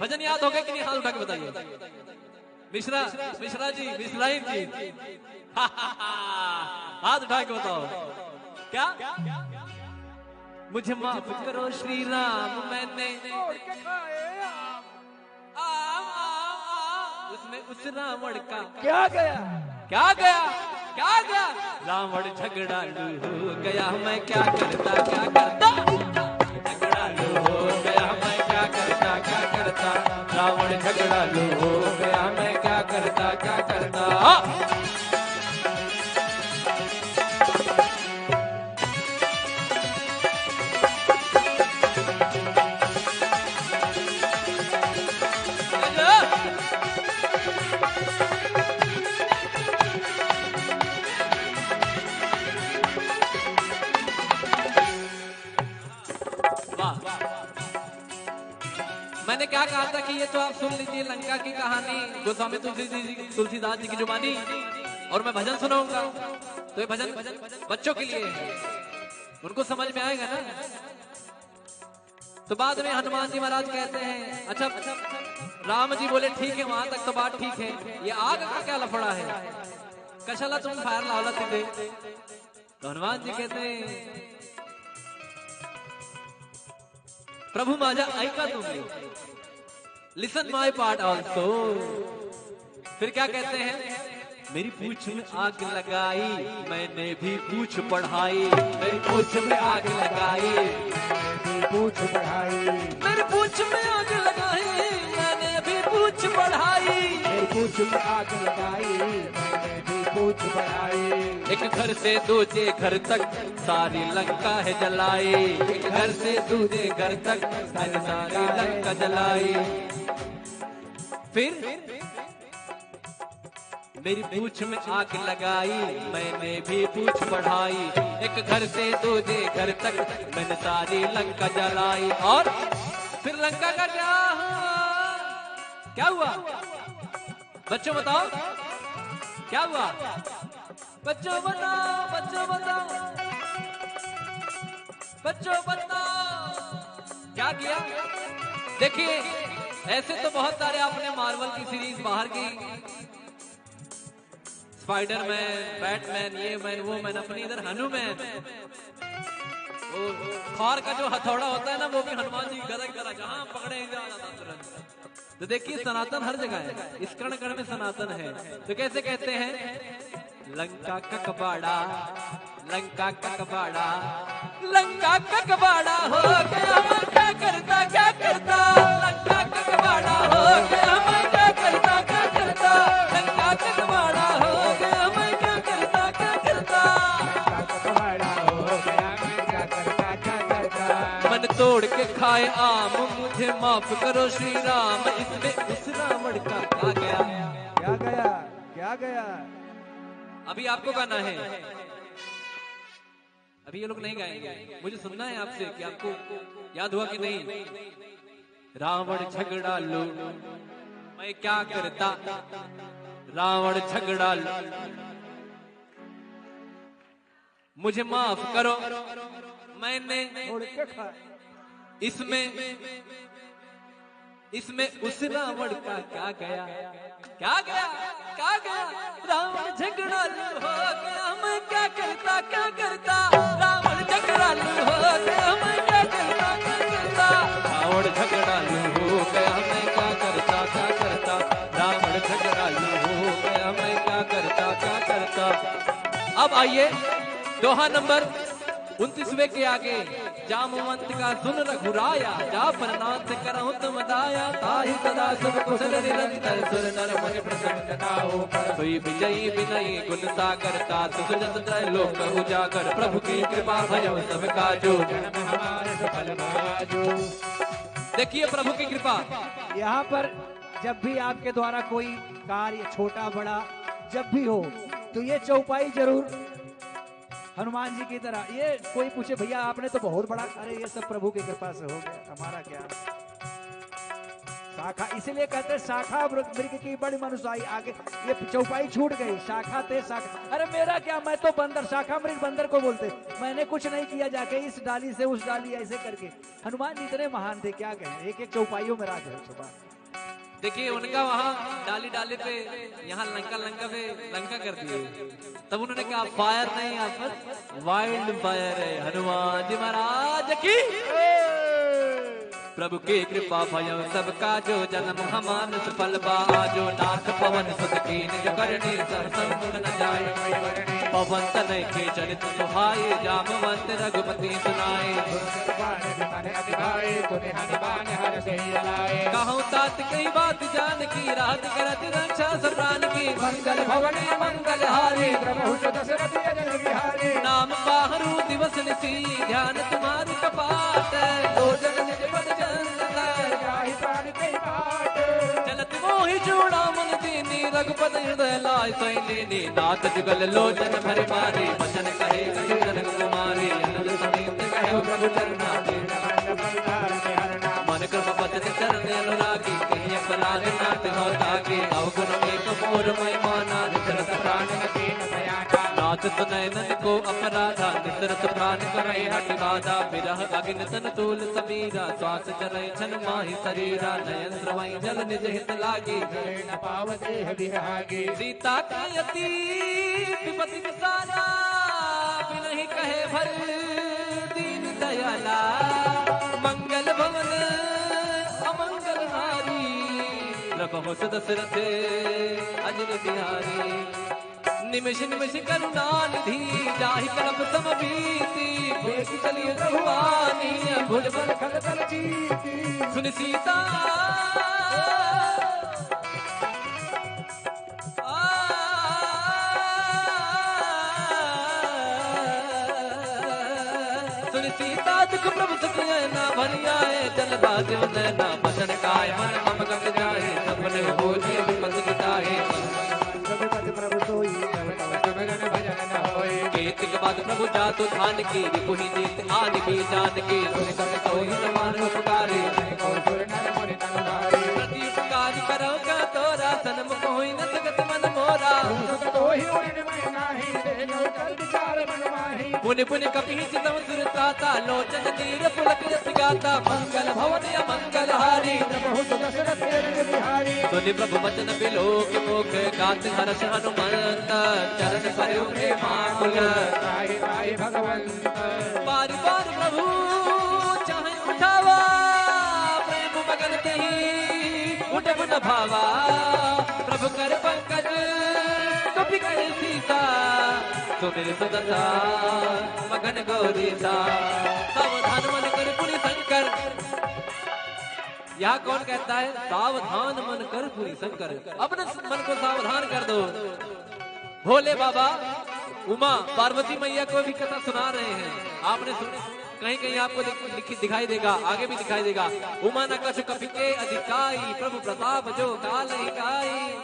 भजन याद हो गया कि नहीं? हाथ उठा के बताइए। मिश्रा, मिश्रा जी, मिश्राइन जी, हाथ उठा के बताओ। क्या? मुझे माफ करो श्री राम, मैंने तोड़ के खाए आम। आम, आम, आम। उसमें उस रावण का क्या गया? क्या गया? क्या गया? रावण झगड़ालू हो गया, मैं क्या करता, क्या करता? झगड़ालू हो गया, मैं क्या करता, क्या करता? रावण झगड़ालू हो गया, मैं क्या करता, क्या करता? हाँ। वाह। मैंने क्या कहा था कि ये तो आप सुन लीजिए लंका की कहानी, गोस्वामी तुलसी जी, तुलसीदास जी की जुबानी, और मैं भजन सुनाऊंगा। तो ये भजन बच्चों के लिए है, उनको समझ में आएगा ना। तो बाद में हनुमान जी महाराज कहते हैं, अच्छा, राम जी बोले, "ठीक है, वहां तक तो बात ठीक है, ये आग का क्या लफड़ा है? कशाला तुम्ही fire लावला तिथे?" तो हनुमान जी कहते हैं, "प्रभु माझा, ऐका तुम्ही, listen my part also।" फिर क्या कहते हैं? "मेरी पूछ में आग लगाई, मैंने भी पूछ बढ़ाई।" मेरी पूछ में आग लगाई, मैंने भी पूछ बढ़ाई। मेरी पूछ में आग लगाई, मैंने भी पूछ बढ़ाई। मेरी पूछ में आग लगाई, मैंने भी पूछ बढ़ाई। एक घर से दूजे घर तक सारी लंका है जलाई। एक घर से दूजे घर तक मैंने सारी लंका जलाई। फिर मेरी पूछ में आग लगाई, मैंने भी पूछ बढ़ाई। एक घर से दूजे घर तक मैंने सारी लंका जलाई। और फिर लंका का क्या हुआ? क्या हुआ? बच्चों बताओ, क्या हुआ? बच्चों बताओ, बच्चों बताओ, बच्चों बताओ, क्या किया? देखिए, ऐसे तो बहुत सारे आपने मार्वल की सीरीज बाहर की, स्पाइडरमैन, बैटमैन, ये मैन, वो मैन, अपनी इधर हनुमैन। वो थॉर का जो हथौड़ा होता है ना, वो भी हनुमान जी की गदा की तरह, जहां पकड़े, जाता तुरंत। तो देखिए, सनातन हर जगह है, इस कण कण में सनातन है। तो कैसे कहते हैं? लंका का कबाड़ा, लंका का कबाड़ा, लंका का कबाड़ा हो गया, मैं क्या करता, क्या करता? लंका का कबाड़ा हो गया, मैं क्या करता, क्या करता? लंका का कबाड़ा हो गया, मैं क्या करता, क्या करता? मन तोड़ के खाए आम, मुझे माफ करो श्री राम, इसमें उस रावण का क्या गया? क्या गया? क्या गया? अभी आपको गाना है, अभी ये लोग नहीं गाएंगे। मुझे सुनना है आपसे कि आपको याद हुआ कि नहीं। रावण झगड़ालू, मैं क्या करता? रावण झगड़ालू, मुझे माफ करो, मैंने इसमें, इसमें उस रावण का क्या गया? क्या गया? क्या गया? रावण झगड़ालू हो गया, मैं क्या करता, क्या करता? रावण झगड़ालू हो गया, मैं क्या करता, क्या करता? रावण झगड़ालू हो गया, मैं क्या करता, क्या करता? रावण झगड़ालू हो गया, मैं क्या करता, क्या करता? अब आइए, दोहा नंबर उनतीसवें के आगे, जामवंत का सुन रघुराया, जा पर नाथ करहु तुम दाया, ताहि सदा सुख कुशल निरंतर, सुर नर मुनि प्रसन्न ताहू पर। सोई विजयी विनयी गुण सागर, तासु सुजस त्रैलोक उजागर, प्रभु की कृपा भयउ सब काजो। जन्म हमारे सफल भवा जो। देखिए प्रभु की कृपा। यहाँ पर जब भी आपके द्वारा कोई कार्य छोटा बड़ा जब भी हो, तो ये चौपाई जरूर हनुमान जी की तरह। ये कोई पूछे, "भैया, आपने तो बहुत बड़ा," अरे, ये सब प्रभु की कृपा से हो गया, हमारा क्या। शाखा, इसीलिए कहते हैं, शाखा मृग, मृग की बड़ी मनुसाई। आगे ये चौपाई छूट गई, शाखा ते शाखा। अरे, मेरा क्या, मैं तो बंदर, शाखा मृग बंदर को बोलते। मैंने कुछ नहीं किया, जाके इस डाली से उस डाली ऐसे करके। हनुमान जी इतने महान थे, क्या कहें, एक एक चौपाइयों में राज है छुपा। देखिए, उनका वहाँ डाली डाली पे, यहाँ लंका लंका पे लंका कर दिए। तब उन्होंने कहा, "Fire नहीं, यहाँ पर wild fire है।" हनुमान जी महाराज की। प्रभु की कृपा भयउ सब काजो, जन्म हमार सफल बा आजो। नाथ पवन सुत कीन्ह जो करनी, सहसउ गुन न जाए। पवन तनय के चरित सुहाए, जामवंत रघुपति सुनाए। कहउँ तात कही बात जानकी, रहत करत रक्षा सब प्रान की। मंगल भवने मंगल हारी, प्रभु सुत दशरथ अजर बिहारी। नाम पाहरु दिवस निसि, ध्यान तुम्हारी कपाट। लोचन निज पद जल जाहि प्रान कहि पाट। चलत मोहि चूड़ामणि दीन्ही, रघुपति हृदय लाय सोइ लीन्ही। नाथ जुगल लोचन भरि मारी, बचन कहे कहि जनक कुमारी। अनल समेत कहे प्रभु चरना, दीन दंड भंडार के हरना। मन क्रम बचन चरण अनुरागी, कहि अपराध नाथ भव तागी। अवगुण एक मोर महिमा ना, जरत प्राण न कीन्ह भयाना। नाथ नैनन को अपराधा, निसरत प्राण करइ हठि बाधा। विरह अगिन तन तूल समीरा, श्वास जरइ छन माहि सरीरा। नयन स्रवइ जल निज हित लागी, जरे न पाव देह विहागी। सीता के अति विपति सारा, बिनहि कहे भर दीन दयाला। मंगल भवन अमंगल हारी, द्रवहु सु दसरथ अजिर बिहारी। निमिष निमिष करुणा निधि, जाहि कलप सम बीती। भुज चली रघुवानी, भुज बल खल बल जीती। सुनि सीता, आ, सुनि सीता दुख प्रभु सत नैना भरि आए। जल बाजो नैना बसन काय, मन मम गत जाए। सपने हो जे विपत मिटाए। सब पद प्रभु सोई, तव तव सब जन भजन न होई। केतक बात प्रभु जातु धान की, रिपुहि नीत आनि भी जान की। सुनि सब सोई समान उपकारी, अनेकों सुर नर मुनि तन धारी। प्रति उपकार करो का तोरा, सन्मुख होई न सुगत मन मोरा। सुगत होई उड़न में नाही, देखो कर विचार मन माही। पुनि पुनि कपिहि चितव सुर त्राता, लोचन नीर पुलक जस गाता। मंगल भवन अमंगल हारी, द्रवहु सु दसरथ अजिर बिहारी। सुनि प्रभु वचन बिलोकि मुख, गात हरष हनुमंत। चरण पयो प्रेमाकुल, पाहि पाहि भगवंत। बार बार प्रभु चाहे उठावा, प्रेम मगन तेहि उठब न भावा। प्रभु कर पंकज कपि कर सीसा, सुमिर सुदसा मगन गौरीसा। सावधान मन कर पुनि शंकर। यहाँ कौन कहता है, सावधान मन कर पुनि शंकर? अपने मन को सावधान कर दो। भोले बाबा उमा पार्वती मैया को भी कथा सुना रहे हैं। आपने सुन, कहीं कहीं आपको दिख-, दिख-, दिखाई देगा, आगे भी दिखाई देगा। उमा न कछु कपि के अधिकाई, प्रभु प्रताप जो काल ही काई।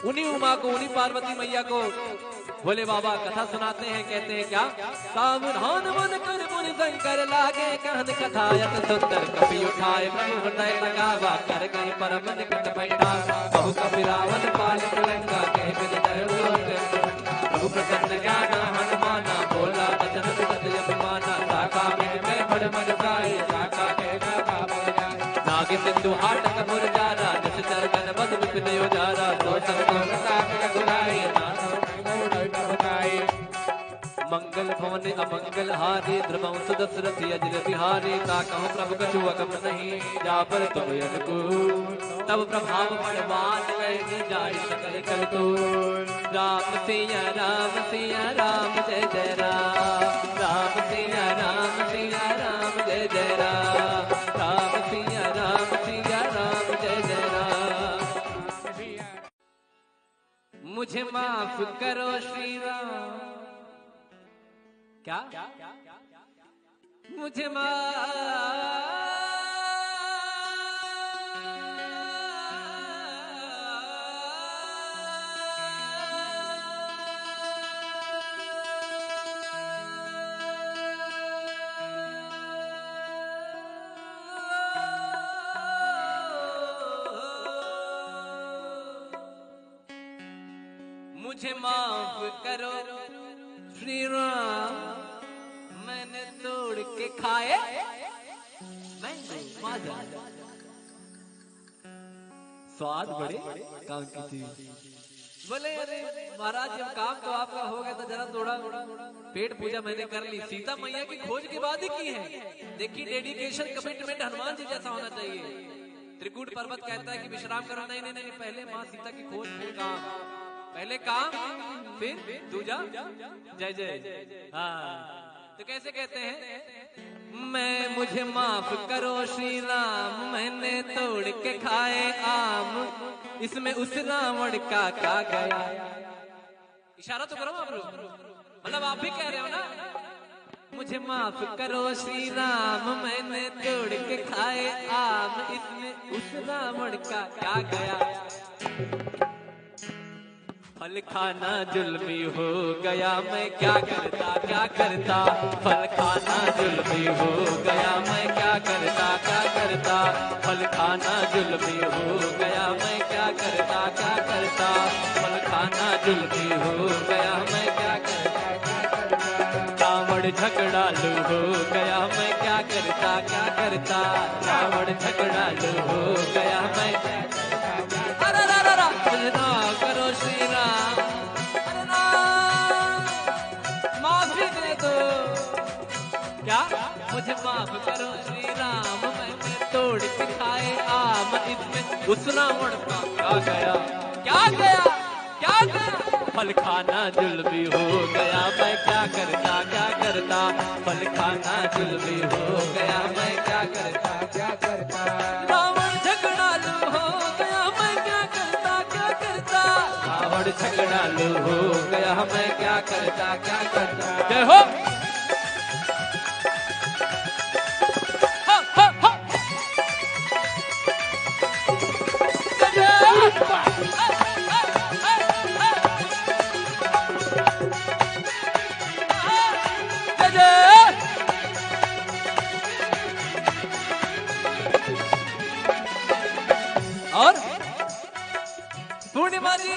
उन्हीं उमा को, उन्हीं पार्वती मैया को भोले बाबा कथा सुनाते हैं, कहते हैं क्या? सावधान मन कर मुनि शंकर लागे, कहन कथा अति सुंदर कपि उठाए। प्रभु हृदय लगावा, कर गए परम निकट बैठा। बहु कपि रावण पालित लंका, कहे बिन डर लोक। प्रभु प्रसन्न ज्ञान हनुमाना, बोला बचन सुनत जब माना। शाखा में मैं बड़ मन जाए, शाखा के शाखा बन जाए। नाग सिंधु हाटक मुरझारा, निस चर गण बद विपिन उजारा। सो सब लोग सागर घुराए, नाथ मंगल प्रभुताए। मंगल भवन अमंगल हारी, द्रवहु सु दसरथ अजिर बिहारी। ताकहु प्रभु कछु अगम नहीं, जा पर तुम अनुकूल। तब प्रभाव परवान लय, जाहि सकल कल को। राम सिया राम सिया राम जय जय राम। राम सिया राम सिया राम जय जय राम। राम सिया राम सिया राम जय जय राम। मुझे माफ करो श्री राम। क्या? मुझे माफ। मुझे माफ करो श्री राम, मैंने तोड़ के खाए मैंगो। स्वाद बड़े काम की चीज। बोले, "अरे महाराज, जब काम तो आपका हो गया तो जरा थोड़ा पेट पूजा मैंने कर ली।" सीता मैया की खोज के बाद ही की है। देखिए, dedication, commitment हनुमान जी जैसा होना चाहिए। त्रिकूट पर्वत कहता है कि विश्राम करो, नहीं, नहीं, नहीं, पहले माँ सीता की खोज, फिर काम, पहले काम, फिर दूजा, जय जय। हाँ, तो कैसे कहते हैं? मैं, मुझे माफ करो श्री राम, मैंने तोड़ के खाए आम, इसमें उस रावण का क्या गया? इशारा तो करो आप लोग, मतलब आप भी कह रहे हो ना। मुझे माफ करो श्री राम, मैंने तोड़ के खाए आम, इसमें उस रावण का क्या गया? फल खाना जुल्मी हो गया, मैं क्या करता, क्या करता। फल खाना जुल्मी हो गया, मैं क्या करता, क्या करता। फल खाना जुल्मी हो गया, मैं क्या करता, क्या करता। फल खाना जुल्मी हो गया, मैं क्या करता। झगड़ालू हो गया मैं क्या करता, क्या करता। रावण झगड़ालू हो गया मैं क्या करता, क्या करता। अरे रा रा रा, मुझे ना करो श्री राम, अरे ना, माफी दे दो। क्या? मुझे माफ करो श्री राम, मैंने तोड़ के खाए आम, इसमें उस रावण का क्या गया, क्या गया, क्या गया? फल खाना जुल्मी हो गया, मैं क्या करता, क्या करता। फल खाना जुल्मी हो गया, मैं क्या करता, क्या करता। रावण झगड़ालू हो गया, मैं क्या करता, क्या करता। रावण झगड़ालू हो गया, मैं क्या करता, क्या करता। जय हो। और पूर्णिमा जी,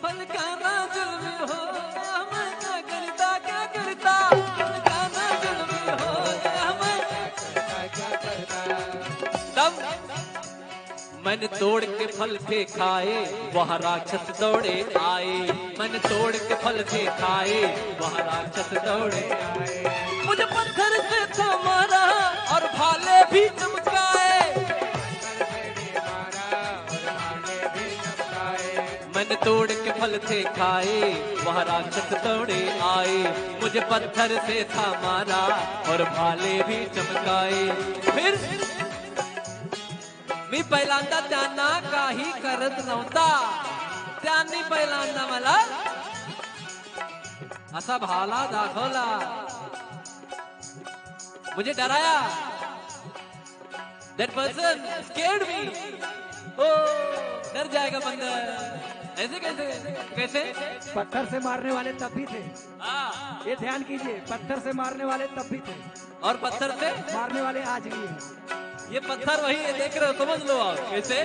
फल खाना जुल्मी हो गया, मैं क्या करता, क्या करता। फल खाना जुल्मी हो गया, मैं क्या करता, क्या करता। तब मैंने तोड़ के फल थे खाए, वहाँ राक्षस दौड़े आए। मैंने तोड़ के फल थे खाए, वहाँ राक्षस दौड़े आए। मुझे पत्थर से था मारा और भाले भी चमकाए। मैंने तोड़ के फल थे खाए, वहाँ राक्षस दौड़े आए। मुझे पत्थर से था मारा और भाले भी चमकाए। फिर मी पहिल्यांदा त्यांना काही करत नव्हता. त्यांनी पहिल्यांदा मला असा भाला दाखवला, मुझे डराया. That person scared me. ओ, डर जाएगा बंदर. ऐसे कैसे? कैसे? पत्थर से मारने वाले तब भी थे. हाँ. ये ध्यान कीजिए, पत्थर से मारने वाले तब भी थे. और पत्थर से? मारने वाले आज भी हैं. ये पत्थर वही है, देख रहे हो, समझ लो आप. कैसे?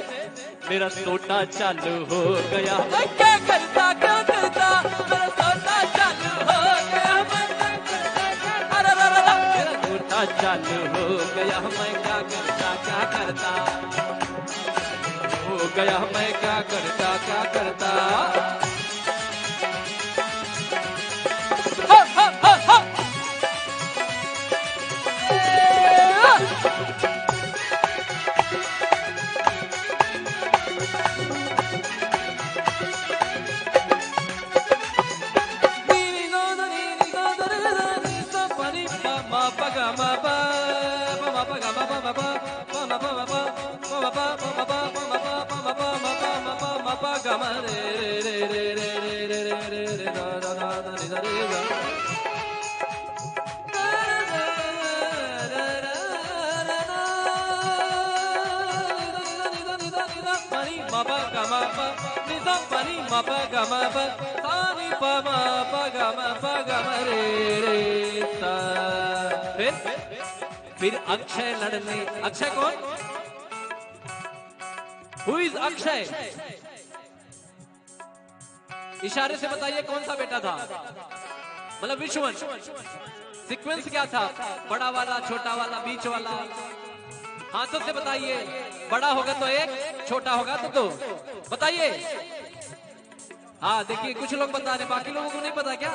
मेरा सोटा चालू हो गया, मैं क्या करता, क्या करता. मेरा सोटा चालू हो गया, मैं क्या करता, क्या करता. अरे, अरे, अरे, अरे. मेरा सोटा चालू हो गया, मैं क्या करता, क्या करता. हो गया, मैं क्या करता, क्या करता. फिर, फिर अक्षय लड़ने, अक्षय कौन? Who is अक्षय? इशारे से बताइए कौन सा बेटा था, मतलब which one? Sequence क्या था? बड़ा वाला, छोटा वाला, बीच वाला? हाथों से बताइए. बड़ा होगा तो एक, छोटा होगा तो दो. बताइए. हाँ, देखिए, कुछ लोग बता रहे, बाकी लोगों को नहीं पता क्या?